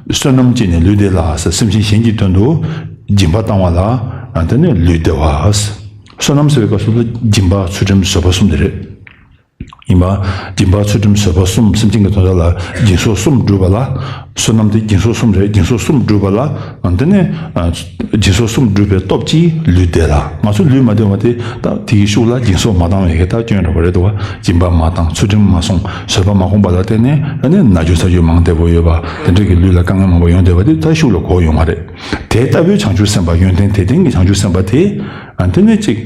བསོད་ནམས་ཀྱིས་ནི་ལུས་བདེ་ལ་ཟེར་སེམས་ཅན་གཞན་གྱི་དོན་དུ་སྦྱིན་པ་བཏང་བ་ལ་དེ་ནི་ལུས་བདེ་བ། བསོད་ནམས་ཟེར་བའི་སྐབས་སུ་ལ་སྦྱིན་པ་ཚུལ་ཁྲིམས་བཟོད་པ་གསུམ་དེ་རེད། ཡིན་པ། སྦྱིན་པ་ཚུལ་ཁྲིམས་བཟོད་པ་གསུམ་སེམས་ཅན་གྱི་དོན་དག་ལ་སྦྱིན་སོགས་གསུམ་བསྒྲུབས་པ་ལ། བསོད་ནམས་དེ་སྦྱིན་སོགས་གསུམ་རེད། སྦྱིན་སོགས་གསུམ་བསྒྲུབས་པ་ལ། དེ་ནས། སྦྱིན་སོགས་གསུམ་བསྒྲུབས་པའི་སྟོབས་ཀྱིས་ལུས་བདེ་ལ། ང་ཚོ་ལུས་མ་བདེ་བ་དེ་ད་དེ་ཡི་ཤུགས་ལ་སྦྱིན་སོགས་མ་བཏང་བའི་གི་ད་སྐྱོན་འདྲ་པོ་རེད་འདུག་བ། སྦྱིན་པ་མ་བཏང་ཚུལ་ཁྲིམས་མ་སྲུང་བཟོད་པ་མ་སྒོམ་པ་ལ་བརྟེན་ནས་ཨ་ནི་ན་རྒྱུ་ཚ་རྒྱུ་མང་དེ་པོ་ཡོད་པ་དེ་འདྲ་གི་ལུས་ལ་དཀའ་ངལ་མང་པོ་ཡོང་བསྡད་པ་དེ་ད་ཤུགས་ལ་གོ་ཡོང་བ་རེད། དེ་ལྟ་བུའི་བྱང་ཆུབ་སེམས་དཔའ་ཡོན་ཏན་དེ་ལྡན་གྱི་བྱང་ཆུབ་སེམས་དཔའ་དེ། དེ་ནས་ཅིག་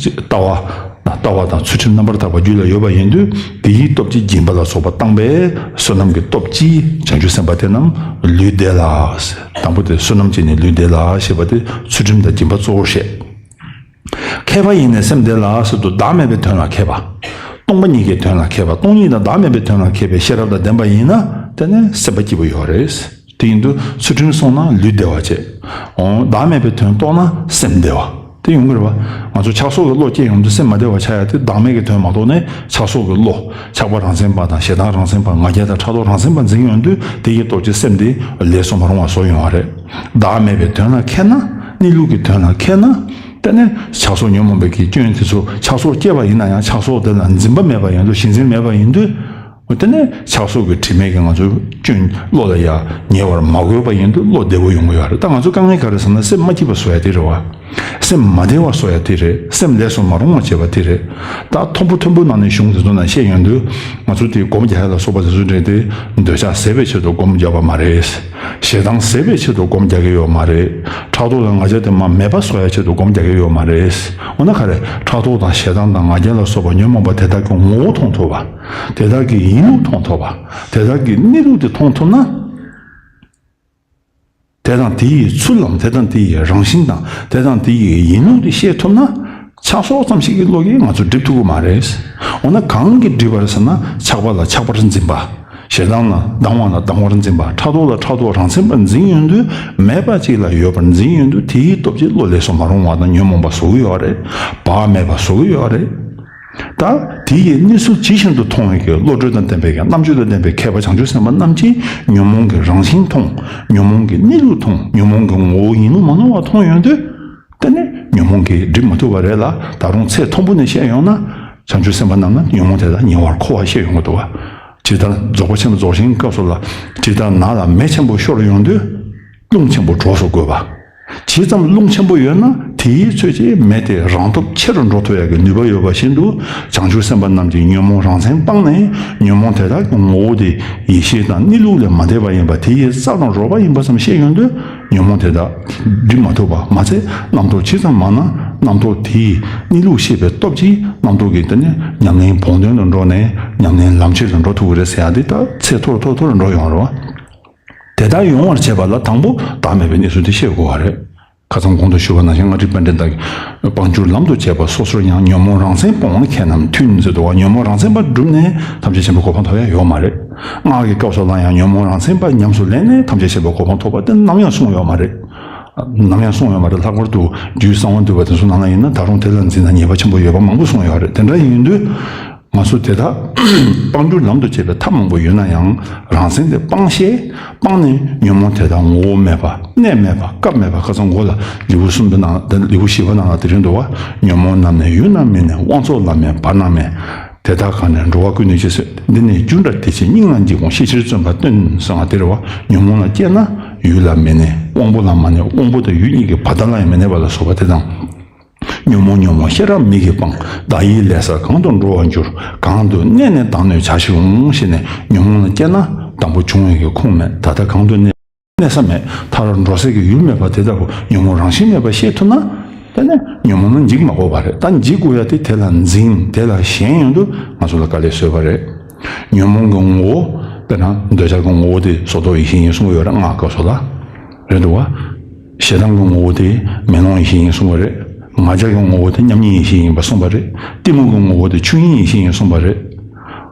ལྟ་བ། ལྟ་བ་དང་ཚུལ་ཁྲིམས་རྣམ་པར་དག་པ་རྒྱུད་ལ་ཡོད་པ་ཡིན་དུས་དེ་ཡི་སྟོབས་ཀྱིས་སྦྱིན་པ་ལ་སོགས་པ་བཏང་པས་བསོད་ནམས་ཀྱི་སྟོབས་ཀྱིས་བྱང་ཆུབ་སེམས་དཔའ་དེ་རྣམས་ལུས་བདེ་ལ། དང་པོ་དེ་བསོད་ནམས་ཀྱིས་ནི་ལུས་བདེ་ལ་ཞེས་པ་དེ་ཚུལ་ཁྲིམས་དང་སྦྱིན་པ་གཙོ་བོར་བཤད། མཁས་པ་ཡིས་ནི་སེམས་བདེ་ལ་ཟེར་དུས་བདག་མེད་པའི་དོན་ལ་མཁས་པ། སྟོང་པ་ཉིད་ཀྱི་དོན་ལ་མཁས་པ། སྟོང་ཉིད་དང་བདག་མེད་པའི་དོན་ལ་མཁས་པའི་ཤེས་རབ་དང་ལྡན་པ་ཡིན་ན། དེ་ནི་སེམས་པ་སྐྱིད་པོ་ཡོད་རེད། དེ་ཡིན་དུས་ཚུལ་ཁྲིམས་སྲུང་ན་ལུས་བདེ་བ་བྱེད། འོ། བདག་མེད་པའི་དོན་རྟོགས་ན་སེམས་བདེ་བ། དེ་ཡོང་གི་རེད་བ། ང་ཚོ་ཆགས་སོགས་ཀྱི་བློ་སྐྱེས་ཡོང་དུས་སེམས་མ་བདེ་བ་ཆགས་ཡ་དེ་བདག་མེད་ཀྱི་དོན་མ་རྟོགས་ནས་ཆགས་སོགས་ཀྱི་བློ། ཆགས་པ་རང་མཚན་པ་དང་ཞེ་སྡང་རང་མཚན་པ། ང་རྒྱལ་དང་ཕྲག་དོག་རང་མཚན་པ་འཛིན་ཡོང་དུས་དེ་ཡི་སྟོབས་ཀྱིས་སེམས་དེ་ལས་སུ་མ་རུང་བ་བཟོ་ཡོང་བ་རེད། བདག་མེད་པའི་དོན་ལ་མཁས་ན། གནས་ལུགས་ཀྱི་དོན་ལ་མཁས་ན། དེ་ནས་ཆགས་སོགས་ཉོན་མོངས་པའི་གི་སྐྱོན་དེ་ཚོ། ཆགས་སོགས་སྐྱེས་པ་ཡིན་ན་ཡང་ཆགས་སོགས་དེ་ལ་འཛིན་པ་མེད་པ་ཡིན་དུས། གཞི་འཛིན་མེད་པ་ཡིན་དུས། དེ་ནས་ཆགས་སོགས་ཀྱི་དྲི་མས་ཀྱི་ང་ཚོའི་སྐྱོན་བློ་ལ་ཡ་ཉེ་བར་མ་གོས་པ་ཡིན་དུས་བློ་བདེ་བོ་ཡོང་གི་ཡོད་རེད། ད་ང་ཚོ་དཀའ་ངལ་ག་རེ་ཟེར་ན་སེམས་མ་སྐྱིད་པ་བཟོ་ཡ་དེ་རེད་བ། སེམས་མ་བདེ་བ་བཟོ་ཡ་དེ་རེད། སེམས་ལས་སུ་མ་རུང་བ་བྱེད་པ་དེ་རེད། ད་མཐོན་པོ་མཐོན་པོ་ནང་ནས་གཞུང་དེ་ཚོ་ནང་བཤད་ཡོང་དུས། ང་ཚོ་དེ་སྒོམ་རྒྱག་ཡ་ལ་སོགས་པ་དེ་ཚོ་འདྲེས་ཏེ། འདོད་ཆགས་ཟད་པའི་ཆེད་དུ་སྒོམ་རྒྱག་པ་མ་རེད། ཞེ་སྡང་ཟད་པའི་ཆེད་དུ་སྒོམ་རྒྱག་གི་ཡོད་མ་རེད། ཕྲག་དོག་དང་ང་རྒྱལ་དེ་མ་མེད་པ་བཟོ་ཡ་ཆེད་དུ་སྒོམ་རྒྱག་གི་ཡོད་མ་རེད། འོ་ན་ག་རེ། ཕྲག་དོག་དང་ཞེ་སྡང་དང་ང་རྒྱལ་ལ་སོགས་པ་ཉོན་མོངས་པ་དེ་དག་གི་ངོ་བོ་མཐོང་ཐུབ་པ། དེ་དག་གི་ཡིན་ལུགས་མཐོང་ཐུབ་པ། དེ་དག་གི་གནས་ལུགས་དེ་མཐོང་ཐུབ་ན། དེ་དང་དེ་ཡི་ཚུལ་ལམ། དེ་དང་དེ་ཡི་རང་བཞིན་དང་། དེ་དང་དེ་ཡི་ཡིན་ལུགས་དེ་ཤེས་ཐུབ་ན། ཆགས་སོགས་ཙམ་ཞིག་གི་བློ་གིས་ང་ཚོ་སྒྲིབ་ཐུབ་ཀྱི་མ་རེད། འོ་ན་གང་གིས་སྒྲིབ་པ་རེད་ཟེར་ན། ཆགས་པ་ལ་ཆགས་པར་འཛིན་པ། ཞེ་སྡང་ལ་སྡང་བ་ལ་སྡང་བར་འཛིན་པ། ཕྲག་དོག་ལ་ཕྲག་དོག་རང་མཚན་པར་འཛིན་ཡོང་དུས། མེད་པ་ཅིག་ལ་ཡོད་པར་འཛིན་ཡོང་དུས། དེའི་སྟོབས་ཀྱིས་བློ་ལས་སུ་མ་རུང་བ་དང་ཉོན་མོངས་པ་བཟོ་གི་ཡོད་རེད། བག་མེད་པ་བཟོ་གི་ཡོད་རེད། ད་དེ་ཡི་གནས་ཚུལ་ཇི་བཞིན་དུ་མཐོང་བའི་གི་བློ་གྲོས་དང་ལྡན་པའི་གི་རྣམ་དཔྱོད་དང་ལྡན་པའི་མཁས་པ་བྱང་ཆུབ་སེམས་དཔའ་རྣམས་ཀྱིས་ཉོན་མོངས་ཀྱི་རང་བཞིན་མཐོང་། ཉོན་མོངས་ཀྱི་གནས་ལུགས་མཐོང་། ཉོན་མོངས་ཀྱི་ངོ་བོ་ཡིན་ལུགས་མ་མཐོང་བ་མཐོང་ཡོང་དུས། དེ་ནས་ཉོན་མོངས་ཀྱིས་སྒྲིབ་མ་ཐུབ་པ་རེད་ལ། ད་རུང་ཚད་མཐོན་པོ་ནས་བཤད་ཡོང་ན། བྱང་ཆུབ་སེམས་དཔའ་རྣམས་ལ་ཉོན་མོངས་དེ་དག་ཉེ་བར་མཁོ་བ་བཤད་ཡོང་གི་འདུག་བ། ཇི་ལྟར་རྫོགས་པ་ཆེན་པོ་རྫོགས་ཆེན་གྱི་སྐབས་སུ་ལ། ཇི་ལྟར་ནགས་ལ་མེ་ཆེན་པོ་ཤོར་ཡོང་དུས། རླུང་ཆེན་པོ་གྲོགས་སུ་དགོས་པ། ཇི་ཙམ་རླུང་ཆེན་པོ་ཡོད་ན་དེའི་ཚོད་ཀྱིས་མེ་དེ་རང་སྟོབས་ཆེ་རུ་འགྲོ་ཐུབ་ཡག་གི་ནུས་པ་ཡོད་པ་བཞིན་དུ། བྱང་ཆུབ་སེམས་དཔའ་རྣམས་ཀྱིས་ཉོན་མོངས་རང་མཚན་སྤངས་ནས། ཉོན་མོངས་དེ་དག་གི་ངོ་བོ་དེ་ཡེ་ཤེས་དང་གནས་ལུགས་ལས་མ་འདས་པ་ཡིན་པ། དེ་ཡི་རྩལ་དང་རོལ་པ་ཡིན་པ་ཙམ་ཤེས་ཡོང་དུས། ཉོན་མོངས་དེ་དག་སྒྲིབ་མ་ཐུབ་པ་མ་ཚད། རྣམ་རྟོག་ཇི་ཙམ་མང་ན་རྣམ་རྟོག་དེའི་གནས་ལུགས་ཤེས་པའི་སྟོབས་ཀྱིས་རྣམ་རྟོག་གི་དེ་ནས་ཉམས་ལེན་བོགས་འདོན་དུ་འགྲོ་ནས་ཉམས་ལེན་ལམ་ཆེན་དུ་འགྲོ་ཐུབ་ཀྱི་རེད་ཟེར་ཡག་འདི་ད་ཚད་མཐོ་རུ་མཐོ་རུ་མཐོ་རུ་འགྲོ་ཡོང་རེད་བ། དེ་ལྟར་ཡོང་བར་བྱེད་པ་ལ་དང་པོ་བདག་མེད་པའི་གནས་ཚུལ་དེ་ཤེས་དགོས་པ་རེད། ཁ་སང་གོང་དུ་ཞུས་པ་ནང་བཞིན་ལྔ་སྒྲིབ་པཎྜི་ཏ་གིས། སྤང་བསྒྱུར་ལམ་དུ་བྱེད་པ་སོ་སོར་ཡང་། ཉོན་མོངས་རང་མཚན་སྤོང་བ་མཁས་རྣམས་མཐུན་ཟེར་འདུག་བ། ཉོན་མོངས་རང་མཚན་པ་བསྒྲུབས་ནས་ཐམས་ཅད་མཁྱེན་པའི་གོ་འཕང་ཐོབ་ཡ་ཡོད་མ་རེད། སྔགས་ཀྱི་སྐབས་སུ་ལ་ཡང་ཉོན་མོངས་རང་མཚན་པ་ཉམས་སུ་ལེན་ནས་ཐམས་ཅད་མཁྱེན་པའི་གོ་འཕང་ཐོབ་པ་དེ་ནམ་ཡང་གསུངས་ཡོད་མ་རེད། ནམ་ཡང་གསུངས་ཡོད་མ་རེད། ལྷག་པར་དུ་རྒྱུད་གསང་བ་འདུས་པ་དེ་ཚོ་ནང་ལ་ཡིན་ན་ད་རུང་དེ་ལ་འཛིན་ན་ཉེས་པ་ཆེན་པོ་ཡོད་པ་མང་པོ་གསུངས་ཡོད་རེད། དེ་འདྲ་ཡིན་དུས། ང་ཚོ་དེ་དག་སྤང་བསྒྱུར་ལམ་དུ་བྱེད་པའི་ཐབས་མང་པོ་ཡོད་ན་ཡང་། རང་མཚན་དེ་སྤང་ཤེས། སྤངས་ནས་ཉོན་མོངས་དེ་དག་ངོ་བོ་མེད་པ། གནས་མེད་པ། སྐབས་མེད་པ། ཁ་སང་འགོ་ལ་ལེའུ་གསུམ་པའི་ནང་། ལེའུ་བཞི་པའི་ནང་ལ་དེ་རིང་འདུག་བ། ཉོན་མོངས་རྣམས་ནི་ཡུལ་རྣམས་མིན་ནས། དབང་ཚོགས་ལ་མེད་བར་སྣང་མེད། དེ་དག་གང་ནས་འགྲོ་བ་ཀུན་ནས་སྐྱེ་ཟེར། འདི་ནི་རྒྱུ་འདྲ་དེ་ཕྱིར་སྙིང་ལ་འཇིགས་འོང་། ཤེས་ཕྱིར་བརྩོན་པ་སྟོན་གསུངས་པ་དེ་རེད་བ། ཉོན་མོངས་ལ་སྐྱེས་ན་ཡུལ་ལ་མི་གནས། དབང་པོ་ལ་མ་གནས། དབང་པོ་དང་ཡུལ་གཉིས་ཀྱི་བར་ཐག་ལ་ཡང་མི་གནས་པ་ལ་སོགས་པ་དེ་དང་། ཉོན་མོངས་ཉོན་མོངས་ཤེས་རབ་མིག་གིས་སྤང་། བདག་ཡིད་ལས་སར་གང་དུ་འགྲོ་བར་འགྱུར། གང་དུ་གནས་ནས་བདག་གནོད་བྱ་ཞིག་འོང་། ཞེས་ནས་ཉོན་མོངས་ལ་སྐྱེས་ན་དང་པོ་བྱུང་བའི་གི་ཁུངས་མེད། ད་ལྟ་གང་དུ་གནས། གནས་ས་མེད། མཐར་འགྲོ་སའི་གི་ཡུལ་མེད་པ་དེ་ལྟ་བུ་ཉོན་མོངས་རང་བཞིན་མེད་པ་ཤེས་ཐུབ་ན། དེ་ནས་ཉོན་མོངས་ལ་འཇིགས་མ་དགོས་པ་རེད། ད་འཇིགས་དགོས་ཡ་དེ་དེ་ལ་འཛིན། དེ་ལ་ཞེན་ཡོང་དུས་ང་ཚོ་ལ་དཀའ་ལས་བཟོས་པ་རེད། ཉོན་མོངས་ཀྱི་ངོ་བོ། དཔེར་ན་འདོད་ཆགས་ཀྱི་ངོ་བོ་དེ་སོར་རྟོག་ཡེ་ཤེས་ཡིན་གསུངས་ཡོད་རེད། སྔགས་སྐབས་སུ་ལ། རེད་འདུག་བ། ཞེ་སྡང་གི་ངོ་བོ་དེ་མེ་ལོང་ཡེ་ཤེས་ཡིན་གསུངས་པ་རེད། ང་རྒྱལ་གྱི་ངོ་བོ་དེ་མཉམ་ཉིད་ཡེ་ཤེས་ཡིན་པ་གསུངས་པ་རེད། གཏི་མུག་གི་ངོ་བོ་དེ་ཆོས་དབྱིངས་ཡེ་ཤེས་ཡིན་གསུངས་པ་རེད།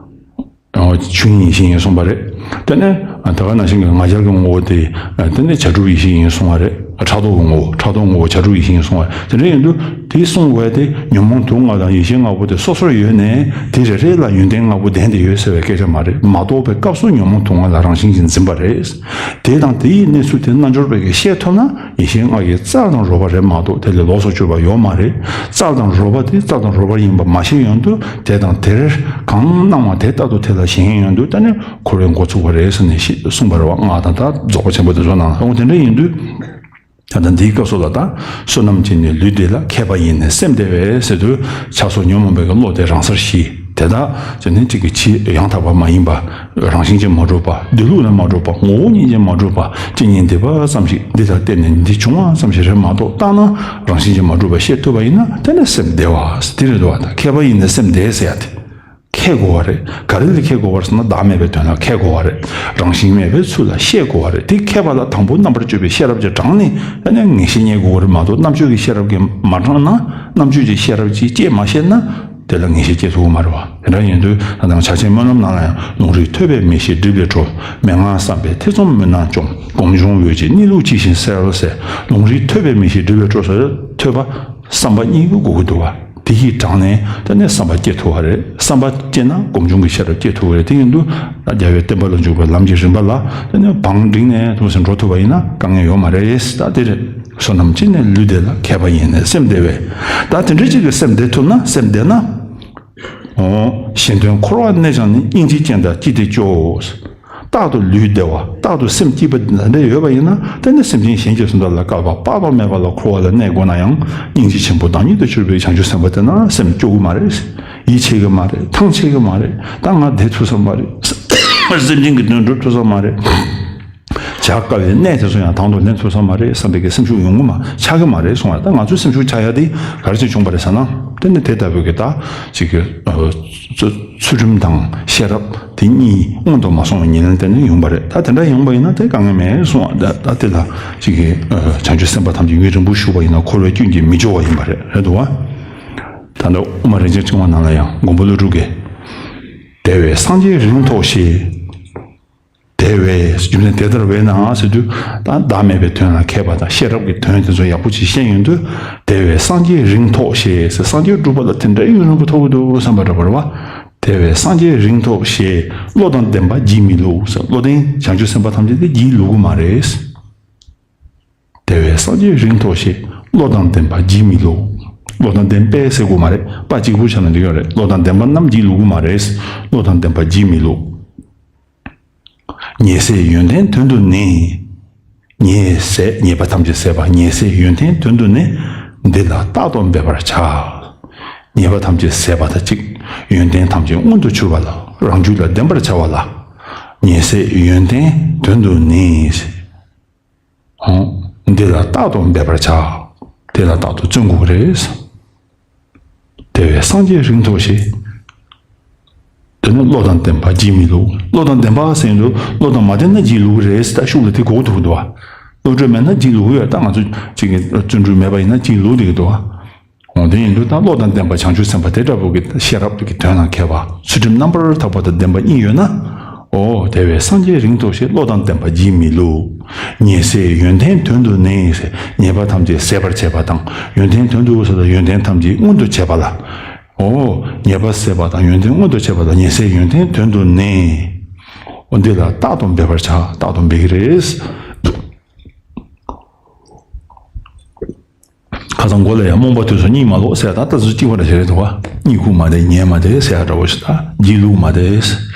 ཨོ། ཆོས་དབྱིངས་ཡེ་ཤེས་ཡིན་གསུངས་པ་རེད། དེ་ནས་ད་ག་ནང་བཞིན་གྱི་ང་རྒྱལ་གྱི་ངོ་བོ་དེ། དེ་ནས་བྱ་གྲུབ་ཡེ་ཤེས་ཡིན་གསུངས་པ་རེད། ཕྲག་དོག་གི་ངོ་བོ། ཕྲག་དོག་ངོ་བོ་བྱ་གྲུབ་ཡེ་ཤེས་ཡིན་གསུངས་པ་རེད། དེ་འདྲ་ཡིན་དུས་དེ་གསུངས་པ་དེ་ཉོན་མོངས་དུག་ལྔ་དང་ཡེ་ཤེས་ལྔ་པོ་དེ་སོ་སོར་ཡོད་ནས་དེ་རེ་རེ་ལ་ཡོན་ཏན་ལྔ་པོ་ལྡན་དེ་ཡོད་ཟེར་བའི་སྐད་ཆ་མ་རེད། མ་རྟོགས་པའི་སྐབས་སུ་ཉོན་མོངས་དུག་ལྔ་ལ་རང་བཞིན་གྱིས་འཛིན་པ་རེད། དེ་དང་དེ་ཡི་གནས་ཚུལ་དེ་རྣལ་འབྱོར་པས་ཀྱིས་ཤེས་ཐུབ་ན། ཡེ་ཤེས་ལྔ་ཡི་རྩལ་དང་རོལ་པ་རེད་མ་གཏོགས་དེ་ལས་ལོགས་སུ་གྱུར་པ་ཡོད་མ་རེད། རྩལ་དང་རོལ་པ་དེ་རྩལ་དང་རོལ་པ་ཡིན་པ་མ་ཤེས་ཡོང་དུས་དེ་དང་དེར་གང་སྣང་བ་དེ་ལྟར་དུ་དེ་ལ་ཞེན་ཡོང་དུས་ད་ནི་འཁོར་བའི་འགོ་ཚུགས་པ་རེད་ཟེར་ནས་ཤེས་གསུངས་པ་རེད་བ། སྔགས་དང་ད་རྫོགས་པ་ཆེན་པོ་དེ་ཚོ་ནང་ལ། འོ་དེ་འདྲ་ཡིན་དུས་ད་ལྟ་འདིའི་སྐབས་སུ་ལ་ད་བསོད་ནམས་ཀྱིས་ནི་ལུས་བདེ་ལ། མཁས་པ་ཡིས་ནི་སེམས་བདེ་བས་ཟེར་དུས་ཆགས་སོགས་ཉོན་མོངས་པའི་བློ་དེ་རང་སར་ཞི། དེ་དག་ཅི་ནས་ཅིག་གི་ཕྱིའི་ཡང་དག་པ་མ་ཡིན་པ། རང་བཞིན་གྱིས་མ་གྲུབ་པ། སྡོད་ལུགས་ལས་མ་གྲུབ་པ། ངོ་བོ་ཉིད་ཀྱིས་མ་གྲུབ་པ། ཇི་སྙེད་འདས་པ་ཙམ་ཞིག་འདི་ལ་བརྟེན་ནས་འདི་བྱུང་བ་ཙམ་ཞིག་རེད་མ་གཏོགས་བརྟགས་ན་རང་བཞིན་གྱིས་མ་གྲུབ་པ་ཤེས་ཐུབ་པ་ཡིན་ན་དེ་ནི་སེམས་བདེ་བ་དེ་རེད་འདུག་བ། ད་མཁས་པ་ཡིས་ནི་སེམས་བདེ་ཟེར་ཡ་དེ་མཁས་དགོས་པ་རེད། ག་རེ་ལ་མཁས་དགོས་པ་རེད་ཟེར་ན་བདག་མེད་པའི་དོན་ལ་མཁས་དགོས་པ་རེད། རང་བཞིན་མེད་པའི་ཚུལ་ལ་ཤེས་དགོས་པ་རེད། དེ་མཁས་པ་ལ་དང་པོ་རྣམ་པར་དཔྱོད་པའི་ཤེས་རབ་ཀྱིས་དྲངས་ནས་དེ་ནི་ངེས་ཤེས་རྙེད་དགོས་པ་རེད་མ་གཏོགས་རྣམ་དཔྱོད་ཀྱི་ཤེས་རབ་ཀྱིས་མ་དྲངས་ན། རྣམ་དཔྱོད་ཀྱི་ཤེས་རབ་ཀྱིས་དཔྱད་མ་ཤེས་ན། དེ་ལ་ངེས་ཤེས་སྐྱེ་ཐུབ་ཀྱི་མ་རེད་བ། དེ་འདྲ་ཡིན་དུས་ད་དུང་ཕྱག་ཆེན་སྨོན་ལམ་ནང་ལ་ཡང་ལུང་རིགས་ཐོས་པས་མི་ཤེས་སྒྲིབ་ལས་གྲོལ། མན་ངག་བསམ་པས་ཐེ་ཚོམ་མུན་ནག་བཅོམ། སྒོམ་བྱུང་འོད་ཀྱིས་གནས་ལུགས་ཇི་བཞིན་གསལ་ཟེར། ལུང་རིགས་ཐོས་པས་མི་ཤེས་སྒྲིབ་ལས་གྲོལ་ཟེར་ཐོས་པ་བསམ་པ་གཉིས་ཀ་དགོས་ཀྱི་འདུག་བ། དེ་གཉིས་དྲངས་ནས་དེ་ནས་བསམ་པ་སྐྱེ་ཐུབ་པ་རེད། བསམ་པ་སྐྱེས་ན་སྒོམ་བྱུང་གི་ཤེས་རབ་སྐྱེ་ཐུབ་པ་རེད། དེ་ཡིན་དུས་རྒྱལ་བའི་བསྟན་པ་ལ་འཇུག་པའི་ལམ་གྱི་རིམ་པ་ལ་དེ་ནས་བང་བསྒྲིགས་ནས་ཐུགས་སུ་འགྲོ་ཐུབ་པ་ཡིན་ན་དཀའ་ངལ་ཡོད་མ་རེད། ད་དེ་རེད། བསོད་ནམས་ཅི་ནས་ལུས་བདེ་ལ། མཁས་པ་ཡིན་ནས་སེམས་བདེ་བས། ད་དེ་འདྲ་ཅིག་གི་སེམས་བདེ་ཐུབ་ན། སེམས་བདེ་ན། ཨོ། གཞན་དོན་འཁོར་བར་གནས་ཀྱང་ནི། སྙིང་རྗེ་ཅན་དང་ཅི་སྟེ་སྐྱོ། རྟག་ཏུ་ལུས་བདེ་བ། རྟག་ཏུ་སེམས་སྐྱིད་པ་འདི་འདྲ་ཡོད་པ་ཡིན་ན། དེ་ནི་སེམས་ཅན་གཞན་གྱི་སོ་འདྲ་ལ་བསྐལ་པ་དཔག་ཏུ་མེད་པ་ལ་འཁོར་བ་ལ་གནས་དགོས་ན་ཡང་། སྙིང་རྗེ་ཆེན་པོ་བདག་ཉིད་དུ་གྱུར་པའི་བྱང་ཆུབ་སེམས་དཔའ་དེ་ན་སེམས་སྐྱོ་གི་མ་རེད། ཡིད་ཆེས་གི་མ་རེད། ཐང་ཆད་གི་མ་རེད། ད་ང་བདེ་ཐུབ་ས་མ་རེད། སེམས་ཅན་གྱི་དོན་སྒྲུབ་ཐུབ་ས་མ་རེད། བྱ་དཀའ་བའི་གནས་དེ་ཚོ་ཡང་དང་དུ་ལེན་ཐུབ་ས་མ་རེད་བསམ་པའི་གི་སེམས་ཤུགས་ཡོང་གི་མ་ཆགས་གི་མ་རེད་གསུང་བ། ད་ང་ཚོའི་སེམས་ཤུགས་ཆག་ཡ་དེ་ག་རེ་བྱས་བྱུང་བ་རེད་ཟེར་ན། དེ་ནི་དེ་ལྟ་བུའི་གི་ད་ཅིག་གི་ཨ་ཚུལ་ཚུལ་ཁྲིམས་དང་ཤེས་རབ་དེ་གཉིས་སྔོན་དུ་མ་སོང་བའི་ཉེར་ལེན་དེ་ནི་ཡོང་བ་རེད། ད་དེ་འདྲ་ཡོང་བ་ཡིན་ན་དེ་དཀའ་ངལ་མེད་གསུང་བ། ད་ད་དེ་ལ་ཅིག་གི་ཨ་བྱང་ཆུབ་སེམས་དཔའ་ཐམས་ཅད་ཡུན་རིང་པོ་བཞུགས་པ་ཡིན་ན་འཁོར་བའི་སྐྱོན་གྱིས་མི་སྐྱོ་བ་ཡིན་པ་རེད། རེད་འདུག་བ། ད་ལྟ་དབུ་མ་རིན་ཆེན་ཕྲེང་བ་ནང་ལ་ཡང་མགོན་པོ་ཀླུ་སྒྲུབ་ཀྱིས། དེ་བས་སངས་རྒྱས་རིང་ཐོགས་ཞེས། དེ་བས། རྒྱུ་མཚན་དེ་ལྟར་བས་ན་ཟེར་དུས། ད་བདག་མེད་པའི་དོན་ལ་མཁས་པ་དང་ཤེས་རབ་ཀྱི་དོན་དེ་ཚོ་ཡག་པོ་ཅིག་ཤེས་ཡོང་དུས། དེ་བས་སངས་རྒྱས་རིང་ཐོགས་ཞེས་ཟེར། སངས་རྒྱས་སྒྲུབ་པ་ལ་དེ་འདྲའི་ཡུན་རིང་པོ་ཐོགས་ཀྱི་འདུག་བསམ་པ་འདྲ་པོ་རེད་བ། དེ་བས་སངས་རྒྱས་རིང་ཐོགས་ཞེས། བློ་དང་ལྡན་པ་བགྱིད་མི་བླུག་ཟེར། བློ་ལྡན་བྱང་ཆུབ་སེམས་དཔའ་ཐམས་ཅད་དེ་བགྱིད་བླུག་གི་མ་རེད། དེ་བས་སངས་རྒྱས་རིང་ཐོགས་ཞེས། བློ་དང་ལྡན་པ་བགྱིད་མི་བླུག། བློ་དང་ལྡན་པས་ཟེར་དགོས་མ་རེད། པ་གཅིག་པུ་བྱས་ན་འགྲིག་ཡོད་རེད། བློ་དང་ལྡན་པ་རྣམས་བགྱིད་བླུག་གི་མ་རེད། བློ་དང་ལྡན་པ་བགྱིད་མི་བླུག། ཉེས་ཟད་ཡོན་ཏན་དོན་དུ་ནི། ཉེས་ཟད་ཉེས་པ་ཐམས་ཅད་ཟད་པ། ཉེས་ཟད་ཡོན་ཏན་དོན་དུ་ནི། འདི་ལ་རྟག་ཏུ་འབད་པར་བྱ། ཉེས་པ་ཐམས་ཅད་ཟད་པ་དང་གཅིག། ཡོན་ཏན་ཐམས་ཅད་མངོན་དུ་གྱུར་པ་ལ་རང་རྒྱུད་ལ་ལྡན་པར་བྱ་བ་ལ། ཉེས་ཟད་ཡོན་ཏན་དོན་དུ་ནི། འོང་། འདི་ལ་རྟག་ཏུ་འབད་པར་བྱ། དེ་ལ་རྟག་ཏུ་བརྩོན་དགོས་ཀྱི་རེད། དེ་བས་སངས་རྒྱས་རིང་ཐོགས་ཞེས། དེ་ནི་བློ་དང་ལྡན་པ་བགྱིད་མི་བླུག། བློ་དང་ལྡན་པ་ཟེར་དུས་བློ་དང་མ་ལྡན་ན་བགྱིད་བླུག་རེད་ཟེར། ད་ཤུགས་ལ་དེ་གོ་ཐུབ་འདུག་བ། བློ་གྲོས་མེད་ན་བགྱིད་བླུག་ཡོད། ད་ང་ཚོ་གཅིག་གི་བརྩོན་འགྲུས་མེད་པ་ཡིན་ན་བགྱིད་བླུག་བསྡད་ཀྱི་འདུག་བ། འོ་དེ་ཡིན་དུས་ད་བློ་དང་ལྡན་པ་བྱང་ཆུབ་སེམས་དཔའ་དེ་འདྲ་བོ་གི་ཤེས་རབ་ཀྱི་དོན་ལ་མཁས་པ། ཚུལ་ཁྲིམས་རྣམ་པར་དག་པ་དང་ལྡན་པ་གཉིས་ཡོད་ན། འོ་དེ་བས་སངས་རྒྱས་རིང་ཐོགས་ཞེས། བློ་དང་ལྡན་པ་བགྱིད་མི་བླུག། ཉེས་ཟད་ཡོན་ཏན་དོན་དུ་ནི་ཟེར། ཉེས་པ་ཐམས་ཅད་ཟད་པར་བྱེད་པ་དང་། ཡོན་ཏན་དོན་དུ་ཟེར་ལ་ཡོན་ཏན་ཐམས་ཅད་མངོན་དུ་བྱེད་པ་ལ། འོ་ཉེས་པ་ཟད་པ་དང་ཡོན་ཏན་མངོན་དུ་བྱེད་པ་ལ་ཉེས་ཟད་ཡོན་ཏན་དོན་དུ་ནི། འོ་འདི་ལ་རྟག་ཏུ་འབད་པར་བྱ། རྟག་ཏུ་འབད་ཀྱི་རེད། ཁ་སང་མགོ་ལ་ཡང་རྨོངས་པ་དུས་སུ་གཉིད་མ་ལོག་ཟེར། ད་ལྟ་ཚུལ་གཅིག་པ་འདྲ་ཞིག་རེད་འདུག་བ། གཉིད་ཁུག་མ་བསྡད་ཉལ་མ་བསྡད་ཟེར་ཡ་འདྲ་བོ་ཞིག་ད་བགྱིད་ལུག་མ་བསྡད།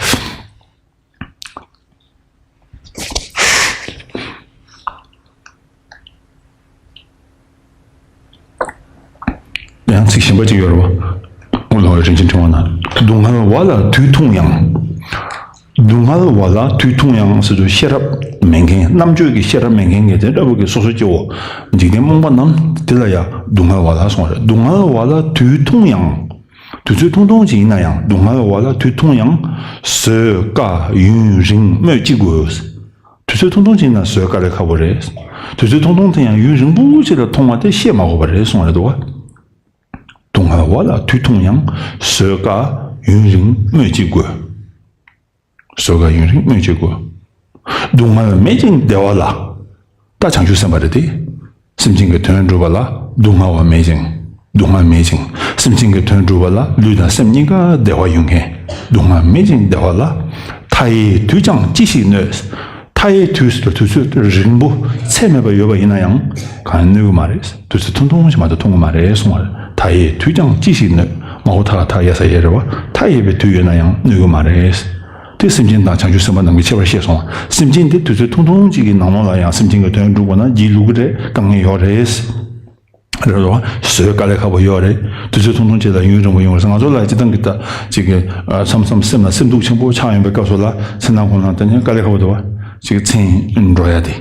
ཡང་ཚིག་གཞན་པ་གཅིག་ཡོད་རེད་བ། དབུ་ལོང་བའི་རིན་ཆེན་ཕྲེང་བ་ན། སྡུག་བསྔལ་བ་ལ་དུས་ཐུང་ཡང་། སྡུག་བསྔལ་བ་ལ་དུས་ཐུང་ཡང་ཟེར་དུས་ཤེས་རབ་མེད་མཁན། རྣམ་དཔྱོད་ཀྱི་ཤེས་རབ་མེད་མཁན་གྱི་དེ་འདྲ་བོ་གི་སོ་སོ་སྐྱེ་བོ། འཇིག་རྟེན་རྨོངས་པ་རྣམས་དེ་ལ་ཡང་སྡུག་བསྔལ་བ་ལ་གསུངས་རེད། སྡུག་བསྔལ་བ་ལ་དུས་ཐུང་ཡང་། དུས་ཚོད་ཐུང་ཐུང་ཅིག་ཡིན་ན་ཡང་། སྡུག་བསྔལ་བ་ལ་དུས་ཐུང་ཡང་། བཟོད་དཀའ་ཡུན་རིང་སྨོས་ཅི་དགོས། དུས་ཚོད་ཐུང་ཐུང་ཅིག་ཡིན་ན་བཟོད་དཀའ་ལས་ཁག་པོ་རེད། དུས་ཚོད་ཐུང་ཐུང་དེ་ཡང་ཡུན་རིང་པོ་ཅིག་ལ་ཐུང་བ་དེ་བཤད་མ་དགོས་པ་རེད་གསུངས་རེད་འདུག་བ། སྡུག་བསྔལ་བ་ལ་དུས་ཐུང་ཡང་། བཟོད་དཀའ་ཡུན་རིང་སྨོས་ཅི་དགོས། བཟོད་དཀའ་ཡུན་རིང་སྨོས་ཅི་དགོས། སྡུག་བསྔལ་མེད་ཅིང་བདེ་བ་ལ། ད་བྱང་ཆུབ་སེམས་དཔའ་རེད་དེ། སེམས་ཅན་གྱི་དོན་སྒྲུབ་པ་ལ་སྡུག་བསྔལ་བ་མེད་ཅིང་། སྡུག་བསྔལ་མེད་ཅིང་། སེམས་ཅན་གྱི་དོན་སྒྲུབ་པ་ལ་ལུས་དང་སེམས་གཉིས་ཀ་བདེ་བ་ཡོད་མཁན། སྡུག་བསྔལ་མེད་ཅིང་བདེ་བ་ལ། མཐའ་ཡས་དུས་ཀྱང་ཅི་ཞིག་གནོད། མཐའ་ཡས་དུས་སུ་དུས་ཚོད་རིང་པོ་ཚད་མེད་པ་ཡོད་པ་ཡིན་ན་ཡང་གང་ཡང་གནོད་ཀྱི་མ་རེད། དུས་ཚོད་ཐུང་ཐུང་ཞིག་མ་གཏོགས་ཐུང་གི་མ་རེད་གསུངས་པ་རེད། མཐའ་ཡས་དུས་ཀྱང་ཅི་ཞིག་གནོད། མ་འོ་ཐ་ཐ་ཡ་ས་ཡ་རེད་བ། མཐའ་ཡས་པའི་དུས་ཡོད་ན་ཡང་གནོད་ཀྱི་མ་རེད། དེ་སེམས་ཅན་དང་བྱང་ཆུབ་སེམས་དཔའ་རྣམས་ཀྱི་ཁྱད་པར་བཤད་སོང་། སེམས་ཅན་དེ་དུས་ཚོད་ཐུང་ཐུང་ཅིག་གི་ནང་ལོགས་ལ་ཡང་སེམས་ཅན་གྱི་དོན་སྒྲུབ་དགོས་ན་བགྱིད་ལུགས་ཀྱི་རེད། དཀའ་ངལ་ཡོད་རེད། རེད་བ། བཟོད་དཀའ་ལས་ཁག་པོ་ཡོད་རེད། དུས་ཚོད་ཐུང་ཐུང་ཅིག་ལ་ཡུན་རིང་པོ་ཡོང་རེད། ང་ཚོ་ལ་སྤྱིར་བཏང་གི་ད་ཅིག་གི་མཚམས་མཚམས་སེམས་ལ་སེམས་སྡུག་ཆེན་པོ་ཆགས་ཡོང་པའི་སྐབས་སུ་ལ་མཚན་ནག་ཁོང་ལ་ད་ནི་དཀའ་ལས་ཁག་པོ་འདུག་བ། ཅིག་མཚན་འགྲོ་ཡ་དེ།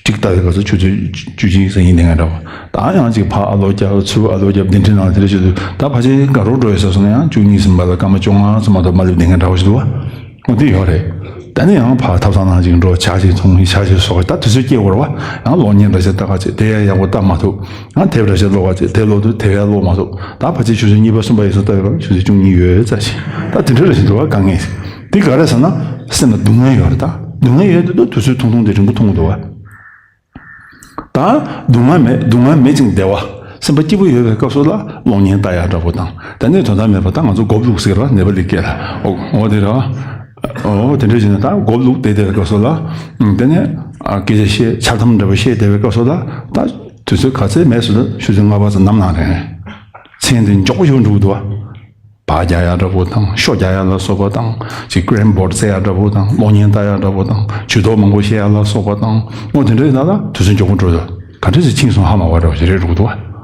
ཅིག་ལྟ་བའི་སྐབས་སུ་ཆུ་ཚོད་བཅུ་གཅིག་ཙམ་ཡིན་བསྡད་མཁན་འདྲ་བ། ད་ཡང་ཅིག་ཕར་ཨ་ལོ་རྒྱབ་ཚུར་ཨ་ལོ་རྒྱབ་གདན་ཁྲི་ནང་ལ་དེ་འདྲ་བྱེད་དུས་ད་ཕལ་ཆེར་དགའ་རབ་འགྲོ་ཡོད་ས་སོང་ན་ཡང་བཅུ་གཉིས་ཟིན་པ་ལ་སྐར་མ་བཅོ་ལྔ་ཙམ་མ་གཏོགས་མ་སླེབས་བསྡད་མཁན་འདྲ་བ་ཞིག་འདུག་བ། འོ་དེ་ཡོད་རེད། ད་ནི་ཡང་ཕར་ཐབ་ཚང་ནང་ཅིག་འགྲོ། ཇ་ཞིག་འཐུང་། ཇ་ཞིག་གསོག། ད་དུས་ཚོད་སྐྱེལ་དགོས་རེད་བ། ཡང་གློག་བརྙན་འདྲ་ཞིག་ལྟ་ག་བྱེད། དེ་ཡང་ཡག་པོ་ལྟ་མ་ཐུབ། ཡང་དེབ་འདྲ་ཞིག་ཀློག་ག་བྱེད། དེ་ཀློག་དུས་དེབ་ཡང་ཀློག་མ་ཐུབ། ད་ཕལ་ཆེར་ཆུ་ཚོད་གཉིས་པ་གསུམ་པ་ཡིན་ས་ལྟ་ཡོད་པ། ཆུ་ཚོད་བཅུ་གཉིས་ཡོལ་ཙམ་ཞིག་ད་དེ་འདྲ་འདྲ་ཞིག་འདུག་བ། དཀའ་ངལ་དེ་ག་རེ་ཟེར་ན། སེམས་ལ་སྡུག་བསྔལ་ཡོད་རེད། ད་སྡུག་བསྔལ་ཡོད་དུས་ད་དུས་ཚོད་ཐུང་ཐུང་དེ་རིང་པོ་ཐུང་གི་འདུག་བ། ད་སྡུག་བསྔལ་མེད། སྡུག་བསྔལ་མེད་ཅིང་བདེ་བ། སེམས་པ་སྐྱིད་པོ་ཡོད་པའི་སྐབས་སུ་ལ་གློག་བརྙན་ལྟ་ཡག་འདྲ་པོ་དང་། དེ་ནས་དོན་དག་མེད་པ། ད་ང་ཚོ་མགོ་བླུགས་ཟེར་བ། ནེ་པ་ལི་སྐད་ལ། ཨོ་ཨོ་དེ་རེད་བ། ཨོ་དེ་འདྲ་བྱས་ནས་ད་མགོ་བླུགས་བསྡད་བསྡད་པའི་སྐབས་སུ་ལ། ཨུམ། དེ་ནས་ཨ་སྐད་ཆ་བཤད། འཆལ་གཏམ་འདྲ་པོ་བཤད་བསྡད་པའི་སྐབས་སུ་ལ། ད་དུས་ཚོད་ག་ཚད་མེད་སུ་ད་ཆུ་ཚོད་ལྔ་པ་ཙམ་ནམ་ལངས་རེད། མཚན་དེ་མགྱོགས་པོ་ཞིག་འགྲོ་གི་འདུག་བ། པར་རྒྱག་ཡག་འདྲ་པོ་དང་། ཤོ་རྒྱག་ཡག་ལ་སོགས་པ་དང་། ཅིག་ཀེ་རེམ་བོར་ཌི་རྩེ་ཡག་འདྲ་པོ་དང་། གློག་བརྙན་ལྟ་ཡག་འདྲ་པོ་དང་། ཇུས་གཏོགས་མང་པོ་བཤད་ཡག་ལ་སོགས་པ་དང་། འོ་དེ་འདྲ་ཡིན་ན་ད་དུས་ཚོད་མགྱོགས་པོ་འགྲོ་འདུག་ག་འདྲ་ཞིག་ཕྱིན་སོང་ཧ་མ་གོ་འདྲ་པོ་ཞིག་རེད་འགྲོ་གི་འདུག་བ།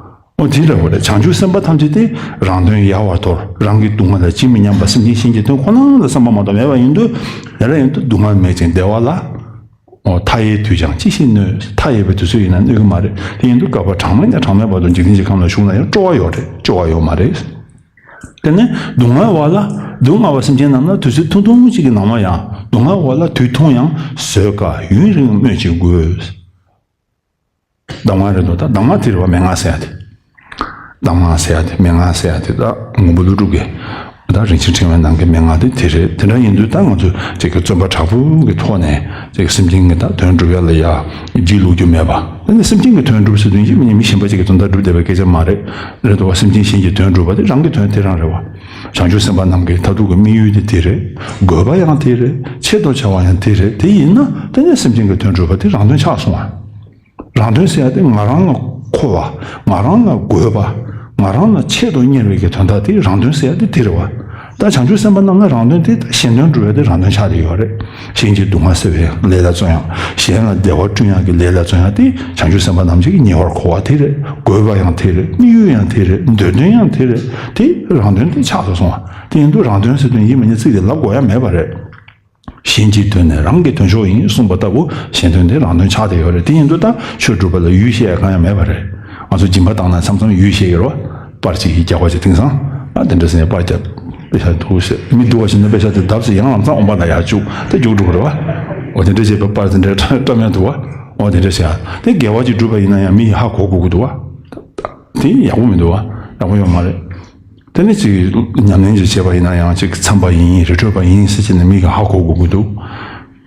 འོ་དེ་འདྲ་པོ་རེད། བྱང་ཆུབ་སེམས་དཔའ་ཐམས་ཅད་དེ་རང་དོན་ཡལ་བར་དོར། རང་གི་སྡུག་བསྔལ་ལ་ཇི་མི་སྙམ་པ། སེམས་ཅན་གཞན་གྱི་དོན་ཁོ་ན་ལ་བསམ་པ་མ་གཏོགས་མེད་པ་ཡིན་དུས། ཡང་ན་ཡིན་དུས་སྡུག་བསྔལ་མེད་ཅིང་བདེ་བ་ལ། འོ། མཐའ་ཡས་དུས་ཀྱང་ཅི་ཞིག་གནོད། མཐའ་ཡས་པའི་དུས་ཚོད་ཡིན་ན་གནོད་ཀྱི་མ་རེད། དེ་ཡིན་དུས་སྐབས་གྲངས་མེད་ནས་གྲངས་མེད་བར་དུ་འཇིག་རྟེན་གྱི་ཁམས་ལ་བཞུགས་ན་ཡང་སྤྲོ་བ་ཡོད་རེད། སྐྱོ་བ་ཡོད་མ་རེད། དེ་ནས་སྡུག་བསྔལ་བ་ལ། སྡུག་བསྔལ་བ་སེམས་ཅན་རྣམས་ལ་དུས་ཚོད་ཐུང་ཐུང་ཅིག་གི་ནང་ལ་ཡང་། སྡུག་བསྔལ་བ་ལ་དུས་ཐུང་ཡང་། བཟོད་དཀའ་ཡུན་རིང་སྨོས་ཅི་དགོས། གདམས་ངག་རེད་འདུག་ད་གདམས་ངག་དེ་རེད་བ། མན་ངག་ཟེར་ཡ་དེ། གདམས་ངག་ཟེར་ཡ་དེ། མན་ངག་ཟེར་ཡ་དེ་ད་མགོན་པོ་ཀླུ་སྒྲུབ་ཀྱི་ད་རིན་ཆེན་ཕྲེང་བའི་ནང་གི་མན་ངག་དེ་དེ་རེད། དེ་འདྲ་ཡིན་དུས་ད་ང་ཚོས་ཅིག་གི་བརྩོན་པ་དྲག་པོ་གི་ཐོག་ནས་ཅིག་སེམས་ཅན་གྱི་ད་དོན་སྒྲུབ་ཡ་ལ་ཡ་སྒྱིད་ལུག་རྒྱུ་མེད་པ། དེ་ནི་སེམས་ཅན་གྱི་དོན་སྒྲུབ་ཟེར་དུས་ཡིན་གཅིག་མིན་གཉིས་མི་གཞན་པ་ཅིག་གི་དོན་དག་སྒྲུབ་བསྡད་པའི་སྐད་ཆ་མ་རེད། རེད་འདུག་བ། སེམས་ཅན་གཞན་གྱི་དོན་སྒྲུབ་པ་དེ་རང་གི་དོན་དེ་རང་རེད་བ། བྱང་ཆུབ་སེམས་དཔའ་རྣམས་ཀྱི་མཐར་ཐུག་གི་དམིགས་ཡུལ་དེ་དེ་རེད། དགོས་པ་ཡང་དེ་རེད། ཆེད་དུ་བྱ་བ་ཡང་དེ་རེད། དེ་ཡིན་ན་དེ་ནི་སེམས་ཅན་གྱི་དོན་སྒྲུབ་པ་དེ་རང་དོན་ཆགས་སོང་བ། རང་དོན་ཟེར་ཡ་དེ་ང་རང་ལ་མཁོ་བ། ང་རང་ལ་དགོས་པ། ང་རང་ལ་ཆེད་དུ་གཉེར་བའི་གི་དོན་དག་དེ་རང་དོན་ཟེར་ཡ་དེ་དེ་རེད་བ། ད་བྱང་ཆུབ་སེམས་དཔའ་རྣམས་ལ་རང་དོན་དེ་གཞན་དོན་སྒྲུབ་ཡ་དེ་རང་དོན་ཆགས་བསྡད་ཡོད་རེད། གཞན་གྱི་སྡུག་བསྔལ་སེལ་བའི་ལས་ལ་བརྩོན་ཡ། གཞན་ལ་བདེ་བ་བསྐྲུན་ཡ་གི་ལས་ལ་བརྩོན་ཡ་དེ་བྱང་ཆུབ་སེམས་དཔའ་རྣམས་ཀྱི་ཉེ་བར་མཁོ་བ་དེ་རེད། དགོས་པ་ཡང་དེ་རེད། དམིགས་ཡུལ་ཡང་དེ་རེད། འདོད་དོན་ཡང་དེ་རེད། དེ་རང་དོན་དེ་ཆགས་སུ་སོང་བ། དེ་ཡིན་དུས་རང་དོན་ཟེར་དོན་ཡིན་མིན་གྱི་ཚིག་དེ་ལབ་དགོས་ཡ་མེད་པ་རེད། གཞན་གྱི་དོན་ནི་རང་གི་དོན་མཆོག་ཡིན་གསུངས་པ་ལྟ་བུ། གཞན་དོན་དེ་རང་དོན་ཆགས་བསྡད་ཡོད་རེད། དེ་ཡིན་དུས་ད་ཆོས་སྒྲུབ་པ་ལ་ཡུལ་བཤད་ཡ་གང་ཡང་མེད་པ་རེད། ང་ཚོ་སྦྱིན་པ་བཏང་ན་མཚམས་མཚམས་ཡུལ་བཤད་ཀྱི་རེད་བ། པར་ཅིག་རྒྱག་པ་ཅིག་དེང་སང་ཨ་དེ་འདྲ་ཟེར་ནས་པར་རྒྱབ། པེ་ཤ་འདུག་ཟེར། མི་འདུག་བ་ཞིག་ན་པེ་ཤ་དེ་བརྡབ་ཟེར། ཡང་ལམ་སང་ཨོམ་པ་ལ་ཡར་བཅུག་དེ་རྒྱུགས་འགྲོ་གི་རེད་བ། འོ་དེ་འདྲ་བྱས་པ་པར་དེ་འདྲ་བཀྲམ་ཡ་འདུག་བ། འོ་དེ་འདྲ་བྱས་ཡ་དེ་དགེ་བ་ཅིག་བསྒྲུབས་པ་ཡིན་ན་ཡང་མི་ཡིས་ཧ་གོ་དགོས་ཀྱི་འདུག་བ། དེ་ཡག་པོ་མི་འདུག་བ། ཡག་པོ་ཡོད་མ་རེད། དེ་ནི་ཅིག་ཉམས་ལེན་ཅིག་བྱས་པ་ཡིན་ན་ཡང་། ཅིག་འཚམས་པ་ཡིན། རི་ཁྲོད་པ་ཡིན་ཟེར་བྱས་ནས་མི་གིས་ཧ་གོ་དགོས་ཀྱི་འདུག་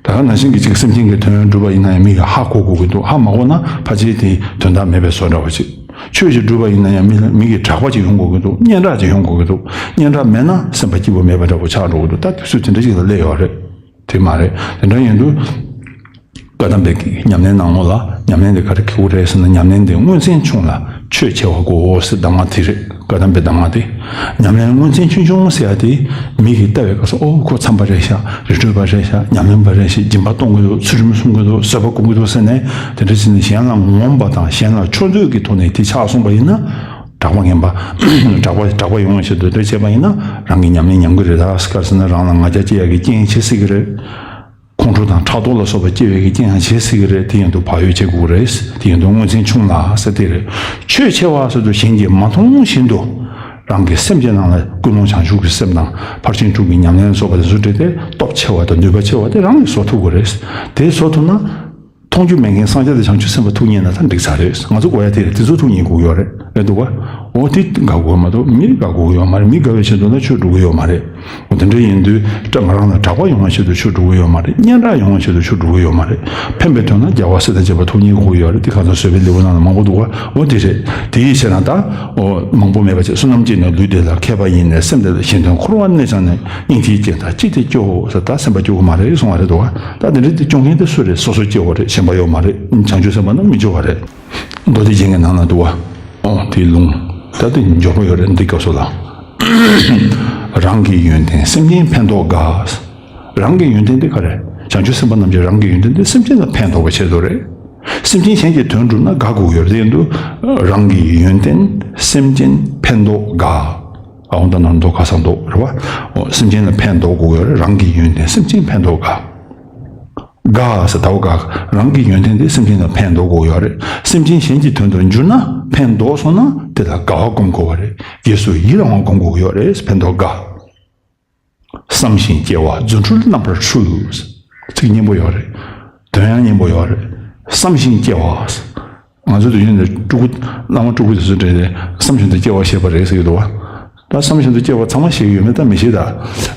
ད་ག་ནང་བཞིན་གྱི་ཅིག་སེམས་ཅན་གྱི་དོན་སྒྲུབ་པ་ཡིན་ན་ཡང་མི་གིས་ཧ་གོ་དགོས་ཀྱི་འདུག་ཧ་མ་གོ་ན་ཕལ་ཆེར་དེ་དོན་དག་མེད་པའི་བཟོ་འདྲ་བ་ཅིག་ཆོས་ཅིག་སྒྲུབ་པ་ཡིན་ན་ཡང་མི་ལ་མི་གིས་གྲགས་པ་ཅིག་ཡོང་དགོས་ཀྱི་འདུག་སྙན་གྲགས་ཅིག་ཡོང་དགོས་ཀྱི་འདུག་སྙན་གྲགས་མེད་ན་སེམས་པ་སྐྱིད་པོ་མེད་པ་འདྲ་པོ་ཆགས་འགྲོ་གི་འདུག་ད་དུས་ཚོད་དེ་འདྲ་ཅིག་ལ་སླེབས་ཡོད་རེད། དེ་མ་རེད། དེ་འདྲ་ཡིན་དུས། བཀའ་གདམས་པའི་ཉམས་ལེན་ནང་ལོགས་ལ་ཉམས་ལེན་དེ་ག་རེ་ཁེ་པོ་རེད་ཟེར་ན། ཉམས་ལེན་དེ་དངོས་ཚན་ཆུང་ལ་ཆོས་ཆེ་བ་དགོས་ཟེར་གདམས་ངག་དེ་རེད། བཀའ་གདམས་པའི་གདམས་ངག་དེ། ཉམས་ལེན་དངོས་ཚན་ཆུང་ཆུང་ཟེར་ཡ་དེ་མི་གིས་ལྟ་བའི་སྐབས་སུ། ཨོ་ཁོ་འཚམས་པ་རེད་ཤག་རི་ཁྲོད་པ་རེད་ཤག་ཉམས་ལེན་པ་རེད་ཤག་སྦྱིན་པ་གཏོང་གི་འདུག་ཚུལ་ཁྲིམས་སྲུང་གི་འདུག་བཟོད་པ་སྒོམ་གི་འདུག་ཟེར་ནས། དེ་འདྲ་བྱས་ནས་གཞན་ལ་ངོམས་པ་དང་གཞན་ལ་ཕྱོགས་མཛོད་ཀྱི་ཐོག་ནས་དེ་ཆགས་སོང་པ་ཡིན་ན། གྲགས་པ་ངན་པ། གྲགས་པ་གྲགས་པ་ཡོང་བའི་ཆེད་དུ་འདོད་བྱས་པ་ཡིན་ན་རང་གི་ཉམས་ལེན་ཉམས་ཀྱི་རེད། ད་ག་རེ་ཟེར་ན་རང་ལ་ང་རྒྱལ་སྐྱེ་ཡག་གི་རྐྱེན་བྱེད་སྲིད་ཀྱི་རེད། ཁོང་ཁྲོ་དང་ཕྲག་དོག་ལ་སོགས་པ་སྐྱེ་བའི་གི་རྐྱེན་ཡང་བྱེད་སྲིད་ཀྱི་རེད། དེ་ཡིན་དུས་བག་ཡོད་བྱེད་དགོས་རེད། དེ་ཡིན་དུས་དངོས་ཚན་ཆུང་ལ་ཟེར་དེ་རེད། ཆོས་ཆེ་བ་ཟེར་དུས་གཞན་གྱིས་མ་མཐོང་བཞིན་དུ་རང་གི་སེམས་ཀྱི་ནང་ལ་ཀུན་སློང་བྱང་ཆུབ་ཀྱི་སེམས་དང་ཕར་ཕྱིན་དྲུག་གི་ཉམས་ལེན་སོགས་པ་དེ་ཚོ་སྤྲད་དེ་སྟོབས་ཆེ་བ་དང་ནུས་པ་ཆེ་བ་དེ་རང་གིས་བཟོ་ཐུབ་དགོས་རེད། དེ་བཟོ་ཐུབ་ན། མཐོང་རྒྱུ་མེད་མཁན་སངས་རྒྱས་དང་བྱང་ཆུབ་སེམས་དཔའ་ཐུགས་མཉེས་ན་ད་འགྲིག་ཚར་རེད། ང་ཚོ་དགོས་ཡ་དེ་རེད། དེ་ཚོ་ཐུགས་མཉེས་དགོས་ཡོད་རེད། རེད་འདུག་ག་འོ་དེ་དགའ་དགོས་མ་གཏོགས་མི་དགའ་དགོས་ཡོད་མ་རེད། མི་དགའ་བའི་ཆེད་དུ་ན་ཆོས་སྒྲུབ་ཀྱི་ཡོད་མ་རེད། འོ་དེ་འདྲ་ཡིན་དུས་ད་ང་རང་ལ་གྲགས་པ་ཡོང་བའི་ཆེད་དུ་ཆོས་སྒྲུབ་ཀྱི་ཡོད་མ་རེད། སྙན་གྲགས་ཡོང་བའི་ཆེད་དུ་ཆོས་སྒྲུབ་ཀྱི་ཡོད་མ་རེད། ཕན་པའི་དོན་ལ་རྒྱལ་བ་སྲས་དང་བཅས་པ་ཐུགས་མཉེས་དགོས་ཡོད་རེད། དེ་གང་ལྟར་བཟོད་པའི་ལེའུ་ནང་ལ་མང་པོ་འདུག་ག་འོ་དེ་རེད། དེ་ཡི་ཕྱིར་ན་ད་འོ་མང་པོ་མེད་པ་བྱས། བསོད་ནམས་ཀྱིས་ནི་ལུས་བདེ་ལ། མཁས་པ་ཡིས་ནི་སེམས་བདེ་ལ། གཞན་དོན་འཁོར་བར་གནས་ཀྱང་ནི། སྙིང་རྗེའི་རྐྱེན་དང་ཅི་སྟེ་སྐྱོ་ཟེར། ད་སེམས་པ་སྐྱོ་གི་མ་རེད་གསུང་བ་རེད་འདུག་ག་ད་དེ་འདྲ་དེ་སྐྱོ་མཁན་དེ་སུ་རེད། སོ་སོ་སྐྱེ་བོ་རེད། གཞན་པ་ཡོད་མ་རེད། བྱང་ཆུབ་སེམས་དཔའ་རྣམས་མི་སྐྱོ་བ་རེད། མདོ་སྡེ་རྒྱན་གྱི་ནང་ན་འདུག་ག་འོ་དེའི་ལུང་ད་དེ་མགྱོགས་པོ་ཡོད་རེད། འདི་སྐབས་སུ་ལ། རང་གི་ཡོན་ཏན་སེམས་ཅན་ཕན་འདོགས་དགའ། རང་གི་ཡོན་ཏན་དེ་ག་རེ། བྱང་ཆུབ་སེམས་དཔའ་རྣམས་ཀྱི་རང་གི་ཡོན་ཏན་དེ་སེམས་ཅན་ལ་ཕན་འདོགས་པའི་ཆེད་དུ་རེད། སེམས་ཅན་གཞན་གྱི་དོན་སྒྲུབ་ན་དགའ་དགོས་ཡོད་རེད། དེ་ཡིན་དུས་རང་གི་ཡོན་ཏན་སེམས་ཅན་ཕན་འདོགས་དགའ། ཨ་འོ་ད་ནང་འདོགས་ཁ་སང་འདོགས་རེད་བ། འོ་སེམས་ཅན་ལ་ཕན་འདོགས་དགོས་ཡོད་རེད། རང་གི་ཡོན་ཏན་སེམས་ཅན་ཕན་འདོགས་དགའ། དགའ་ཟེར་ད་འོ་དགའ། རང་གི་ཡོན་ཏན་དེ་སེམས་ཅན་ལ་ཕན་འདོགས་དགོས་ཡོད་རེད། སེམས་ཅན་གཞན་གྱི་དོན་དུ་འགྱུར་ན། ཕན་འདོགས་སོང་ན་དེ་ལ་དགའ་བ་སྒོམ་དགོས་པ་རེད། རྗེས་སུ་ཡི་རང་བ་སྒོམ་དགོས་ཡོད་རེད། ཕན་འདོགས་དགའ། བསམ་ཞིང་སྐྱེ་བ་རྫུ་འཕྲུལ་རྣམ་པར་འཕྲུལ། ཚིག་སྙན་པོ་ཡོད་རེད། དོན་ཡང་སྙན་པོ་ཡོད་རེད། བསམ་བཞིན་སྐྱེ་བ། ང་ཚོ་དུས་རྒྱུན་དུ་སྤྲུལ་སྐུ་བླ་མ་སྤྲུལ་སྐུ་དེ་ཚོ་འདྲ་རེད། བསམ་བཞིན་དུ་སྐྱེ་བ་བཞེས་པ་རེད་ཟེར་གྱི་འདུག་བ། ད་བསམ་བཞིན་དུ་སྐྱེ་བ་ཚང་མ་ཤེས་ཀྱི་ཡོད་མེད་ད་མི་ཤེས་ད།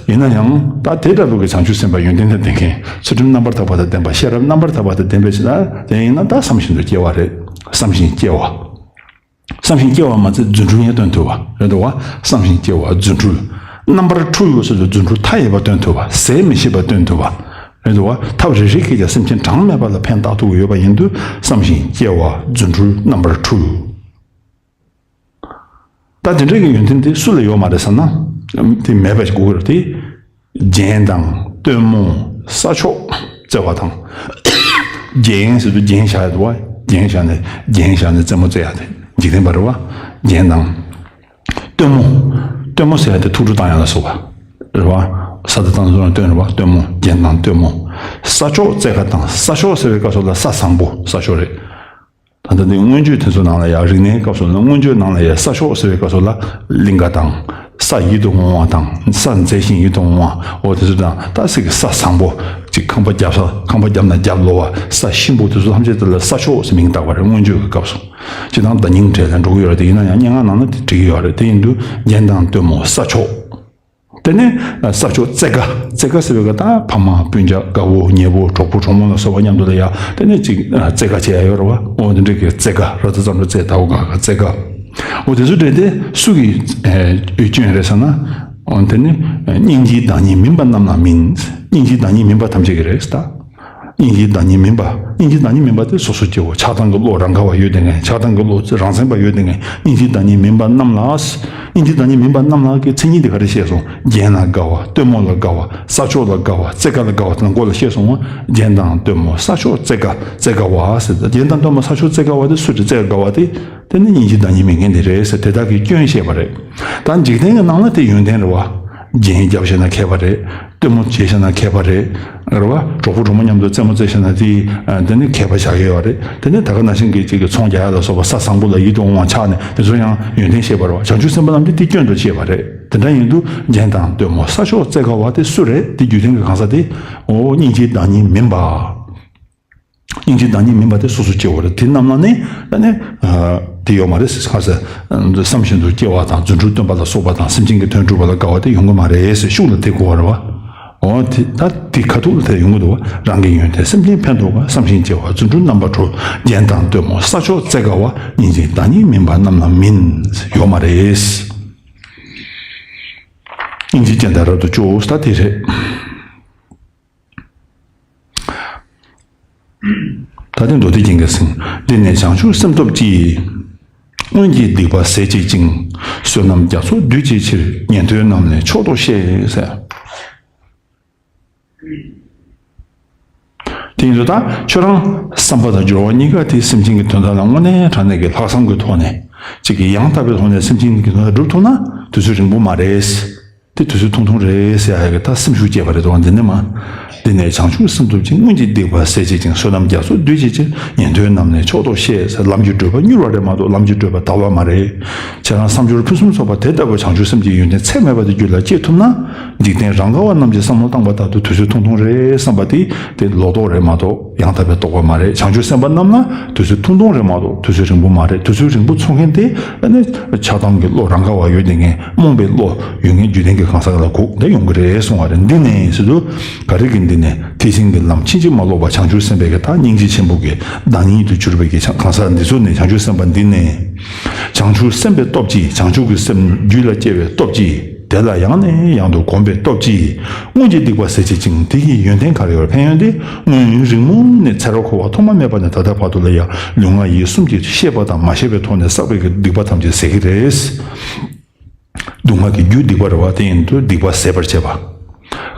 ཡིན་ན་ཡང་ད་དེ་འདྲ་པོ་གི་བྱང་ཆུབ་སེམས་དཔའ་ཡོན་ཏན་དང་ལྡན་མཁན། ཚུལ་ཁྲིམས་རྣམ་པར་དག་པ་དང་ལྡན་པ། ཤེས་རབ་རྣམ་པར་དག་པ་དང་ལྡན་པའི་ཕྱིར་ན་དེ་ཡིན་ན་ད་བསམ་བཞིན་དུ་སྐྱེ་བ་རེད། བསམ་བཞིན་སྐྱེ་བ། བསམ་བཞིན་སྐྱེ་བ་མ་ཚད་རྫུ་འཕྲུལ་ཡང་སྟོན་ཐུབ་པ་རེད་འདུག་བ། བསམ་བཞིན་སྐྱེ་བ་རྫུ་འཕྲུལ། རྣམ་པར་འཕྲུལ་ཡོད་ཟེར་དུས་རྫུ་འཕྲུལ་མཐའ་ཡས་པ་སྟོན་ཐུབ་པ། ཟད་མི་ཤེས་པ་སྟོན་ཐུབ་པ་རེད་འདུག་བ། ཐབས་རེ་རེ་གིས་ཀྱང་སེམས་ཅན་གྲངས་མེད་པ་ལ་ཕན་བཏགས་ཐུབ་ཀྱི་ཡོད་པ་ཡིན་དུས་བསམ་བཞིན་སྐྱེ་བ་རྫུ་འཕྲུལ་རྣམ་པར་འཕྲུལ། ད་དེ་འདྲ་གི་ཡོན་ཏན་དེ་སུ་ལ་ཡོད་མ་རེད་ཟེར་ན། དེ་མེད་པ་ཞིག་དགོས་ཀྱི་རེད་དེ། རྒྱན་དང་སྟོན་མོ་ས་ཕྱོགས་བརྩེགས་པ་དང་། རྒྱན་ཟེར་དུས་རྒྱན་བཞག་ཡ་འདུག་བ། རྒྱན་བཞག་ནས་རྒྱན་བཞག་ནས་རྩེད་མོ་རྩེ་ཡ་དེ་འཇིག་རྟེན་པ་རེད་བ། རྒྱན་དང་། སྟོན་མོ། སྟོན་མོ་ཟེར་ཡ་དེ་ཐུགས་སྤྲོ་བཏང་ཡ་ལ་སོགས་པ་རེད་བ། ས་དང་སྟོན་རེད་བ། སྟོན་མོ། རྒྱན་དང་སྟོན་མོ། ས་ཕྱོགས་བརྩེགས་པ་དང་། ས་ཕྱོགས་ཟེར་བའི་སྐབས་སུ་ལ་ས་བཟང་པོ་ས་ཕྱོགས་རེད། ད་ལྟ་འདི་མངོན་བརྗོད་དེ་ཚོ་ནང་ལ་ཡང་རིག་གནས་སྐབས་སུ་ལ་མངོན་བརྗོད་ནང་ལ་ཡང་ས་ཕྱོགས་ཟེར་བའི་སྐབས་སུ་ལ་གླིང་ག་དང་། ས་ཡིད་དུ་འོང་བ་དང་། ས་མཛེས་ཤིང་ཡིད་དུ་འོང་བ། འོ་དེ་ཚོ་དང་། ད་ཟེར་གི་ས་བཟང་པོ་ཅིག་ཁང་པ་རྒྱབ་ས། ཁང་པ་རྒྱབ་ན་རྒྱབ་ལོགས་པ། ས་གཤིན་པོ་དེ་ཚོ་ཐམས་ཅད་དེ་ལ་ས་ཕྱོགས་ཟེར་མིང་བཏགས་པ་རེད། མངོན་བརྗོད་ཀྱི་སྐབས་སུ། སྤྱིར་བཏང་བརྡ་རྙིང་གྲས་ལ་འགྲོ་གི་ཡོད་རེད་དེ། ཡིན་ན་ཡང་སྙན་ངག་ནང་ན་དེ་འགྲིག་གི་ཡོད་རེད། དེ་ཡིན་དུས་རྒྱན་དང་སྟོན་མོ་ས་ཕྱོགས། དེ་ནས་ས་ཕྱོགས་བརྩེགས་པ། བརྩེགས་པ་ཟེར་བའི་སྐབས་ད་ཕ་མ་སྤུན་ཀྱག་དགའ་བོ་ཉེ་བོ་གྲོགས་པོ་གྲོགས་མོ་ལ་སོགས་པ་མཉམ་དུ་ལ་ཡ་དེ་ནས་ཅིག་བརྩེགས་པ་བྱེད་ཡ་ཡོད་རེད་བ། འོ་དེ་འདྲ་གི་བརྩེགས་པ། ར་ཏ་ཙ་འགྲ་ཙེ་ད་འོ་ག་ག་བརྩེགས་པ། འོ་དེ་ཚོ་འདྲ་དེ་སུ་གི་སྐྱོན་རེད་ཟེར་ན། འོ་དེ་ནི་སྙིང་རྗེའི་བདག་ཉིད་མིན་པ་རྣམས་ལ་མིན། སྙིང་རྗེའི་བདག་ཉིད་མིན་པ་ཐམས་ཅད་ཀྱི་རེད་ད། སྙིང་རྗེའི་བདག་ཉིད་མིན་པ། སྙིང་རྗེའི་བདག་ཉིད་མིན་པ་དེ་སོ་སོ་སྐྱེ་བོ། ཆགས་སྡང་གི་བློ་རང་ག་བ་ཡོད་དེ་ངས། ཆགས་སྡང་གི་བློ་རང་སེམས་པ་ཡོད་དེ་ངས། སྙིང་རྗེའི་བདག་ཉིད་མིན་པ་རྣམས་ལ། སྙིང་རྗེའི་བདག་ཉིད་མིན་པ་རྣམས་ལ་གི་མཚན་ཉིད་དེ་ག་རེ་བཤད་སོང་། རྒྱན་ལ་དགའ་བ། སྟོན་མོ་ལ་དགའ་བ། ས་ཕྱོགས་ལ་དགའ་བ། བརྩེགས་པ་ལ་དགའ་བ་དེ་ལ་མགོ་ལ་བཤད་སོང་བ། རྒྱན་དང་སྟོན་མོ་ས་ཕྱོགས་བརྩེགས་པ། བརྩེགས་པ་ཟེར། རྒྱན་དང་སྟོན་མོ་ས་ཕྱོགས་བརྩེགས་པ་དེ་སུ་རེད། བརྩེགས་པ་དེ་དེ་ནི་སྙིང་རྗེའི་བདག་ཉིད་མེད་མཁན་དེ་རེད་ཟེར། དེ་དག་གི་སྐྱོན་བཤད་པ་རེད། ད་འཇིག་རྟེན་གྱི་ནང་ལ་དེ་ཡོན་ཏན་རེད་བ། རྒྱན་རྒྱབ་བྱས་ན་མཁས་པ་རེད། སྟོན་མོ་བྱས་བྱས་ན་མཁས་པ་རེད། རེད་བ། གྲོགས་པོ་གྲོགས་མོ་མཉམ་དུ་རྩེད་མོ་རྩེ་བྱས་ན་དེ་དེ་ནི་མཁས་པ་བྱ་གི་ཡོད་རེད། དེ་ནི་ད་ག་ནང་བཞིན་གྱི་ཅིག་གི་ཚོང་རྒྱག་ཡ་ལ་སོགས་པ། ས་བཟང་པོ་ལ་ཡིད་དུ་འོང་བ་ཆགས་ནས་དེ་ཚོ་ཡང་ཡོན་ཏན་བཤད་པ་རེད་བ། བྱང་ཆུབ་སེམས་དཔའ་རྣམས་དེ་དེ་སྐྱོན་དུ་བཤད་པ་རེད། དེ་འདྲ་ཡིན་དུས་རྒྱན་དང་སྟོན་མོ་ས་ཕྱོགས་བརྩེགས་པ་དེ་སུ་རེད། དེ་རྒྱུད་ལྡན་གྱི་གང་ཟག་དེ། འོ་སྙིང་རྗེའི་བདག་ཉིད་མིན་པ། སྙིང་རྗེའི་བདག་ཉིད་མིན་པ་དེ་སོ་སོ་སྐྱེ་བོ་རེད། དེ་རྣམས་ལ་ནི་ཨ་ནི་དེ་ཡོད་མ་རེད། ཁ་ཟེར་བསམ་བཞིན་དུ་སྐྱེ་བ་དང་། རྫུ་འཕྲུལ་སྟོན་པ་ལ་སོགས་པ་དང་། སེམས་ཅན་གྱི་དོན་སྒྲུབ་པ་ལ་དགའ་བ་དེ་ཡོང་གི་མ་རེད་ཟེར། ཤུགས་ལ་དེ་གོ་བ་རེད་བ། འོ་དེ་ད་དེ་ཁ་ཐུག་ལ་དེ་ཡོང་གི་འདུག་བ། རང་གི་ཡོན་ཏན་སེམས་ཅན་ཕན་འདོགས་པ། བསམ་བཞིན་སྐྱེ་བ་རྫུ་འཕྲུལ་རྣམ་པར་གྲོལ། རྒྱན་དང་སྟོན་མོ་ས་ཕྱོགས་བརྩེགས་པ། སྙིང་རྗེའི་བདག་ཉིད་མིན་པ་རྣམས་ལ་མིན། ཡོད་མ་རེད། སྙིང་རྗེ་ཅན་དང་རབ་ཏུ་བྱུང་ད་དེ་རེད། ད་ཐེངས་མདོ་སྡེ་རྒྱན་གྱིས་ཟིན། འདི་ནས་བྱང་ཆུབ་སེམས་སྟོབས་ཀྱིས། སྔོན་གྱི་སྡིག་པ་ཟད་བྱེད་ཅིང་། བསོད་ནམས་རྒྱ་མཚོ་སྡུད་བྱའི་ཕྱིར། ཉན་ཐོས་རྣམས་ལ་མཆོག་ཏུ་བཤད་ཟེར། དེ་ཡིན་དུས་ད་ཁྱོད་རང་བསམ་པ་དང་སྦྱོར་བ་གཉིས་ཀ་དེ་སེམས་ཅན་གྱི་དོན་དག་ལ་དངོས་གནས་དྲང་གནས་ཀྱི་ལྷག་བསམ་གྱི་ཐོག་ནས་ཅིག་གི་ཡང་དག་པའི་ཐོག་ནས་སེམས་ཅན་གྱི་དོན་དག་སྒྲུབ་ཐུབ་ན་དུས་ཚོད་རིང་པོ་མ་རེད། དེ་དུས་ཚོད་ཐུང་ཐུང་རེད་ཟེར་ཡ་གི་ད་སེམས་ཤུགས་སྐྱེས་པ་རེད་དོ། འདི་ནས་མ། འདི་ནས་བྱང་ཆུབ་སེམས་སྟོབས་ཀྱིས། སྔོན་གྱི་སྡིག་པ་ཟད་བྱེད་ཅིང་། བསོད་ནམས་རྒྱ་མཚོ་སྡུད་བྱའི་ཕྱིར། ཉན་ཐོས་རྣམས་ལ་མཆོག་ཏུ་བཤད་ཟེར། ལམ་གྱི་བགྲོད་པ་མྱུར་བ་རེད་མ་གཏོགས་ལམ་གྱི་བགྲོད་པ་དལ་བ་མ་རེད། ཁྱེད་རང་བསམ་སྦྱོར་ཕུན་སུམ་ཚོགས་པ་དེ་ལྟ་བུ་བྱང་ཆུབ་སེམས་ཀྱི་ཡོན་ཏན་ཚད་མེད་པ་དེ་རྒྱུད་ལ་སྐྱེས་ཐུབ་ན། འཇིག་རྟེན་རང་ག་བ་རྣམས་ཀྱིས་བསམ་བློ་བཏང་པ་ལྟར་དུ་དུས་ཚོད་ཐུང་ཐུང་རེད་བསམ་པ་དེ་དེ་ལོག་རྟོག་རེད་མ་གཏོགས་ཡང་དག་པའི་རྟོག་པ་མ་རེད། བྱང་ཆུབ་སེམས་དཔའ་རྣམས་ལ་དུས་ཚོད་ཐུང་ཐུང་རེད་མ་གཏོགས་དུས་ཚོད་རིང་པོ་མ་རེད། དུས་ཚོད་རིང་པོ་འཚོ་མཁན་དེ་ཨ་ནི་ཆགས་སྡང་གི་བློ་རང་ག་བ་ཡོད་དེ་ངས་རྨོངས་པའི་བློ་ཡོད་ངས་རྒྱུད་ལྡན་གྱི་གང་ཟག་ལ་གོ་དེ་ཡོང་གི་རེད་གསུང་བ་རེད། འདི་ནས་ཟེར་དུས་ག་རེ་གི་འདི་ནས་ཐེག་ཆེན་གྱི་ལམ་ཕྱིན་ཅི་མ་ལོག་པ་བྱང་ཆུབ་སེམས་དཔའི་གི་ད་སྙིང་རྗེ་ཆེན་པོ་གི་བདག་ཉིད་དུ་གྱུར་པའི་གི་གང་ཟག་འདི་ཚོ་ནས་བྱང་ཆུབ་སེམས་དཔའ་འདི་ནས་བྱང་ཆུབ་སེམས་དཔའི་སྟོབས་ཀྱིས། བྱང་ཆུབ་ཀྱི་སེམས་རྒྱུད་ལ་སྐྱེ་བའི་སྟོབས་ཀྱིས། དེ་ལ་ཡང་ནས་ཡང་དུ་གོམས་པའི་སྟོབས་ཀྱིས། སྔོན་གྱི་སྡིག་པ་ཟད་བྱེད་ཅིང་། དེ་ཡི་ཡོན་ཏན་ག་རེ་ཡོད། ཕན་ཡོན་དེ། སྔོན་རིང་མོ་ནས་ཚེ་རབས་འཁོར་བ་ཐོག་མ་མེད་པ་ནས་ད་ལྟ་བར་དུ་ལ་ཡང་ལུས་ངག་ཡིད་གསུམ་གྱི་ཤེས་པ་དང་མ་ཤེས་པའི་ཐོག་ནས་བསགས་པའི་སྡིག་པ་ཐམས་ཅད་ཟད་ཀྱི་རེད། སྡུག་བསྔལ་གྱི་རྒྱུ་སྡིག་པ་རེད་བ། དེ་ཡིན་དུས་སྡིག་པ་ཟད་པར་བྱེད་པ།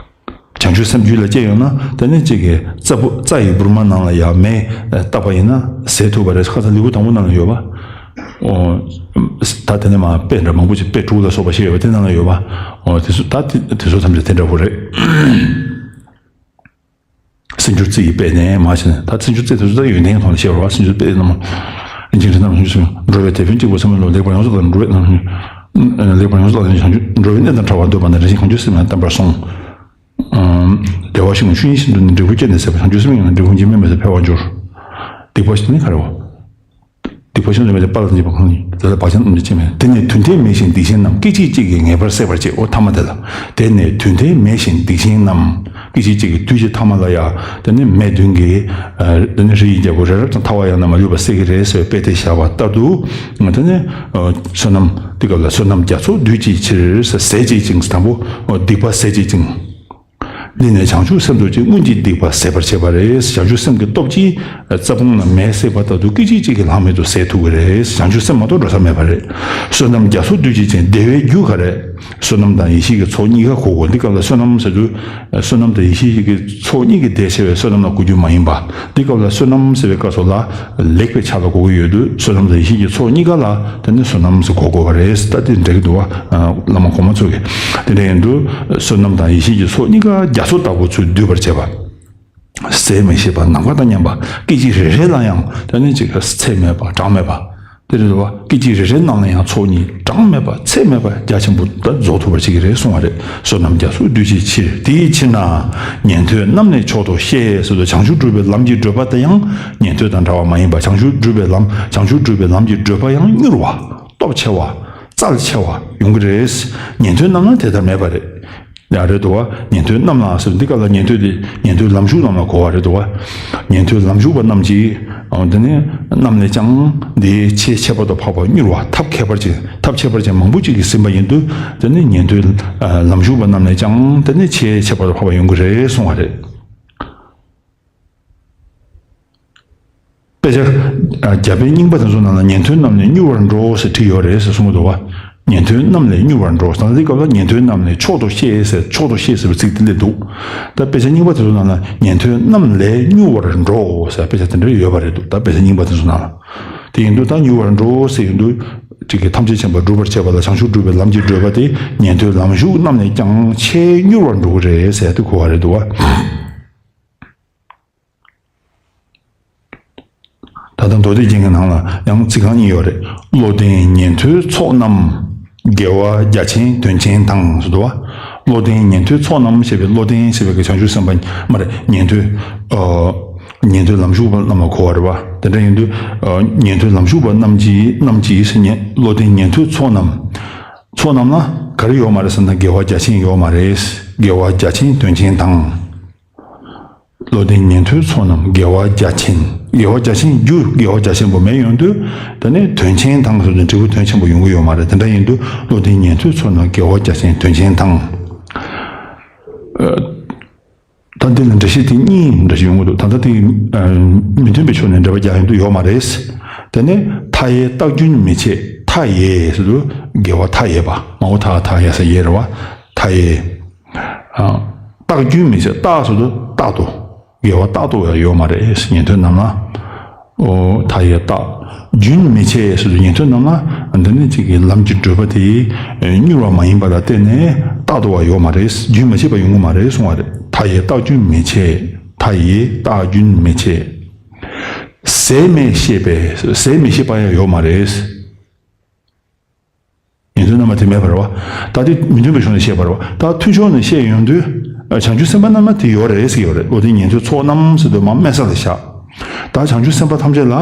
བྱང་ཆུབ་སེམས་རྒྱུད་ལ་སྐྱེས་ཡོང་ན་དེ་ནི་གཅིག་གི་རྩྭ་བུ་རྩྭ་ཡི་བུར་མ་ནང་ལ་ཡང་མེ་བཏབ་པ་ཡིན་ན་ཟད་ཐུབ་པ་རེད། ཁ་སང་ལེའུ་དང་པོ་ནང་ལ་ཡོད་པ། ཨོ། ད་དེ་ནས་མ་དཔེ་འདྲ་མང་པོ་ཅིག་དཔེ་དྲུག་ལ་སོགས་པ་བཤད་ཡོད་པ་དེ་ནང་ལ་ཡོད་པ། ཨོ་དེ་ཚོ་ད་དེ་དེ་ཚོ་ཐམས་ཅད་དེ་འདྲ་པོ་རེད། སེམས་སྦྱོར་རྩི་ཡི་དཔེ་ནས་མ་བྱས་ནས་ད་སེམས་སྦྱོར་རྩི་དེ་ཚོ་ད་ཡོན་ཏན་གྱི་ཐོག་ནས་བཤད་པ་རེད་བ། སེམས་སྦྱོར་དཔེ་རྣམས། རིན་ཆེན་རིགས་རྣམས་བྱང་ཆུབ་སེམས། འགྲོ་བའི་དེད་དཔོན་གཅིག་པུ་སེམས་ལ་ལེགས་པར་ཡོངས་སུ་བརྟགས་ནས་འགྲོ་བའི་རྣམ་སྨིན། ལེགས་པར་ཡོངས་སུ་བརྟགས་ནས་བྱང་ཆུབ་འགྲོ་བའི་གནས་དང་བྲལ་བར་འདོད་པ་ནི་རིན་ཆེན་བྱང་ཆུབ་སེམས་ལ་བརྟེན་པར་གསུངས། བདེ་བར་གཤེགས་ནས་ཆོས་དབྱིངས་ཤིན་ཏུ་ནི། འབྲས་བུ་སྐྱེས་ནས་ཟད་པ་བྱང་ཆུབ་སེམས་ཉིད་ལ། འབྲས་བུ་འབྱིན་མེད་མི་ཟད་འཕེལ་བར་འགྱུར། སྡིག་པ་ཞིག་ནི་ག་རེ་བ། སྡིག་པ་ཤིན་ཏུ་མེད་པ་ལ་སྙེགས་པ་གང་ཡིན། དེ་ལ་བག་ཆགས་རྣམས་ཀྱིས་ཕྱེ་མེད། དེ་ནས་དུས་མཐའི་མེ་བཞིན་སྡིག་ཆེན་རྣམས། སྐད་ཅིག་གཅིག་གིས་ངེས་པར་ཟད་པར་བྱེད། འོ་ཐ་མ་དེ་ལ། དེ་ནས་དུས་མཐའི་མེ་བཞིན་སྡིག་ཆེན་རྣམས། སྐད་ཅིག་གཅིག་གིས་དུས་ཀྱི་ཐ་མ་ལ་ཡ། དེ་ནི་མེ་བདུན་གྱིས། དེ་ནི་རི་ཡི་རྒྱལ་པོ་རི་རབ་དང་ཐལ་བ་ཡང་ན་མ་ལུས་པ་བསྲེག་གི་རེད་ཟེར་བའི་དཔེ་དེ་བཞག་པ་ལྟར་དུ། དེ་ནི། བསོད་ནམས་འདི་སྐབས་ལ་བསོད་ནམས་རྒྱ་མཚོ་སྡུད་ཅིག་ཕྱིར་ཟད་བྱེད་ཅིང་། དང་པོ། སྡིག་པ་ཟད་བྱེད་ཅིང་། འདི་ནི་བྱང་ཆུབ་སེམས་སྟོབས་ཀྱིས་སྔོན་གྱི་སྡིག་པ་ཟད་པར་བྱེད་པ་རེད། བྱང་ཆུབ་སེམས་ཀྱི་སྟོབས་ཀྱིས་རྩྭ་ཕུང་ལ་མེ་བསྲེགས་པ་ལྟར་དུ་སྐད་ཅིག་གཅིག་གིས་ལྷག་མེད་དུ་ཟད་ཐུབ་ཀྱི་རེད། བྱང་ཆུབ་སེམས་མ་གཏོགས་འགྲོ་ས་མེད་པ་རེད། བསོད་ནམས་རྒྱ་མཚོ་སྡུད་བྱེད་ཅིང་། བདེ་བའི་རྒྱུ་ག་རེ། བསོད་ནམས་དང་ཡེ་ཤེས་ཀྱི་ཚོགས་གཉིས་ཀ་གོ་དགོས། འདི་སྐབས་ལ་བསོད་ནམས་ཟེར་དུས། བསོད་ནམས་དང་ཡེ་ཤེས་ཀྱི་ཚོགས་གཉིས་ཀྱི་ཟླས་ཕྱེ་བའི་བསོད་ནམས་ལ་གོ་རྒྱུ་མ་ཡིན་པ། འདི་སྐབས་ལ་བསོད་ནམས་ཟེར་བའི་སྐབས་སུ་ལ་ལེགས་པའི་ཆ་ལ་གོ་གི་ཡོད་དུས། བསོད་ནམས་དང་ཡེ་ཤེས་ཀྱི་ཚོགས་གཉིས་ཀ་ལ་དེ་ནི་བསོད་ནམས་ཟེར་གོ་དགོས་པ་རེད། ད་དེ་འགྲིག་གི་འདུག་བ། བླ་མ་གོང་མ་ཚོ་གིས། དེ་འདྲ་ཡིན་དུས་བསོད་ནམས་དང་ཡེ་ཤེས་ཀྱི་ཚོགས་གཉིས་ཀ་རྒྱ་མཚོ་ལྟ་བུ་ཚུལ་སྡུད་པར་བྱེད་པ། ཟད་མི་ཤེས་པ། ནམ་མཁའ་དང་མཉམ་པ། སྐད་ཅིག་རེ་རེ་ལ་ཡང་དེ་ནི་ཅིག་ཚད་མེད་པ། གྲངས་མེད་པ། དེ་རེད་དོ། སྐད་ཅིག་རེ་རེ་རྣམས་ལ་ཡང་ཚོགས་གཉིས་གྲངས་མེད་པ་ཚད་མེད་པ་རྒྱ་ཆེན་པོ་ད་རྫོགས་ཐུབ་པར་བྱེད་ཀྱི་རེད་གསུང་བ་རེད། བསོད་ནམས་རྒྱ་མཚོ་སྡུད་བྱེད་ཕྱིར། དེའི་ཕྱིར་ན་ཉན་ཐོས་རྣམས་ལས་མཆོག་ཏུ་གཤེགས་ཟེར་དུས། བྱང་ཆུབ་སྒྲུབ་པའི་ལམ་གྱི་བགྲོད་པ་དེ་ཡང་ཉན་ཐོས་དང་འདྲ་བ་མ་ཡིན་པ། བྱང་ཆུབ་སྒྲུབ་པའི་ལམ། བྱང་ཆུབ་སྒྲུབ་པའི་ལམ་གྱི་བགྲོད་པ་ཡང་མྱུར་བ། སྟོབས་ཆེ་བ། རྩལ་ཆེ་བ་ཡོང་གི་རེད། ཉན་ཐོས་རྣམས་ལ་དེ་ལྟར་མེད་པ་རེད། ཡ་རེད་དོ། ཉན་ཐོས་རྣམས་ལ་ཟེར། འདི་སྐབས་ལ་ཉན་ཐོས་དེ་ཉན་ཐོས་ལམ་ཞུགས་རྣམས་ལ་གོ་བ་རེད་དོ། ཉན་ཐོས་ལམ་ཞུགས་པ་རྣམས་ཀྱིས། འོ་དེ་ནི་རྣམས་ལས་ཀྱང་དེའི་ཆེས་ཁྱད་པར་དུ་འཕགས་པ་མྱུར་བ། ཐབས་ཁྱད་པར་ཅན། ཐབས་ཁྱད་པར་ཅན་མང་པོ་ཅིག་གིས་ཟིན་པ་ཡིན་དུས། དེ་ནི་ཉན་ཐོས་ལམ་ཞུགས་པ་རྣམས་ལས་ཀྱང་དེ་ནི་ཆེས་ཁྱད་པར་དུ་འཕགས་པ་ཡོང་གི་རེད་གསུང་བ་རེད། དཔེ་ཆ་རྒྱ་དཔེ་རྙིང་པ་དེ་ཚོ་ནང་ལ་ཉན་ཐོས་རྣམས་ལས་མྱུར་བར་འགྲོ་ཟེར་བྲིས་ཡོད་རེད་ཟེར་གསུངས་འདུག་བ། ཉན་ཐོས་རྣམས་ལས་མྱུར་བར་འགྲོ། ད་ལྟའི་སྐབས་ལ་ཉན་ཐོས་རྣམས་ལས་མཆོག་ཏུ་གཤེགས་ཟེར། མཆོག་ཏུ་གཤེགས་ཟེར་བའི་ཚིག་དེ་སླེབས་འདུག་ད་དཔེ་ཆ་རྙིང་པ་དེ་ཚོ་ནང་ལ་ཉན་ཐོས་རྣམས་ལས་མྱུར་བར་འགྲོ་ཟེར་དཔེ་ཆ་དེ་འདྲ་ཡོད་པ་རེད་འདུག་ད་དཔེ་ཆ་རྙིང་པ་དེ་ཚོ་ནང་ལ། དེ་ཡིན་དུས་ད་མྱུར་བར་འགྲོ་ཟེར་ཡོང་དུས། ཅིག་གིས་ཐམས་ཅད་མཁྱེན་པ་སྒྲུབ་པར་བྱེད་པ་ལ་བྱང་ཆུབ་སྒྲུབ་པའི་ལམ་གྱི་བགྲོད་པ་དེ་ཉན་ཐོས་ལམ་ཞུགས་རྣམས་ལས་ཀྱང་ཆེས་མྱུར་བར་འགྲོ་གི་རེད་ཟེར་དེ་གོ་བ་རེད་འདུག་བ། ད་ལྟ་མདོ་སྡེ་རྒྱན་གྱི་ནང་ལ་ཡང་ཚིག་རྐང་གཉིས་ཡོད་རེད། བློ་ལྡན་ཉན་ཐོས་ཚོགས་རྣམས། དགེ་བ་རྒྱ་ཆེན་དོན་ཆེན་དང་ཟེར་འདུག་བ། བློ་ལྡན་ཉན་ཐོས་ཚོགས་རྣམས་ཞེས་པའི་བློ་ལྡན་ཞེས་པའི་བྱང་ཆུབ་སེམས་དཔའ་མ་རེད། ཉན་ཐོས། ཉན་ཐོས་ལམ་ཞུགས་པ་རྣམས་ལ་གོ་བ་རེད་བ། དེ་འདྲ་ཡིན་དུས། ཉན་ཐོས་ལམ་ཞུགས་པ་རྣམས་ཀྱིས་རྣམས་ཀྱིས་ཟེར་ཉན། བློ་ལྡན་ཉན་ཐོས་ཚོགས་རྣམས། ཚོགས་རྣམས་ལ་ག་རེ་ཡོད་མ་རེད་ཟེར་ན་དགེ་བ་རྒྱ་ཆེན་ཡོད་མ་རེད། དགེ་བ་རྒྱ་ཆེན་དོན་ཆེན་དང་། བློ་ལྡན་ཉན་ཐོས་ཚོགས་རྣམས་དགེ་བ་རྒྱ་ཆེན། དགེ་བ་རྒྱ་ཆེན་རྒྱུ་དགེ་བ་རྒྱ་ཆེན་པོ་མེད་ཡོང་དུས། དེ་ནས་དོན་ཆེན་དང་ཟེར་དུས་འབྲས་བུ་དོན་ཆེན་པོ་ཡོང་གི་ཡོད་མ་རེད། དེ་འདྲ་ཡིན་དུས་བློ་ལྡན་ཉན་ཐོས་ཚོགས་རྣམས་དགེ་བ་རྒྱ་ཆེན་དོན་ཆེན་དང་། ད་འདི་ལ་འགྲེལ་བཤད་དེ་གཉིས་འདྲ་ཞིག་ཡོང་གི་འདུག་ད་ལྟ་དེ་མི་མཐུན་པའི་ཕྱོགས་ནས་འགྲེལ་པ་རྒྱག་ཡོང་དུས་ཡོད་མ་རེད། དེ་ནས་མཐའ་ཡས་རྟགས་རྒྱུན་མི་ཆད། མཐའ་ཡས་ཟེར་དུས་དགེ་བ་མཐའ་ཡས་པ། མ་འོ་མཐའ་མཐའ་ཡས་ས་ཡས་རེད་བ། མཐའ་ཡས། རྟགས་རྒྱུན་མི་ཆད། རྟགས་ཟེར་དུས་རྟག་ཏུ། དགེ་བ་རྟག་ཏུ་ཡང་ཡོད་མ་རེད། ཉན་ཐོས་རྣམས་ལ། ཨོ། མཐའ་ཡས་རྟགས་རྒྱུན་མི་ཆད་ཟེར་དུས་ཉན་ཐོས་རྣམས་ལ་འདི་ནི་གཅིག་གི་ལམ་གྱི་བགྲོད་པ་དེ་མྱུར་བ་མ་ཡིན་པ་ལ་བརྟེན་ནས་རྟག་ཏུ་བ་ཡོད་མ་རེད། རྒྱུན་མ་ཆད་པ་ཡོང་གི་མ་རེད་གསུང་བ་རེད། མཐའ་ཡས་རྟགས་རྒྱུན་མི་ཆད། མཐའ་ཡས་རྟགས་རྒྱུན་མི་ཆད། ཟད་མི་ཤེས་པས། ཟད་མི་ཤེས་པ་ཡང་ཡོད་མ་རེད། ཉན་ཐོས་རྣམས་ལ་དེ་མེད་པ་རེད་བ། ད་དེ་མི་མཐུན་པའི་ཕྱོགས་ནས་བཤད་པ་རེད་བ། ད་མཐུན་ཕྱོགས་ནས་བཤད་ཡོང་དུས། བྱང་ཆུབ་སེམས་དཔའ་རྣམས་ལ་དེ་ཡོད་རེད་ཟེར་གྱི་ཡོད་རེད། བློ་ལྡན་ཉན་ཐོས་ཚོགས་རྣམས་ཟེར་དུས་མ་དམན་ས་ལ་བཞག་ད་བྱང་ཆུབ་སེམས་དཔའ་ཐམས་ཅད་ལ་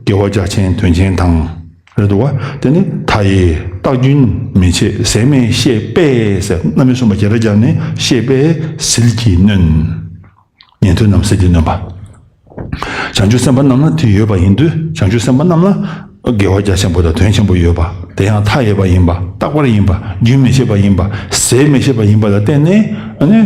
དགེ་བ་རྒྱ་ཆེན་དོན་ཆེན་དང་། རེད་འདུག་བ། དེ་ནི་མཐའ་ཡས་རྟགས་རྒྱུན་མི་ཆད། ཟད་མི་ཤེས་པས་ཟེར་རྣམ་དབྱེ་གསུམ་པ་བརྒྱ་ཕྲག་བརྒྱབ་ནས་ཤེས་པས་ཟིལ་གྱིས་གནོན། ཉན་ཐོས་རྣམས་ཟིལ་གྱིས་གནོན་པ། བྱང་ཆུབ་སེམས་དཔའ་རྣམས་ལ་དེ་ཡོད་པ་ཡིན་དུས་བྱང་ཆུབ་སེམས་དཔའ་རྣམས་ལ་དགེ་བ་རྒྱ་ཆེན་པོ་དང་དོན་ཆེན་པོ་ཡོད་པ། དེ་ཡང་མཐའ་ཡས་པ་ཡིན་པ། རྟག་པར་ཡིན་པ། རྒྱུན་མི་ཆད་པ་ཡིན་པ། ཟད་མི་ཤེས་པ་ཡིན་པ་ལ་བརྟེན་ནས་ཨ་ནི་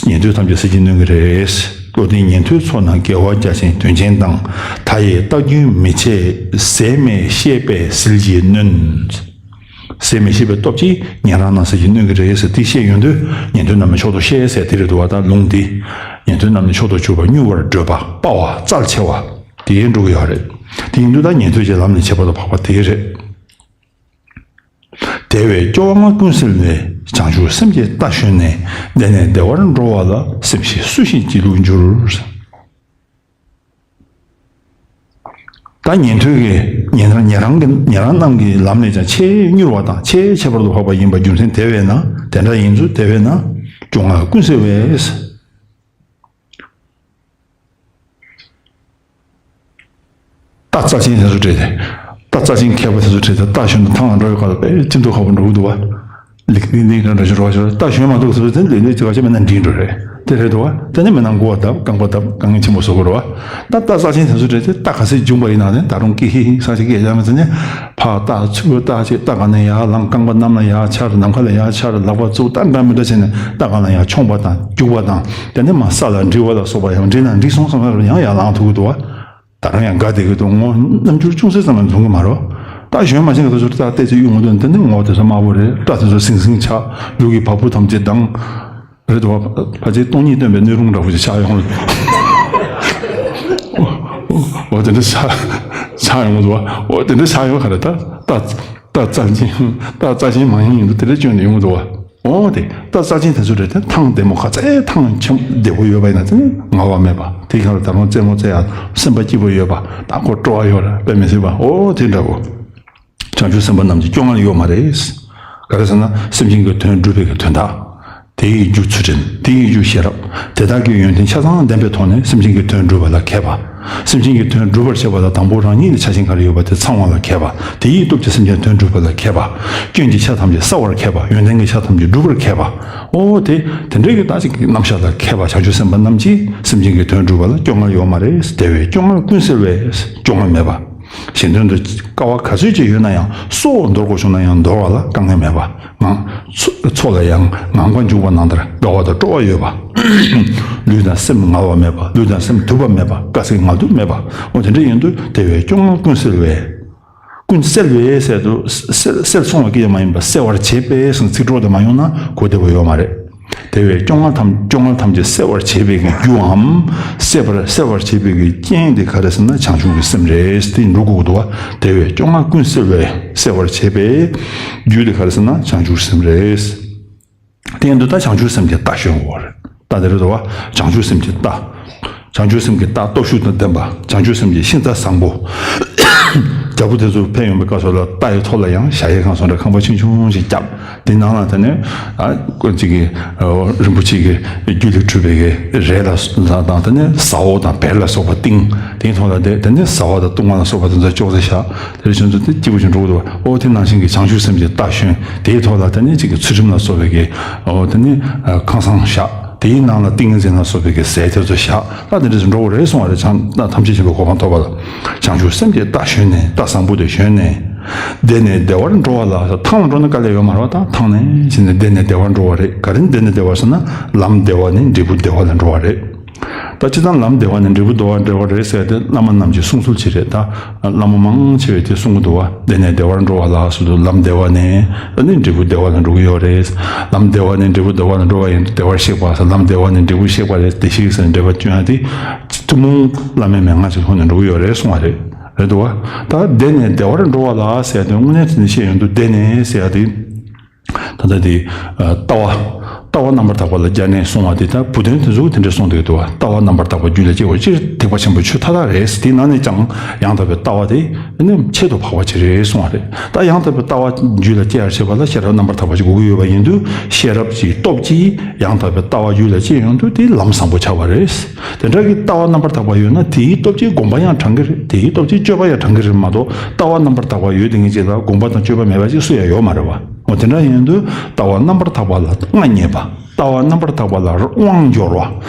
ཉན་ཐོས་ཐམས་ཅད་ཟིལ་གྱིས་གནོན་གྱི་རེད། བློ་ལྡན་ཉན་ཐོས་ཚོགས་རྣམས་དགེ་བ་རྒྱ་ཆེན་དོན་ཆེན་དང་། མཐའ་ཡས་རྟགས་རྒྱུན་མི་ཆད། ཟད་མི་ཤེས་པས་ཟིལ་གྱིས་གནོན། ཟད་མི་ཤེས་པའི་སྟོབས་ཀྱིས་ཉན་རང་རྣམས་ཟིལ་གྱིས་གནོན་གྱི་རེད་ཟེར་དེ་བཤད་ཡོང་དུས་ཉན་ཐོས་རྣམས་མཆོག་ཏུ་གཤེགས་ཟེར་དེ་རེད་འདུག་བ། ད་ལུང་འདི་ཉན་ཐོས་རྣམས་ནི་མཆོག་ཏུ་གྱུར་པ་མྱུར་བར་བགྲོད་པ་དཔའ་བ་རྩལ་ཆེ་བ་དེ་འགྲོ་གི་ཡོད་རེད། དེ་ཡིན་དུས་ད་ཉན་ཐོས་ཀྱི་ལམ་ནས་ཁྱད་པར་དུ་འཕགས་པ་དེ་རེད། དེ་བས་སྐྱོ་བ་ལྔ་ཀུན་སེལ་བའི། བྱང་ཆུབ་སེམས་ཀྱི་རྟ་ཞོན་ནས། བདེ་ནས་བདེ་བར་འགྲོ་བ་ལ། སེམས་ཤེས་སུ་ཞིག་སྒྱིད་ལུག་འགྱུར། ད་ཉན་ཐོས་ཀྱི་ཉན་རང་ཉན་རང་གི་ཉན་རང་རྣམས་ཀྱི་ལམ་ནས་ཀྱང་ཆེས་མྱུར་བ་དང་ཆེས་ཁྱད་པར་དུ་འཕགས་པ་ཡིན་པ་རྒྱུ་མཚན་དེ་བས་ན། དེ་འདྲ་ཡིན་ཚུལ་དེ་བས་ན། སྐྱོ་ལྔ་ཀུན་སེལ་བས། རྟ་རྩ་ཆེན་དེ་ཚོ་བྲིས་ཏེ། རྟ་རྩ་ཆེན་མཁས་པ་དེ་ཚོ་བྲིས་ཏེ་རྟ་ཞོན་དུ་ཐང་ལ་འགྲོ་བའི་སྐབས་ལ་དཔེ་ཅི་འདུག་ཁག་པོ་འགྲོ་གི་འདུག་བ། ལིག་ཏིང་ཏིང་འདྲ་འདྲ་ཞིག་འགྲོ་བ་ཞིག་རྟ་ཞོན་མ་ཐུབ་ཟེར་བ་དེ་ལས་ལས་ཅི་ག་ཅི་མེད་ན་འགྲིག་འགྲོ་རེད། དེ་རེད་འདུག་བ། དེ་ནི་མེད་ན་མགོ་བ་བརྡབ་རྐང་པ་བརྡབ་དཀའ་ངལ་ཆེན་པོ་བཟོ་དགོས་རེད་བ། ད་རྟ་རྩ་ཆེན་དེ་ཚོ་བྲིས་ཏེ་རྟ་ག་ཚོད་རྒྱུག་པ་ཡིན་ན་ནི་ད་རུང་ཀི་ཧི་ཧི་ས་ཞིག་སྐད་ཆ་མི་ཚོ་ནི་ཕར་རྟ་ཚུར་རྟ་ཅིག་རྟ་ག་ནས་ཡར་ལངས་རྐང་པ་གནམ་ལ་ཡར་འཕྱར་ནམ་མཁའ་ལ་ཡར་འཕྱར་ལག་པ་བཙུགས་རྟ་འདྲ་མི་འདྲ་བྱས་ནས་རྟ་ག་ལ་ཡར་མཆོངས་པ་དང་རྒྱུག་པ་དང་དེ་ནས་མར་ས་ལ་འགྲིལ་བ་ལ་སོགས་པ་ཡང་འགྲིལ་ན་འགྲིལ་སོང་བསམ་ན་ཡང་ཡར་ལངས་ཐུབ་ཀྱི་འདུག་བ། ད་རུང་ཡང་དགའ་བདེ་གི་འདུག་ངོ་རྣམ་འགྱུར་ཅུང་ཟད་ཙམ་ཡང་འཛོམས་ཀྱི་མ་རེད། རྟ་ཞོན་མ་ཕྱིན་གི་དུས་ཚོད་རྟ་ཏོག་ཙམ་གཡུག་མ་ཐུབ་ན་དེ་ནི་ངོ་དེ་ཚོ་དམར་པོ་རེད། སྐྲ་དེ་ཚོ་ཟིང་ཟིང་ཆགས། ལུས་ཀྱི་བ་སྤུ་ཐམས་ཅད་ལྡང་། རེད་འདུག་བ། ཕལ་ཆེར་སྟོང་ཉིད་སྟོན་པའི་སྣོད་རུང་འདྲ་པོ་ཞིག་ཆགས་ཡོང་། འོ་དེ་འདྲ་ཆགས་ཆགས་ཡོང་གི་འདུག་བ། འོ་དེ་འདྲ་ཆགས་ཡོང་ག་རེད། ད་རྟ་རྟ་རྩ་ཆེན་རྟ་རྩ་ཆེན་མང་ཡང་ཡིན་འདུག་དེ་འདྲ་བཅོས་ནས་ཡོང་གི་འདུག་བ། འོ་དེ་རྟ་རྩ་ཆེན་དེ་ཚོ་རེད་དེ་ཐང་བདེ་མོ་ག་ཚད་ཐང་ཆེན་བདེ་པོ་ཡོད་པ་ཡིན་ན་དེ་ནི་ངལ་བ་མེད་པ་དེ་གང་ལ་ད་རུང་རྩེད་མོ་རྩེ་ཡ་སེམས་པ་སྐྱིད་པོ་ཡོད་པ་ད་ཁོ་སྤྲོ་བ་ཡོད་ར་དཔེ་མི་སྲིད་པ་འོ་དེ་འདྲ་བོ། བྱང་ཆུབ་སེམས་དཔའ་རྣམས་ཀྱི་སྐྱོ་ངལ་ཡོད་མ་རེད། ག་རེ་ཟེར་ན་སེམས་ཅན་གྱི་དོན་སྒྲུབ་པའི་གི་དོན་དག་དེ་ཡི་རྒྱུ་ཚུལ་ཁྲིམས། དེ་ཡི་རྒྱུ་ཤེས་རབ། དེ་དག་གི་ཡོན་ཏན་ཆ་ཚང་ལྡན་པའི་ཐོག་ནས་སེམས་ཅན་གྱི་དོན་སྒྲུབ་པ་ལ་མཁས་པ། སེམས་ཅན་གྱི་དོན་སྒྲུབ་པར་བྱེད་པ་ལ་དང་པོ་རང་ཉིད་ལ་ཆ་ཤས་ག་རེ་ཡོད་པ་དེ་ཚང་བ་ལ་མཁས་པ། དེ་ཡི་སྟོབས་ཀྱིས་སེམས་ཅན་དོན་སྒྲུབ་པ་ལ་མཁས་པ། སྐྱོན་གྱི་ཆ་ཐམས་ཅད་བསལ་བར་མཁས་པ། ཡོན་ཏན་གྱི་ཆ་ཐམས་ཅད་སྒྲུབ་པར་མཁས་པ། ཨོ་དེ་དེ་འདྲའི་གི་ད་ཅིག་གི་རྣམ་གཞག་ལ་མཁས་པ་བྱང་ཆུབ་སེམས་དཔའ་རྣམས་ཀྱིས་སེམས་ཅན་གྱི་དོན་སྒྲུབ་པ་ལ་སྐྱོ་ངལ་ཡོད་མ་རེད། དེ་བས་སྐྱོ་ངལ་ཀུན་སེལ་བས། སྐྱོ་ངལ་མེད་པ། གཞན་དོན་དུ་དཀའ་བ་ག་ཚོད་ཅིག་ཡོད་ན་ཡང་སྲོག་འདོར་དགོས་བྱུང་ན་ཡང་འདོར་བ་ལ་དཀའ་ངལ་མེད་པ། ངང་། འཚོ་འཚོ་ལ་ཡང་ངང་པ་འཇུག་པ་ནང་ལྟར་དགའ་བ་དང་སྤྲོ་བ་ཡོད་པ། ལུས་དང་སེམས་ངལ་བ་མེད་པ། ལུས་དང་སེམས་དུབ་པ་མེད་པ། དཀའ་སེམས་ངལ་དུབ་མེད་པ། འོ་དེ་འདྲ་ཡིན་དུས་དེ་བས་སྐྱོ་ངལ་ཀུན་སེལ་བས། ཀུན་སེལ་བས་ཟེར་དུས་སེལ་སེལ་སོང་བ་སྐད་ཆ་མ་ཡིན་པར་སེལ་བར་བྱེད་པས་ཟེར་ཚིག་གྲོགས་དེ་མ་ཡོང་ན་གོ་བདེ་པོ་ཡོད་མ་རེད། དེ་བས་སྐྱོ་ངལ་ཐམས་སྐྱོ་ངལ་ཐམས་ཅད་སེལ་བར་བྱེད་པའི་གི་རྒྱུའམ། སེལ་བར་སེལ་བར་བྱེད་པའི་གི་རྐྱེན་དེ་ག་རེ་ཟེར་ན་བྱང་ཆུབ་ཀྱི་སེམས་རེད། དེ་འགྲོ་དགོས་འདུག་བ། དེ་བས་སྐྱོ་ངལ་ཀུན་སེལ་བས། སེལ་བར་བྱེད་པའི་རྒྱུ་དེ་ག་རེ་ཟེར་ན་བྱང་ཆུབ་སེམས་རེད། དེ་ཡིན་དུས་ད་བྱང་ཆུབ་སེམས་ཀྱི་རྟ་ཞོན་དགོས་རེད། རྟ་དེ་རེད་འདུག་བ། བྱང་ཆུབ་སེམས་ཀྱི་རྟ། བྱང་ཆུབ་སེམས་ཀྱི་རྟ་སྟོབས་ཤུགས་དང་ལྡན་པ། བྱང་ཆུབ་སེམས་ཀྱི་ཤིང་རྟ་བཟང་པོ། རྒྱལ་པོ་དེ་ཚོ་ཕེབས་ཡོང་བའི་སྐབས་སུ་ལ་རྟ་ཡི་ཐོག་ལ་ཡང་ཞྭ་ཡི་སྒང་སོགས་འདྲ་ཁང་པ་ཆུང་ཆུང་ཞིག་བརྒྱབ། དེ་ནང་ལ་དེ་ནས་ཨ་ཀོ་གཅིག་གི་རིན་པོ་ཆེ་གི་རྒྱུ་ལས་གྲུབ་པའི་གི་རས་ལ་དང་དེ་ནས་ཟ་འོག་དང་བལ་ལ་སོགས་པ་བཏིང་། དེའི་ཐོག་ལ་དེ་དེ་ནས་ཟ་འོག་དང་བཏུང་བ་ལ་སོགས་པ་དེ་ཚོ་ཅོག་ཙེ་བཞག་དེ་རེ་བྱུང་ཚུལ་དེ་སྐྱིད་པོ་ཞིག་འགྲོ་གི་འདུག་ཨོ་དེ་ནང་བཞིན་གྱི་བྱང་ཆུབ་སེམས་ཀྱི་རྟ་ཞོན། དེའི་ཐོག་ལ་དེ་ནས་གཅིག་གི་ཚུལ་ཁྲིམས་ལ་སོགས་པའི་གི་ཨོ་དེ་ནས་ཁང་བཟང་བཞག་དེའི་ནང་ལ་ཏིང་ངེ་འཛིན་ལ་སོགས་པའི་གི་ཟས་དེ་ཚོ་བཞག་ད་དེ་འདྲ་ཞིག་འགྲོ་གི་རེད་གསུང་བ་རེད། བྱང་ཐམས་ཅད་མཁྱེན་པའི་གོ་འཕང་ཐོབ་པ་ལ། བྱང་ཆུབ་སེམས་ཀྱི་རྟ་ཞོན་ནས་རྟ་བཟང་པོ་དེ་ཞོན་ནས། བདེ་ནས་བདེ་བར་འགྲོ་བ་ལ། ཐང་ལ་འགྲོ་ན་དཀའ་ལས་ཡོད་མ་རེད་བ། ད་ཐང་ནས་ཕྱིན་ནས་བདེ་ནས་བདེ་བར་འགྲོ་བ་རེད། ག་རེ་ནས་བདེ་ནས་བདེ་བར་སོང་ན་ལམ་བདེ་བ་ནས་འབྲས་བུ་བདེ་བ་ལ་འགྲོ་བ་རེད། ད་སྤྱིར་བཏང་ལམ་བདེ་བ་ནས་འབྲས་བུ་བདེ་བ་འབྲེལ་བ་རེད་ཟེར་ཏེ་བླ་མ་རྣམས་ཀྱི་གསུང་ཚུལ་ཅིག་རེད། ད་བླ་མ་མང་ཆེ་བས་དེ་གསུང་གི་འདུག་བ། བདེ་ནས་བདེ་བར་འགྲོ་བ་ལ་སོགས་དུ་ལམ་བདེ་བ་ནས་ཨ་ནི་འབྲས་བུ་བདེ་བ་ལ་འགྲོ་གི་ཡོད་རེད། ལམ་བདེ་བ་ནས་འབྲས་བུ་བདེ་བ་ལ་འགྲོ་བ་ཡིན་དུས་བདེ་བར་གཤེགས་པ་ཟེར། ལམ་བདེ་བ་ནས་འབྲས་བུ་གཤེགས་པ་རེད། བདེ་གཤེགས་ཟེར་འགྲེལ་པ་བསྐྱོན་ཡ་དེ་ཐུན་མོང་བླ་མའི་མན་ངག་ཅིག་ཐོག་ནས་འགྲོ་གི་ཡོད་རེད་གསུང་བ་རེད། རེད་འདུག་བ། ད་བདེ་ནས་བདེ་བར་འགྲོ་བ་ལ་ཟེར་ཡ་དེ་དངོས་གནས་དེ་འདྲ་བཤད་ཡོང་དུས་བདེ་ནས་ཟེར་ཡ་དེ། ད་ལྟ་དེ། ལྟ་བ། ལྟ་བ་རྣམ་པར་དག་པ་ལ་སྦྱར་ནས་གསུངས་པ་དེ་ལྟར་བུ་སྟོན་དེ་ཚོས་དེ་འདྲ་གསུངས་འདུག་འདུག་བ། ལྟ་བ་རྣམ་པར་དག་པ་རྒྱུད་ལ་སྐྱེ་བ་སྤྱིར་ཐེག་པ་ཆེན་པོའི་ཆོས་མཐའ་དག་རེད། དེའི་ནང་ནས་ཀྱང་ཡང་དག་པའི་ལྟ་བ་དེ་ནི་ཆེད་དུ་འཕགས་པ་ཅིག་རེད་གསུངས་པ་རེད། ད་ཡང་དག་པའི་ལྟ་བ་རྒྱུད་ལ་སྐྱེ་ཡར་བྱེད་པ་ལ་ཤེས་རབ་རྣམ་པར་དག་པ་ཅིག་དགོས་ཀྱི་ཡོད་པ་ཡིན་དུས་ཤེས་རབ་ཀྱི་སྟོབས་ཀྱིས་ཡང་དག་པའི་ལྟ་བ་རྒྱུད་ལ་སྐྱེ་ཡོང་དུས་དེ་ལམ་བཟང་པོ་ཆགས་པ་རེད། དེ་འདྲ་གི་ལྟ་བ་རྣམ་པར་དག་པ་ཡོད་ན་དེའི་སྟོབས་ཀྱིས་སྒོམ་པ་ཡང་དྲང་གི་རེད། དེའི་སྟོབས་ཀྱིས་སྤྱོད་པ་ཡང་དྲང་གི་རེད་མ་གཏོགས་ལྟ་བ་རྣམ་པར་དག་པ་ཡོད་དེ་ངེས་ཅིག་ལ་སྒོམ་པ་དང་སྤྱོད་པ་མེད་པ་ཅིག་སུ་ཡང་ཡོད་མ་རེད་བ། འོ་དེ་འདྲ་ཡིན་དུས་ལྟ་བ་རྣམ་པར་དག་པ་ལ་མངའ་བརྙེས་པ། ལྟ་བ་རྣམ་པར་དག་པ་ལ་དབང་འབྱོར་བ།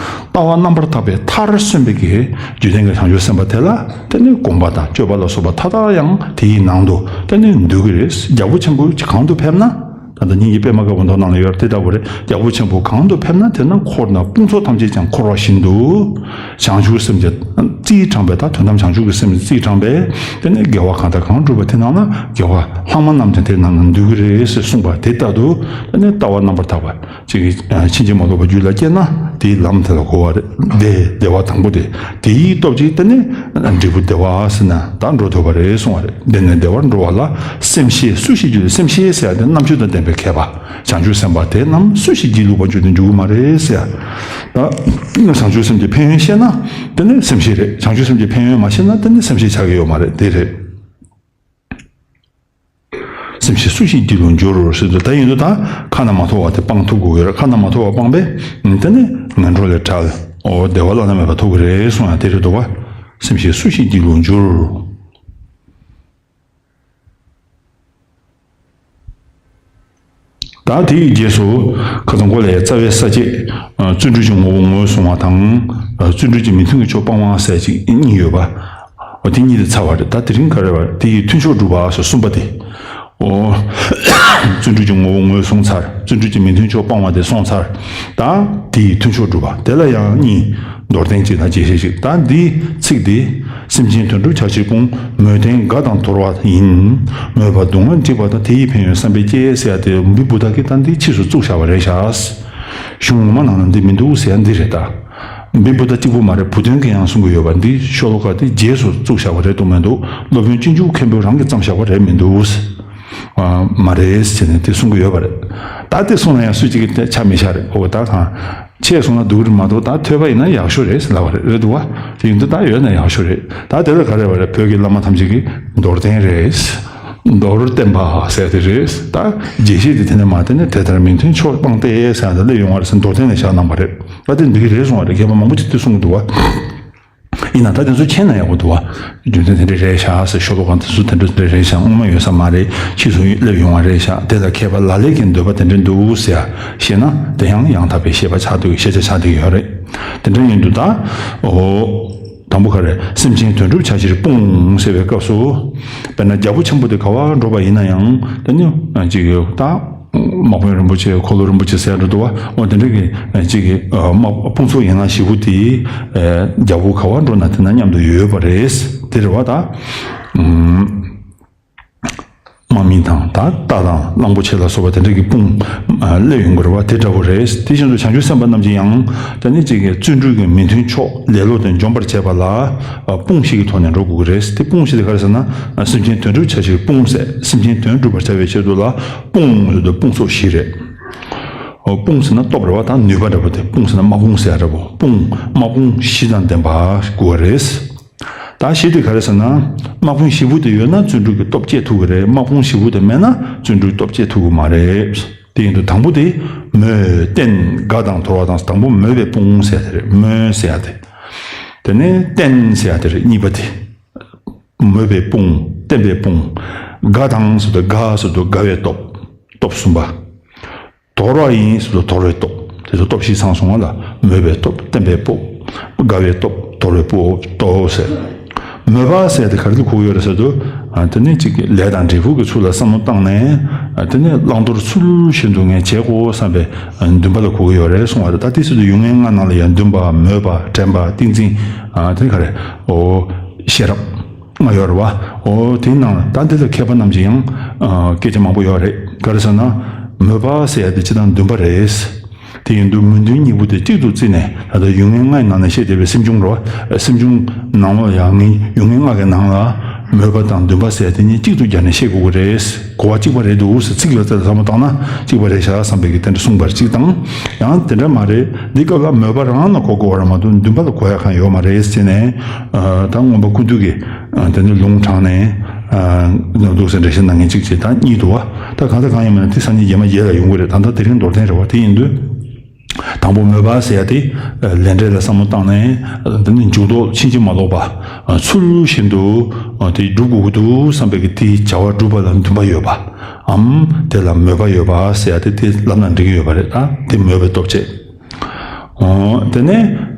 ལྟ་བ་རྣམ་པར་དག་པའི་མཐར་སོན་པའི་གི་རྒྱུད་ལྡན་གྱི་བྱང་ཆུབ་སེམས་དཔའ་དེ་ལ་དེ་ནི་སྒོམ་པ་དང་སྤྱོད་པ་ལ་སོགས་པ་མཐའ་དག་ཡང་དེའི་ནང་དུ་དེ་ནི་འདུས་ཀྱི་རེད། རྒྱལ་པོ་ཆེན་པོ་གང་དུ་ཕེབས་ན། ད་ལྟ་སྙིང་རྗེ་པད་མ་དཀར་པོ་མདོ་ནང་ལ་ཡོད་རེད། དེ་ལྟ་བུ་རེད། རྒྱལ་པོ་ཆེན་པོ་གང་དུ་ཕེབས་ན་དེ་ན་འཁོར་དང་དཔུང་ཚོགས་ཐམས་ཅད་ཀྱང་འཁོར་བ་བཞིན་དུ། བྱང་ཆུབ་སེམས་ཀྱི་རྩིས་དྲངས་པའི་ད་དོན་དམ་བྱང་ཆུབ་ཀྱི་སེམས་རྩིས་དྲངས་པས་དེ་ནི་དགེ་བ་གང་དང་གང་བསྒྲུབས་པ་དེ་རྣམས་ལ་དགེ་བ་ལྷག་མ་རྣམས་ཀྱང་དེ་རྣམས་ལ་འདུས་ཀྱི་རེད་ཟེར་གསུངས་པ་དེ་ལྟར་དུ་དེ་ནི་ལྟ་བ་རྣམ་པར་དག་པ་ཅིག་ཕྱིན་ཅི་མ་ལོག་པའི་རྒྱུད་ལ་སྐྱེས་ན་དེའི་ལམ་དེ་ལ་གོ་བ་རེད། དེ་བདེ་བ་དང་པོ་དེ་དེའི་སྟོབས་ཀྱིས་དེ་ནི་འབྲས་བུ་བདེ་བ་ཟེར་ན་ད་འགྲོ་ཐུབ་པ་རེད་གསུངས་པ་རེད། དེ་ནི་བདེ་བར་འགྲོ་བ་ལ་སེམས་ཤེས་སུ་ཞིག་རྒྱུད། སེམས་ཤེས་ཟེར་ཡ་དེ་རྣམ་དཔྱོད་དང་ལྡན་པའི་མཁས་པ། བྱང་ཆུབ་སེམས་དཔའ་དེ་རྣམས་སུ་ཞིག་སྒྱིད་ལུག་པར་འགྱུར་ཏེ་འགྱུར་གྱི་མ་རེད་ཟེར། ད་བྱང་ཆུབ་སེམས་ཀྱི་ཕན་ཡོན་ཤེས་ན་དེ་ནི་སེམས་ཤེས་རེད། བྱང་ཆུབ་སེམས་ཀྱི་ཕན་ཡོན་མ་ཤེས་ན་དེ་ནི་སེམས་ཤེས་ཆགས་ཀྱི་ཡོད་མ་རེད། དེ་རེད། སེམས་ཤེས་སུ་ཞིག་སྒྱིད་ལུག་འགྱུར་ཟེར་དུས་ད་ཡིན་དུས་ད་ཁ་ན་མ་ཐོ་བ་དེ་སྤང་ཐུབ་དགོས་ཡོད་རེད། ཁ་ན་མ་ཐོ་བ་སྤངས་པས་དེ་ནི་ངན་འགྲོ་ལས་བྲལ། འོ་བདེ་བ་བླ་ན་མེད་པ་ཐོབ་ཀྱི་རེད་གསུངས་ཡ་དེ་རེད་འདུག་བ། སེམས་ཤེས་སུ་ཞིག་སྒྱིད་ལུག་འགྱུར། ད་དེའི་རྗེས་སུ་ཁ་སང་གོ་ལའི་རྩ་བའི་ས་བཅད། བརྩོན་འགྲུས་ཀྱི་ངོ་བོ་ངོས་བཟུང་བ་དང་། བརྩོན་འགྲུས་ཀྱི་མི་མཐུན་གྱི་ཕྱོགས་སྤང་བ་ཟེར་ཅིག་གཉིས་ཡོད་པ། འོ་དེ་གཉིས་དེ་ཚར་བ་རེད། ད་དེ་རིང་ག་རེ་བ་དེ་ཡི་མཐུན་ཕྱོགས་སྒྲུབ་པ་སོ་གསུམ་པ་དེ། འོ། བརྩོན་འགྲུས་ཀྱི་ངོ་བོ་ངོས་བཟུང་ཚར། བརྩོན་འགྲུས་ཀྱི་མི་མཐུན་ཕྱོགས་སྤང་བ་དེ་སོང་ཚར། ད་དེ་ཡི་མཐུན་ཕྱོགས་སྒྲུབ་པ་དེ་ལ་ཡང་གཉིས། མདོར་བསྟན་གཅིག་དང་རྒྱས་བཤད་གཅིག་ད་འདིའི་ཚིག་འདི། སེམས་ཅན་དོན་གྲུབ་བྱ་ཕྱིར་སྤོང་། མོས་ལྡན་དགའ་དང་དོར་བ་ཡིན། མོས་པ་སྡུག་བསྔལ་འཇིགས་པ་དང་། དེ་ཡི་ཕན་ཡོན་བསམ་པས་བསྐྱེད་ཟེར་ཡ་དེ་འབི་བུ་ཏ་གིས་ད་འདི་ཕྱིས་སུ་བཙུགས་བཞག་པ་རེད་ཤག་གཞུང་ངོ་མ་ནང་ན་འདི་མི་འདུག་ཟེར་ཡ་འདི་རེད་ད། འབི་བུ་ཏ་གཅིག་པུ་མ་རེད། བུ་སྟོན་གྱིས་ཡང་གསུང་གི་ཡོད་པ་འདི་ཤོ་ལོ་ཀ་དེ་རྗེས་སུ་བཙུགས་བཞག་པ་རེད་འདུག་མི་འདུག་སློབ་དཔོན་སྤྱོད་འཇུག་མཁན་པོས་རང་གིས་བརྩམས་བཞག་པ་རེད་མི་འདུག་མ་རེད་ཟེར་ནས་དེ་གསུང་གི་ཡོད་པ་རེད། ད་དེ་གསུང་ན་ཡང་སུ་གཅིག་གིས་དེ་ཆ་མི་བཞག་རེད། འོ་ད་གང་། ཆེས་སོང་ན་སྡུག་རེད་མ་གཏོགས་ད་ཐོས་པ་ཡིན་ན་ཡག་ཤོས་རེད་ལབ་པ་རེད། རེད་འདུག་བ། དེ་ཡིན་དུས་ད་ཡོད་ན་ཡག་ཤོས་རེད། ད་དེ་ལ་ག་རེ་བ་རེད། བོད་ཀྱི་བླ་མ་ཐམས་ཅད་ཀྱིས་མདོར་བསྟན་རེད། མདོར་བསྟན་པ་ཟེར་དེ་རེད། ད་རྒྱས་བཤད་དེ་དེ་ནས་མ་དེ་ནས་དེ་ལྟར་མི་མཐུན་ཕྱོགས་སྤངས་ཏེ་ཟེར་དེ་སླེབས་ཡོང་བ་རེད་ཟེར་མདོར་བསྟན་ནས་བཞག་གནང་པ་རེད། ད་དེ་འདི་གི་རེད་གསུང་བ་རེད། མཁས་པ་མང་པོ་ཅིག་དེ་གསུང་གི་འདུག་བ། ཡིན་ན་ད་དེ་ཚོ་མཁྱེན་ན་ཡག་པོ་འདུག་བ། རྒྱུ་མཚན་དེ་འདྲ་རེད་ཤག་ཟེར། ཤོ་ལོ་ཀ་དེ་ཚོ་དེ་འདྲ་དེ་འདྲ་རེད་ཤག་སྔོན་མ་ཡོད་ས་མ་རེད། ཕྱིས་སུ་སླེབས་ཡོང་བ་རེད་ཤག་དེ་ལ་མཁས་པ་ལ་ལས་ཀྱི་འདོད་པ་དེ་འདྲ་འདུག་ཟེར་ཡ་ཤེས་ན་དེ་ཡང་ཡང་དག་པའི་ཤེས་པ་ཆགས་འདུག་ཤེས་བྱ་ཆགས་འདུག་ཡོད་རེད། དེ་འདྲ་ཡིན་དུས་ད། འོ། དང་པོ་ག་རེ། སེམས་ཅན་དོན་གྲུབ་བྱ་ཕྱིར་སྤོང་ཟེར་བའི་སྐབས་སུ། དཔེར་ན་རྒྱལ་པོ་ཆེན་པོ་དེ་ག་བར་འགྲོ་བ་ཡིན་ན་ཡང་དེ་ནི་ཅིག་ད། དམག་དཔོན་རིན་པོ་ཆེ། འཁོར་ལོ་རིན་པོ་ཆེ་ཟེར་འགྲོ་འདུག་བ། འོ་དེ་འདྲ་གི་ཅིག་གི་དམག་དཔུང་ཚོགས་ཡན་ལག་བཞི་པོ་དེ་རྒྱལ་པོ་ག་བར་འགྲོ་ན་དེ་ན་མཉམ་དུ་ཡོད་པ་རེད། དེ་རེད་བ་ད། དམག་མི་དང་ད་རྟ་དང་གླང་པོ་ཆེ་ལ་སོགས་པ་དེ་འདྲ་གི་དཔུང་སླེབས་ཡོང་གི་རེད་བ། དེ་འདྲ་བོ་རེད། དེ་བཞིན་དུ་བྱང་ཆུབ་སེམས་དཔའ་རྣམས་ཀྱིས་ཡང་དེ་ནི་ཅིག་གི་བརྩོན་འགྲུས་ཀྱི་མི་མཐུན་ཕྱོགས་ལེ་ལོ་དེ་འཇོམས་པར་བྱེད་པ་ལ་དཔུང་བཞི་གི་ཐོག་ནས་འགྲོ་དགོས་ཀྱི་རེད། དེ་དཔུང་བཞི་དེ་ག་རེ་ཟེར་ན། སེམས་ཅན་དོན་གྲུབ་བྱ་ཕྱིར་སྤོང་ཟེར། སེམས་ཅན་དོན་སྒྲུབ་པར་བྱ་བའི་ཆེད་དུ་ལ་དཔུང་ཟེར་དུས་དཔུང་ཚོགས་བཞི་རེད། དཔུང་ཟེར་ན་སྟོབས་རེད་བ། ད་ནུས་པ་འདྲ་པོ་དེ། དཔུང་ཟེར་ན་དམག་དཔུང་ཟེར་ཡ་འདྲ་པོ། དཔུང་དམག་དཔུང་བཞི་དང་ལྡན་པ་དགོས་པ་རེད། ད་བཞི་དེ་ག་རེ་ཟེར་ན། དམག་དཔུང་བཞི་པོ་དེ་ཡོད་ན་བརྩོན་འགྲུས་ཀྱི་སྟོབས་སྐྱེད་ཐུབ་ཀྱི་རེད། དམག་དཔུང་བཞི་པོ་དེ་མེད་ན་བརྩོན་འགྲུས་སྟོབས་སྐྱེད་ཐུབ་ཀྱི་མ་རེད། དེ་ཡིན་དུས་དང་པོ་དེ་མོས་བསྟན་དགའ་དང་དོར་བ་དང་། དང་པོ་མོས་པའི་དཔུང་ཟེར་དེ་རེད། མོས་ཟེར་ཡ་དེ། དེ་ནས་བསྟན་ཟེར་ཡ་དེ་རེད། གཉིས་པ་དེ། མོས་པའི་དཔུང་། བསྟན་པའི་དཔུང་། དགའ་དང་ཟེར་དུས་དགའ་ཟེར་དུས་དགའ་བའི་སྟོབས། སྟོབས་གསུམ་པ། དོར་བ་ཡིན་ཟེར་དུས་དོར་བའི་སྟོབས། དེ་ཚོ་སྟོབས་བཞི་ཚང་སོང་བ་ལ། མོས་པའི་སྟོབས། བསྟན་པའི་སྟོབས། དགའ་བའི་སྟོབས། དོར་བའི་སྟོབས་ཟེར། མོས་པ་ཟེར་དེ་ག་རེ་ལ་གོ་གི་ཡོད་རེད་ཟེར་དུས། ཨ་དེ་ནི་གཅིག་གི་ལས་དང་འབྲས་བུ་གི་ཚུལ་ལ་བསམ་བློ་བཏང་ནས། ཨ་དེ་ནི་བླང་དོར་ཚུལ་བཞིན་དུ་ངས་བྱེད་དགོས་བསམ་པའི་འདུན་པ་ལ་གོ་གི་ཡོད་རེད་གསུང་བ་རེད། ད་དེ་ཟེར་དུས་ཡུལ་ངེས་ལྔ་ནང་ལ་ཡང་འདུན་པ། མོས་པ། དྲན་པ། ཏིང་འཛིན། ཨ་དེ་ག་རེ། འོ། ཤེས་རབ། ལྔ་ཡོད་རེད་བ། འོ་དེའི་ནང་ད་འདི་ལ་མཁས་པ་རྣམས་ཀྱིས་ཡང་ཨ་སྐད་ཆ་མང་པོ་ཡོད་རེད། ག་རེ་ཟེར་ན། མོས་པ་ཟེར་ཡ་དེ་སྤྱིར་བཏང་འདུན་པ་རེད། དེ་ཡིན་དུས་མོས་འདུན་གཉིས་པོ་དེ་གཅིག་ཏུ་བརྩིས་ནས། ད་ལྟ་ཡུལ་ངེས་ལྔའི་ནང་ནས་བཤད་བསྡད་པའི་སེམས་བྱུང་རེད་བ། སེམས་བྱུང་ནང་ལོགས་ཡང་ངེས་ཡུལ་ངེས་ལྔ་གི་ནང་ལ་མོས་པ་དང་འདུན་པ་ཟེར་ཡ་དེ་གཉིས་གཅིག་ཏུ་སྦྱར་ནས་བཤད་དགོས་ཀྱི་རེད། གོ་བ་གཅིག་པ་རེད་འདུག་ཟེར། ཚིག་ཡོད་ཚད་ལ་བསམ་བློ་བཏང་ན་གཅིག་པ་རེད་ཤག་བསམ་པའི་གི་དེ་འདྲ་གསུངས་པ་རེད། གཅིག་དང་། ཡང་དེ་འདྲ་མ་རེད། འདི་སྐབས་ལ་མོས་པ་རང་ལ་གོ་དགོས་པ་རེད་མ་གཏོགས་འདུན་པ་ལ་གོ་ཡ་གང་ཡོད་མ་རེད་ཟེར་ནས། ཨ་ད་མངོན་པ་ཀུན་བཏུས་ཀྱིས་ཨ་དེ་ནི་ལུང་དྲངས་ནས། ཨ་ནོར་འདུག་ཟེར་འགྲེལ་བཤད་གནང་མཁན་གཅིག་བྱས། ད་གཉིས་འདུག་བ། ད་གང་ལྟར་གང་ཡིན་མིན་ན་དེ་སང་ཉིན་རྗེས་མ་རྗེས་ལ་ཡོང་གི་རེད། ད་ལྟ་དེ་རིང་མདོར་བསྟན་རེད་བ། དེ་ཡིན་དུས། དང་པོ་མོས་པ་ཟེར་ཡ་དེ་ལས་འབྲས་ལ་བསམ་བློ་བཏང་ནས། འདི་ནི་འཇུག་ལྡོག་ཕྱིན་ཅི་མ་ལོག་པ། ཚུལ་བཞིན་དུ་དེ་སྒྲུབ་དགོས་ཀྱི་འདུག་བསམ་པའི་གི་དེའི་བྱ་བ་སྒྲུབ་པ་ལ་འདུན་པ་ཡོད་པའམ། དེ་ལ་མོས་པ་ཡོད་པ་ཟེར་ཡ་དེ་དེ་ལབ་ན་འགྲིག་གི་ཡོད་པ་རེད། ད་དེ་མོས་པའི་སྟོབས་བྱེད། འོ་དེ་ནས།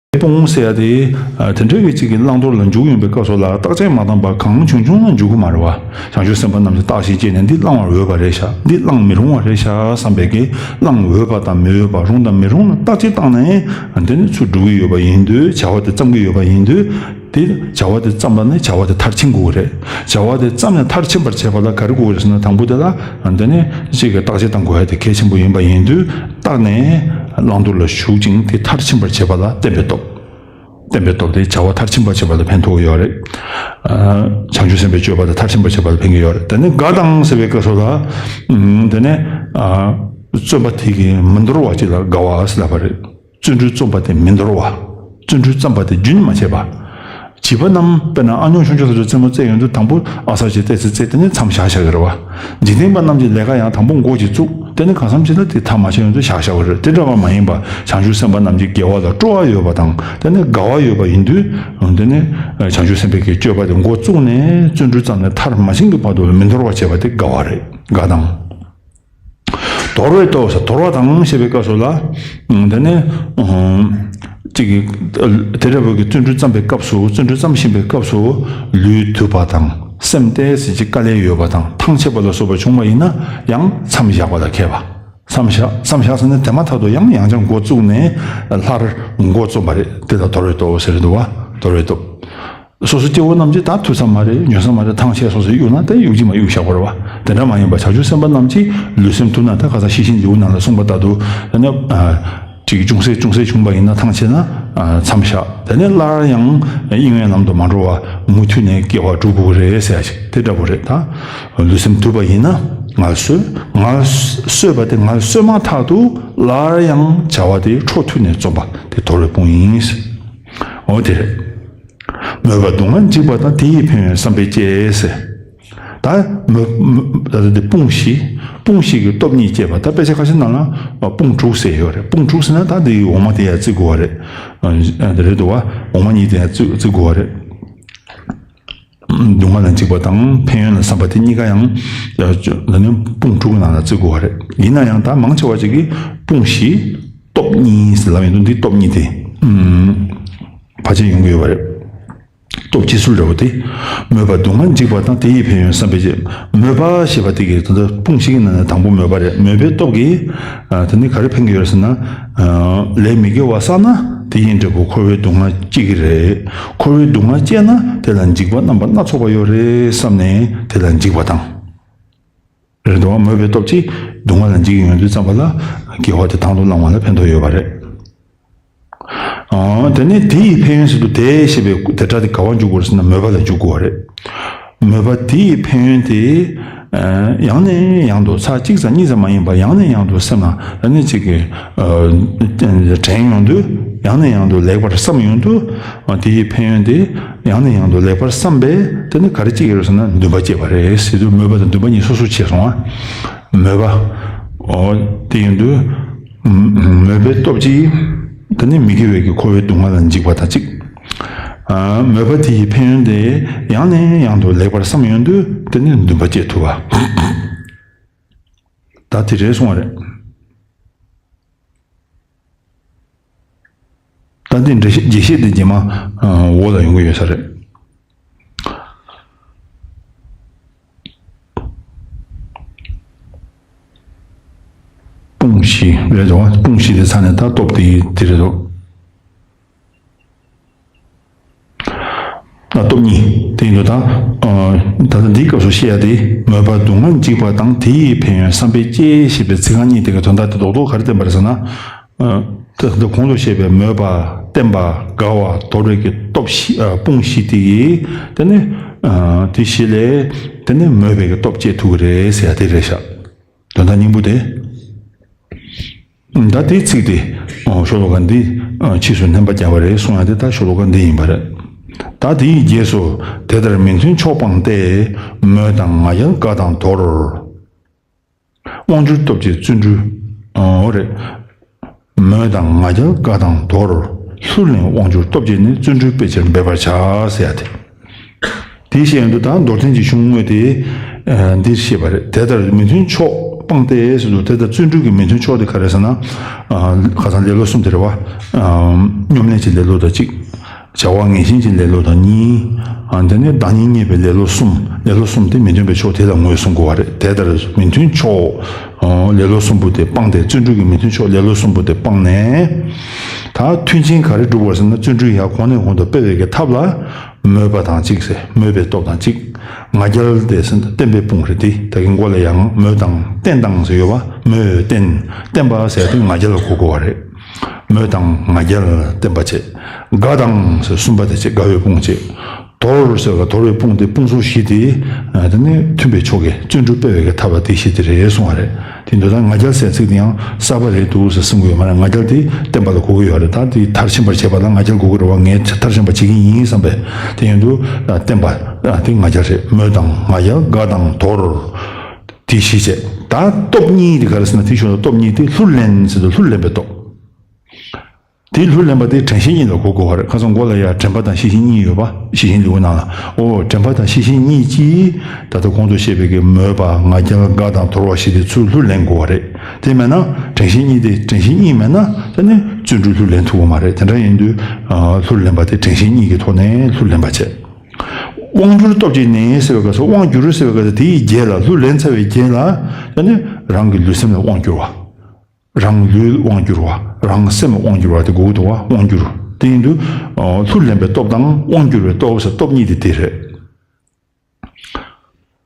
དཔུང་ཟེར་ཡ་དེ། དེ་འདྲའི་གི་གཅིག་གི་བླང་དོར་ལ་འཇུག་ཡོང་པའི་སྐབས་སུ་ལ་བརྟག་དཔྱད་མ་བཏང་པ་གང་བྱུང་བྱུང་ལ་འཇུག་གི་མ་རེད་བ། བྱང་ཆུབ་སེམས་དཔའ་རྣམས་ཀྱིས་བརྟག་ཞིབ་བྱས་ནས་འདི་བླང་བར་འོས་པ་རེད་ཤག་འདི་བླང་མི་རུང་བ་རེད་ཤག་བསམ་པའི་གི་བླང་འོས་པ་དང་མི་འོས་པ། རུང་དང་མི་རུང་ལ་བརྟག་དཔྱད་བཏང་ནས། འདི་ནི་ཚུར་སྒྲུབ་ཀྱི་ཡོད་པ་ཡིན་དུས། བྱ་བ་དེ་བརྩམ་གྱི་ཡོད་པ་ཡིན་དུས། དེ་བྱ་བ་དེ་བརྩམས་པ་ནས་བྱ་བ་དེ་མཐར་ཕྱིན་དགོས་རེད། བྱ་བ་དེ་བརྩམས་ནས་མཐར་ཕྱིན་པར་བྱེད་པ་ལ་ག་རེ་དགོས་རེད་ཟེར་ན། དང་པོ་དེ་ལ་འདི་ནི་གཅིག་གི་བརྟག་དཔྱད་བཏང་དགོས་ཡ་དེ་གལ་ཆེན་པོ་ཡིན་པ་ཡིན་དུས། བརྟགས་ནས་བླང་དོར་ལ་ཞུགས་ཅིང་དེ་མཐར་ཕྱིན་པར་བྱེད་པ་ལ་བསྟན་པའི་སྟོབས། བསྟན་པའི་སྟོབས་དེ་བྱ་བ་མཐར་ཕྱིན་པར་བྱེད་པ་ལ་ཕན་ཐོགས་ཡོད་རེད། ཨ་བྱང་ཆུབ་སེམས་དཔའི་སྤྱོད་པ་དེ་མཐར་ཕྱིན་པར་བྱེད་པ་ལ་ཕན་གྱི་ཡོད་རེད། དེ་ནས་དགའ་དང་ཟེར་བའི་སྐབས་སུ་ལ། ཨུམ་དེ་ནས་ཨ་བརྩོན་པ་དེ་གི་མི་འདོར་བ་ཅིག་ལ་དགའ་བ་ཟེར་ལབ་པ་རེད། བརྩོན་འགྲུས་བརྩམས་པ་དེ་མི་འདོར་བ། བརྩོན་འགྲུས་བརྩམས་པ་དེ་རྒྱུན་མ་ཆད་པ། བྱིས་པ་རྣམས་དཔེར་ན་ཨ་ཉོག་ཆུང་ཆུང་ལ་རྩེད་མོ་རྩེ་ཡོང་དུས་དང་པོ་ཨ་གསར་གྱི་ཏོག་ཙམ་རྩེ་དེ་ནས་མཚམས་བཞག་བཞག་གི་རེད་བ། འཇིག་རྟེན་པ་རྣམས་ཀྱི་ལས་ཀ་ཡང་དང་པོ་འགོ་ཅིག་བཙུགས། དེ་ནས་གང་འཚམ་ཅིག་ལ་དེ་མཐའ་མ་ཕྱིན་ཡོང་དུས་བཞག་བཞག་གི་རེད། དེ་འདྲ་བ་མ་ཡིན་པ། བྱང་ཆུབ་སེམས་དཔའ་རྣམས་ཀྱི་དགེ་བ་ལ་སྤྲོ་བ་ཡོད་པ་དང་། དེ་ནས་དགའ་བ་ཡོད་པ་ཡིན་དུས། དེ་ནས་བྱང་ཆུབ་སེམས་དཔའི་གི་སྤྱོད་པ་དེ་འགོ་བཙུགས་ནས་བརྩོན་འགྲུས་བརྩམས་ནས་མཐར་མ་ཕྱིན་གྱི་བར་དུ་ལ་མི་འདོར་བར་བྱེད་པ་དེ་དགའ་བ་རེད། དགའ་དང་། དོར་བའི་སྟོབས་ཟེར། དོར་བ་དང་ཞེས་པའི་སྐབས་སུ་ལ། ཨ་དེ་ནས་ཨ་གཅིག་གིས་དེ་འདྲ་བོ་གི་བརྩོན་འགྲུས་བརྩམས་པའི་སྐབས་སུ། བརྩོན་འགྲུས་བརྩམས་བཞིན་པའི་སྐབས་སུ་ལུས་དུབ་པ་དང་སེམས་ཏོག་ཙམ་ཅིག་དཀའ་ལས་ཡོད་པ་དང་ཐང་ཆད་པ་ལ་སོགས་པ་བྱུང་བ་ཡིན་ན་ཡང་མཚམས་བཞག་པ་ལ་མཁས་པ། མཚམས་བཞག་མཚམས་བཞག་ཟེར་ན་དེ་མ་ཐག་ཏུ་ཡང་ཡང་བསྐྱར་འགོ་བཙུགས་ནས་སླར་འགོ་རྩོམ་པ་རེད། དེ་ལ་དོར་བའི་སྟོབས་ཟེར་འདུག་བ། དོར་བའི་སྟོབས། སོ་སོ་སྐྱེ་བོ་རྣམས་ཀྱིས་ད་ཐུབ་ས་མ་རེད། ཉོ་ས་མ་རེད། ཐང་ཆད་སོང་ཟེར་གཡུག་ན་དེ་གཡུག་གཅིག་མ་གཡུག་བཞག་པ་རེད་བ། དེ་འདྲ་མ་ཡིན་པ་བྱང་ཆུབ་སེམས་དཔའ་རྣམས་ཀྱིས་ལུས་སེམས་ཐུབ་ན། ད་ག་ས་ཤེས་བཞིན་འདུལ་ནང་ལ་གསུངས་པ་ལྟར་དུ་ད་ནི་ཅིག་ཅུང་ཟད་ཅུང་ཟད་བྱུང་བ་ཡིན་ན་ཐང་ཆད་ན་མཚམས་བཞག་དེ་ནས་སླར་ཡང་དབྱིངས་ཡོད་ལམ་དུ་མ་འགྲོ་བར་མུ་མཐུད་ནས་དགེ་བ་སྒྲུབ་དགོས་རེད་ཟེར་ཡ་ཞིག་དེ་འདྲ་པོ་རེད། ད་ལུས་སེམས་དུབ་པ་ཡིན་ན་ངལ་གསོ། ངལ་གསོས་པ་དེ་ངལ་གསོས་མ་ཐག་ཏུ་སླར་ཡང་བྱ་བ་དེ་འཕྲོ་མཐུད་ནས་རྩོམ་པ་དེ་དོར་བའི་དཔུང་ཡིན། འོ་དེ་རེད། མོས་པ་སྡུག་བསྔལ་འཇིགས་པ་དང་། དེ་ཡི་ཕན་ཡོན་བསམ་པས་གཅེས་ཟེར། ད་མོས་མོས་ད་ལྟ་འདི་དཔུང་བཞི། དཔུང་བཞི་གི་སྟོབས་གཉིས་བསྐྱེད་པ། ད་དཔེ་ཆ་ཁ་ཤས་ནང་ལ་དཔུང་དྲུག་ཟེར་ཡོད་རེད། དཔུང་དྲུག་ཟེར་ན་ད་འདི་འོག་མ་དེ་ཡང་བརྩི་དགོས་པ་རེད། ཨ་དེ་རེད་འདུག་བ། འོག་མ་གཉིས་དེ་ཡང་བརྩི་བརྩི་དགོས་པ་རེད། སྡུག་བསྔལ་ལ་འཇིགས་པ་དང་ཕན་ཡོན་ལ་བསམ་པ་དེ་གཉིས་ཀ་ཡང་ད་ནི་དཔུང་དྲུག་གི་ནང་ལ་བརྩི་དགོས་པ་རེད། ཡིན་ན་ཡང་ད་མང་ཆེ་བ་ཅིག་གིས་དཔུང་བཞི་སྟོབས་གཉིས་ཟེར་ལབ་ཡོང་དུས་འདི་སྟོབས་གཉིས་དེ། ཨུམ། ཕལ་ཆེར་ཡོང་གི་ཡོད་པ་རེད། སྟོབས་སྐྱེ་ཚུལ་འདྲ་བོ་དེ། མོས་པ་སྡུག་བསྔལ་འཇིགས་པ་དང་། དེ་ཡི་ཕན་ཡོན་བསམ་པས་གཅེས། མོས་པ་ཞེས་པ་དེ་གི་ད་ལྟ་དཔུང་བཞི་གི་ནང་ནས་དང་པོ་མོས་པ་རེད། མོས་པའི་སྟོབས་ཀྱིས་ཨ་དེ་ནི་ག་རེ་ཕན་གྱི་ཡོད་ཟེར་ན། ཨ་ལས་མི་དགེ་བ་བསགས་ན་དེ་ཡི་འབྲས་བུ་འཁོར་བའི་སྡུག་བསྔལ་སྐྱེ་གི་རེད། འཁོར་བའི་སྡུག་བསྔལ་སྐྱེས་ན་དེ་ལ་འཇིགས་པ་རྣམ་པ་སྣ་ཚོགས་པ་ཡོད་རེད་བསམ་ནས་དེ་ལ་འཇིགས་པ་དང་། རེད་འདུག་བ། མོས་པའི་སྟོབས་ཀྱིས་སྡུག་བསྔལ་ལ་འཇིགས་ཡོང་དུས་ཙམ་པ་ལ་དགེ་བ་དེ་དང་དུ་བླང་བ་ལ་ཕན་ཐོགས་ཡོད་པ་རེད། ཨ་དེ་ནས་དེ་ཡི་ཕན་ཡོན་ཟེར་དུས་དེ་ཞེས་པའི་དེ་སྒྲ་དེ་ག་པར་འཇུག་དགོས་རེད་ཟེར་ན་མོས་པ་ལ་འཇུག་དགོས་པ་རེད། མོས་པ་དེ་ཡི་ཕན་ཡོན་དེ་ཨ་ཡང་ནས་ཡང་དུ་ཚར་གཅིག་ཙམ་གཉིས་ཙམ་མ་ཡིན་པར་ཡང་ནས་ཡང་དུ་སེམས་ལ་ཨ་ནི་གཅིག་གི་ཨ་དྲན་ཡོང་དུས་ཡང་ནས་ཡང་དུ་ལེགས་པར་བསམ་ཡོང་དུས་ཨ་དེ་ཡི་ཕན་ཡོན་དེ་ཡང་ནས་ཡང་དུ་ལེགས་པར་བསམ་པས་དེ་ནི་ག་རེ་སྐྱེ་གི་རེད་ཟེར་ན་འདུན་པ་སྐྱེས་པ་རེད་ཟེར་དུས་མོས་པ་དང་འདུན་པ་གཉིས་སོ་སོར་ཕྱེ་སོང་ཨ། མོས་པ། འོ་དེ་ཡིན་དུས། མོས་པའི་སྟོབས་ཀྱིས། དེ་ནི་མི་དགེ་བའི་གི་འཁོར་བའི་སྡུག་བསྔལ་ལ་འཇིགས་པ་དང་གཅིག་ཨ་མོས་པ་དེ་ཡི་ཕན་ཡོན་དེ་ཡང་ནས་ཡང་དུ་ལེགས་པར་བསམ་ཡོང་དུས་དེ་ནི་འདུན་པ་སྐྱེ་ཐུབ་པ། ད་དེ་རེད་གསུང་བ་རེད། ད་འདི་འགྲེལ་བཤད་རྒྱས་བཤད་འདི་རྗེས་མ་འོག་ལ་ཡོང་གི་ཡོད་ས་རེད། དཔུང་བཞི་རེད་འདུག་དཔུང་བཞི་དེ་ཚར་ནས་ད་སྟོབས་དེ་དེ་རེད་འདུག་ད་སྟོབས་གཉིས་དེ་ཡིན་དུས་ད། ད་ལྟ་འདིའི་སྐབས་སུ་བཤད་ཡ་དེ་མོས་པ་སྡུག་བསྔལ་འཇིགས་པ་དང་དེ་ཡི་ཕན་ཡོན་བསམ་པས་གཅེས་ཞེས་པའི་ཚིག་རྐང་གཉིས་དེ་གི་དོན་དག་དེ་རྡོག་རྡོག་ག་རེ་བསྟན་པ་རེད་ཟེར་ན། ད་ལྟ་གོང་དུ་བཤད་པའི་མོས་པ་བརྟན་པ་དགའ་བ་དོར་བའི་གི་སྟོབས་བཞི་དཔུང་བཞི་དེ་ཡིས་དེ་ནི་དེ་བཞི་ལས་དེ་ནི་མོས་པའི་གི་སྟོབས་སྐྱེ་ཐུབ་ཀྱི་རེད་ཟེར་ཡ་དེ་རེད་ཤག་དོན་དག་སྙིང་པོ་དེ། ད་དེའི་ཚིག་དེ་ཤོ་ལོ་ཀ་འདི་ཕྱིས་སུ་སྙན་པ་རྒྱག་པ་རེད་གསུང་ཡ་དེ་ད་ཤོ་ལོ་ཀ་འདི་ཡིན་པ་རེད། ད་དེའི་རྗེས་སུ་དེ་ལྟར་མི་མཐུན་ཕྱོགས་སྤངས་ཏེ། མོས་དང་ང་རྒྱལ་དགའ་དང་དོར། དབང་སྒྱུར་སྟོབས་ཀྱིས་བརྩོན་འགྲུས། འོ་རེད། མོས་དང་ང་རྒྱལ་དགའ་དང་དོར། ལྷུར་ལེན་དབང་སྒྱུར་སྟོབས་ཀྱིས་ནི། བརྩོན་འགྲུས་སྤེལ་ཕྱིར་འབད་པར་བྱ་ཟེར་ཡ་དེ། དེའི་ཤེས་ཡོན་དུ་ད་མདོར་བསྟན་གྱི་གཞུང་དངོས་དེ་འདིར་བཤད་པ་རེད། དེ་ལྟར་མི་མཐུན་ཕྱོགས་སྤངས་ཏེ་ཟེར་དུས་དེ་ལྟར་བརྩོན་འགྲུས་ཀྱི་མི་མཐུན་ཕྱོགས་དེ་ག་རེ་ཟེར་ན། ཁ་སང་ལེ་ལོ་གསུམ་དེ་རེད་བ། སྙོམ་ལས་ཀྱི་ལེ་ལོ་དང་གཅིག་བྱ་བ་ངན་ཞེན་གྱི་ལེ་ལོ་དང་གཉིས། དེ་ནས་བདག་ཉིད་བརྙས་པའི་ལེ་ལོ་གསུམ། ལེ་ལོ་གསུམ་དེ་མི་མཐུན་པའི་ཕྱོགས་དེ་ལ་ངོས་བཟུང་དགོས་པ་རེད། དེ་ལྟར་མི་མཐུན་ཕྱོགས། ལེ་ལོ་གསུམ་པོ་དེ་སྤངས་ཏེ། བརྩོན་འགྲུས་ཀྱི་མི་མཐུན་ཕྱོགས་ལེ་ལོ་གསུམ་པོ་དེ་སྤངས་ནས། ད་མཐུན་རྐྱེན་ག་རེ་སྒྲུབ་དགོས་ཟེར་ན་བརྩོན་འགྲུས་ཡར་གོང་ནས་གོང་དུ་སྤེལ་བའི་གི་ཐབས་ལ། མོས་པ་དང་གཅིག་ཟེར། མོས་པའི་སྟོབས་དང་གཅིག་ང་རྒྱལ་དེ་ཟེར་ན་བརྟན་པའི་དཔུང་རེད་དེ། ད་གིན་མགོ་ལ་ཡང་མོས་དང་བརྟན་དང་ཟེར་ཡོད་པ། མོས་བརྟན། བརྟན་པ་ཟེར་དུས་ང་རྒྱལ་ལ་གོ་དགོས་པ་རེད། མོས་དང་ང་རྒྱལ་བརྟན་པ་བྱེད། དགའ་དང་ཟེར་གསུམ་པ་དེ་བྱེད། དགའ་བའི་དཔུང་བྱེད། དོར་ཟེར་བ་དོར་བའི་དཔུང་དེ་དཔུང་ཚོགས་བཞི་དེ། དེ་ནི་མཐུན་པའི་ཕྱོགས་ཀྱི་བརྩོན་འགྲུས་སྤེལ་བའི་གི་ཐབས་ལ་དེ་བཞི་དེ་རེད་གསུང་བ་རེད། དེ་འདོད་དང་ང་རྒྱལ་ཟེར་ཚིག་དེ་ཡང་གསར་པ་རེད་འདུག་ཟེར་གསུང་གི་ཡོད་མ་རེད། ང་རྒྱལ་དེ་བརྟན་པ་ལ་གོ་གི་ཡོད་རེད། ད་དེ་མཐར་ཕྱིན་པར་བྱེད་པ་ལ་ང་རྒྱལ་དགོས་ཀྱི་རེད་བ། ངས་མཐར་ཕྱིན་པ་བྱེད་ཀྱི་ཡིན་བསམ་པས་དེ་ཡིན་དུས་བརྟན་པ་དེ་ང་རྒྱལ་རེད། མོས་དང་ང་རྒྱལ་དགའ་དང་དོར། དེ་བཞི་བྱས། ད་སྟོབས་གཉིས་དེ་ག་རེ་ཟེར་ན་དེ་ཞོར་ལ་སྟོབས་གཉིས་དེ་ལྷུར་ལེན་ཟེར་དུས་ལྷུར་ལེན་པའི་སྟོབས། དེའི་ལྷུར་ལེན་པ་དེ་དྲན་ཤེས་གཉིས་ལ་གོ་དགོས་པ་རེད། ཁ་སང་མགོ་ལ་ཡ་དྲན་པ་དང་ཤེས་བཞིན་གཉིས་ཡོད་པ། ཤེས་བཞིན་ལེའུ་ནང་ལ། ཨོ་དྲན་པ་དང་ཤེས་བཞིན་གཉིས་ཀྱིས་ད་ལྟ་གོང་དུ་བཤད་པའི་གི་མོས་པ་ང་རྒྱལ་དགའ་དང་དོར་བ་ཞེས་དེ་ཚུར་ལྷུར་ལེན་དགོས་པ་རེད། དེ་མེད་ན་དྲན་ཤེས་གཉིས་དེ་དྲན་ཤེས་གཉིས་མེད་ན་ད་ནི་བརྩོན་འགྲུས་ལྷུར་ལེན་ཐུབ་ཀྱི་མ་རེད། དེ་འདྲ་ཡིན་དུས་ལྷུར་ལེན་པ་དེ་དྲན་ཤེས་གཉིས་ཀྱི་ཐོག་ནས་ལྷུར་ལེན་པ་བྱས། དབང་བསྒྱུར་སྟོབས་ཀྱིས་ནི་ཟེར་བའི་སྐབས་སུ་དབང་བསྒྱུར་ཟེར་བའི་སྐབས་སུ་དེའི་རྗེས་ལ་ལྷུར་ལེན་ཚར་བའི་རྗེས་ལ་ད་ནི་རང་གི་ལུས་སེམས་ལ་དབང་བསྒྱུར་བ། རང་ལུས་དབང་བསྒྱུར་བ། རང་སེམས་དབང་བསྒྱུར་བ་དེ་དགོས་ཀྱི་འདུག་བ། དབང་བསྒྱུར། དེ་ཡིན་དུས་ལྷུར་ལེན་པའི་སྟོབས་དང་དབང་བསྒྱུར་བའི་སྟོབས་ཟེར་སྟོབས་གཉིས་དེ་དེ་རེད།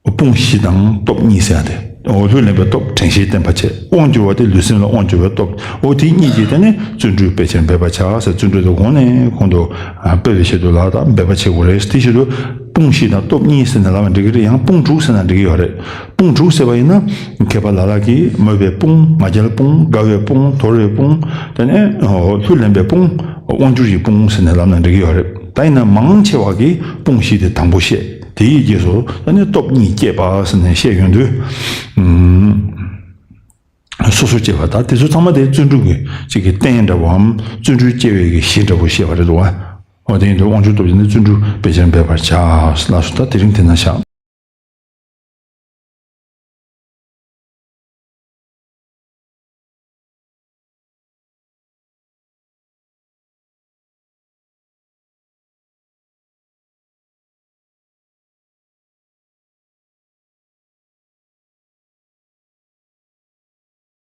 དཔུང་བཞི་དང་སྟོབས་གཉིས་ཟེར་ཡ་དེ། ལྷུར་ལེན་པའི་སྟོབས་དྲན་ཤེས་བརྟན་པ་བྱས། དབང་བསྒྱུར་བ་དེ་ལུས་སེམས་ལ་དབང་བསྒྱུར་བའི་སྟོབས། འོ་དེ་གཉིས་ཀྱིས་དེ་ནི་བརྩོན་འགྲུས་དཔེ་ཆེར་འབད་པར་བྱ་ཟེར། བརྩོན་འགྲུས་དེ་གོང་ནས་གོང་དུ་སྤེལ་བའི་ཆེད་དུ་ལ་ད་འབད་པ་བྱེད་དགོས་རེད། དེ་བཞིན་དུ་དཔུང་བཞི་དང་སྟོབས་གཉིས་ཟེར་ནས་ལབ་ན་འགྲིག་གི་རེད། ཡང་དཔུང་དྲུག་ཟེར་ན་འགྲིག་གི་ཡོད་རེད། དཔུང་དྲུག་ཟེར་བ་ཡིན་ན་མཁས་པ་ལ་ལ་གིས་མོས་པའི་དཔུང་། ང་རྒྱལ་དཔུང་། དགའ་བའི་དཔུང་། དོར་བའི་དཔུང་། དེ་ནས་ལྷུར་ལེན་པའི་དཔུང་། དབང་བསྒྱུར་གྱི་དཔུང་ཟེར་ནས་ལབ་ན་འགྲིག་གི་ཡོད་རེད། ད་ཡིན་ན་མང་ཆེ་བ་གིས་དཔུང་བཞི་དེ་དང་པོ་བཤད། དེའི་རྗེས་སུ་ད་ནི་སྟོབས་གཉིས་བསྐྱེད་པ་ཟེར་ནས་བཤད་ཡོང་དུས། སོ་སོ་སྐྱེ་བ་དང་དེ་ཚོ་ཚང་མ་དེ་བརྩོན་འགྲུས་ཀྱི་གཅིག་གི་རྟེན་འདྲ་བོའམ་བརྩོན་འགྲུས་སྐྱེ་བའི་གི་གཞི་འདྲ་བོ་བཤད་པ་རེད་འདུག་བ། འོ་དེ་ཡིན་དུས་དབང་ཕྱུག་སྟོབས་ཀྱིས་ནི་བརྩོན་འགྲུས་དཔེ་ཆེར་འབད་པར་བྱ། ལགས་སོ། ད་དེ་རིང་དེ་ན་བཞག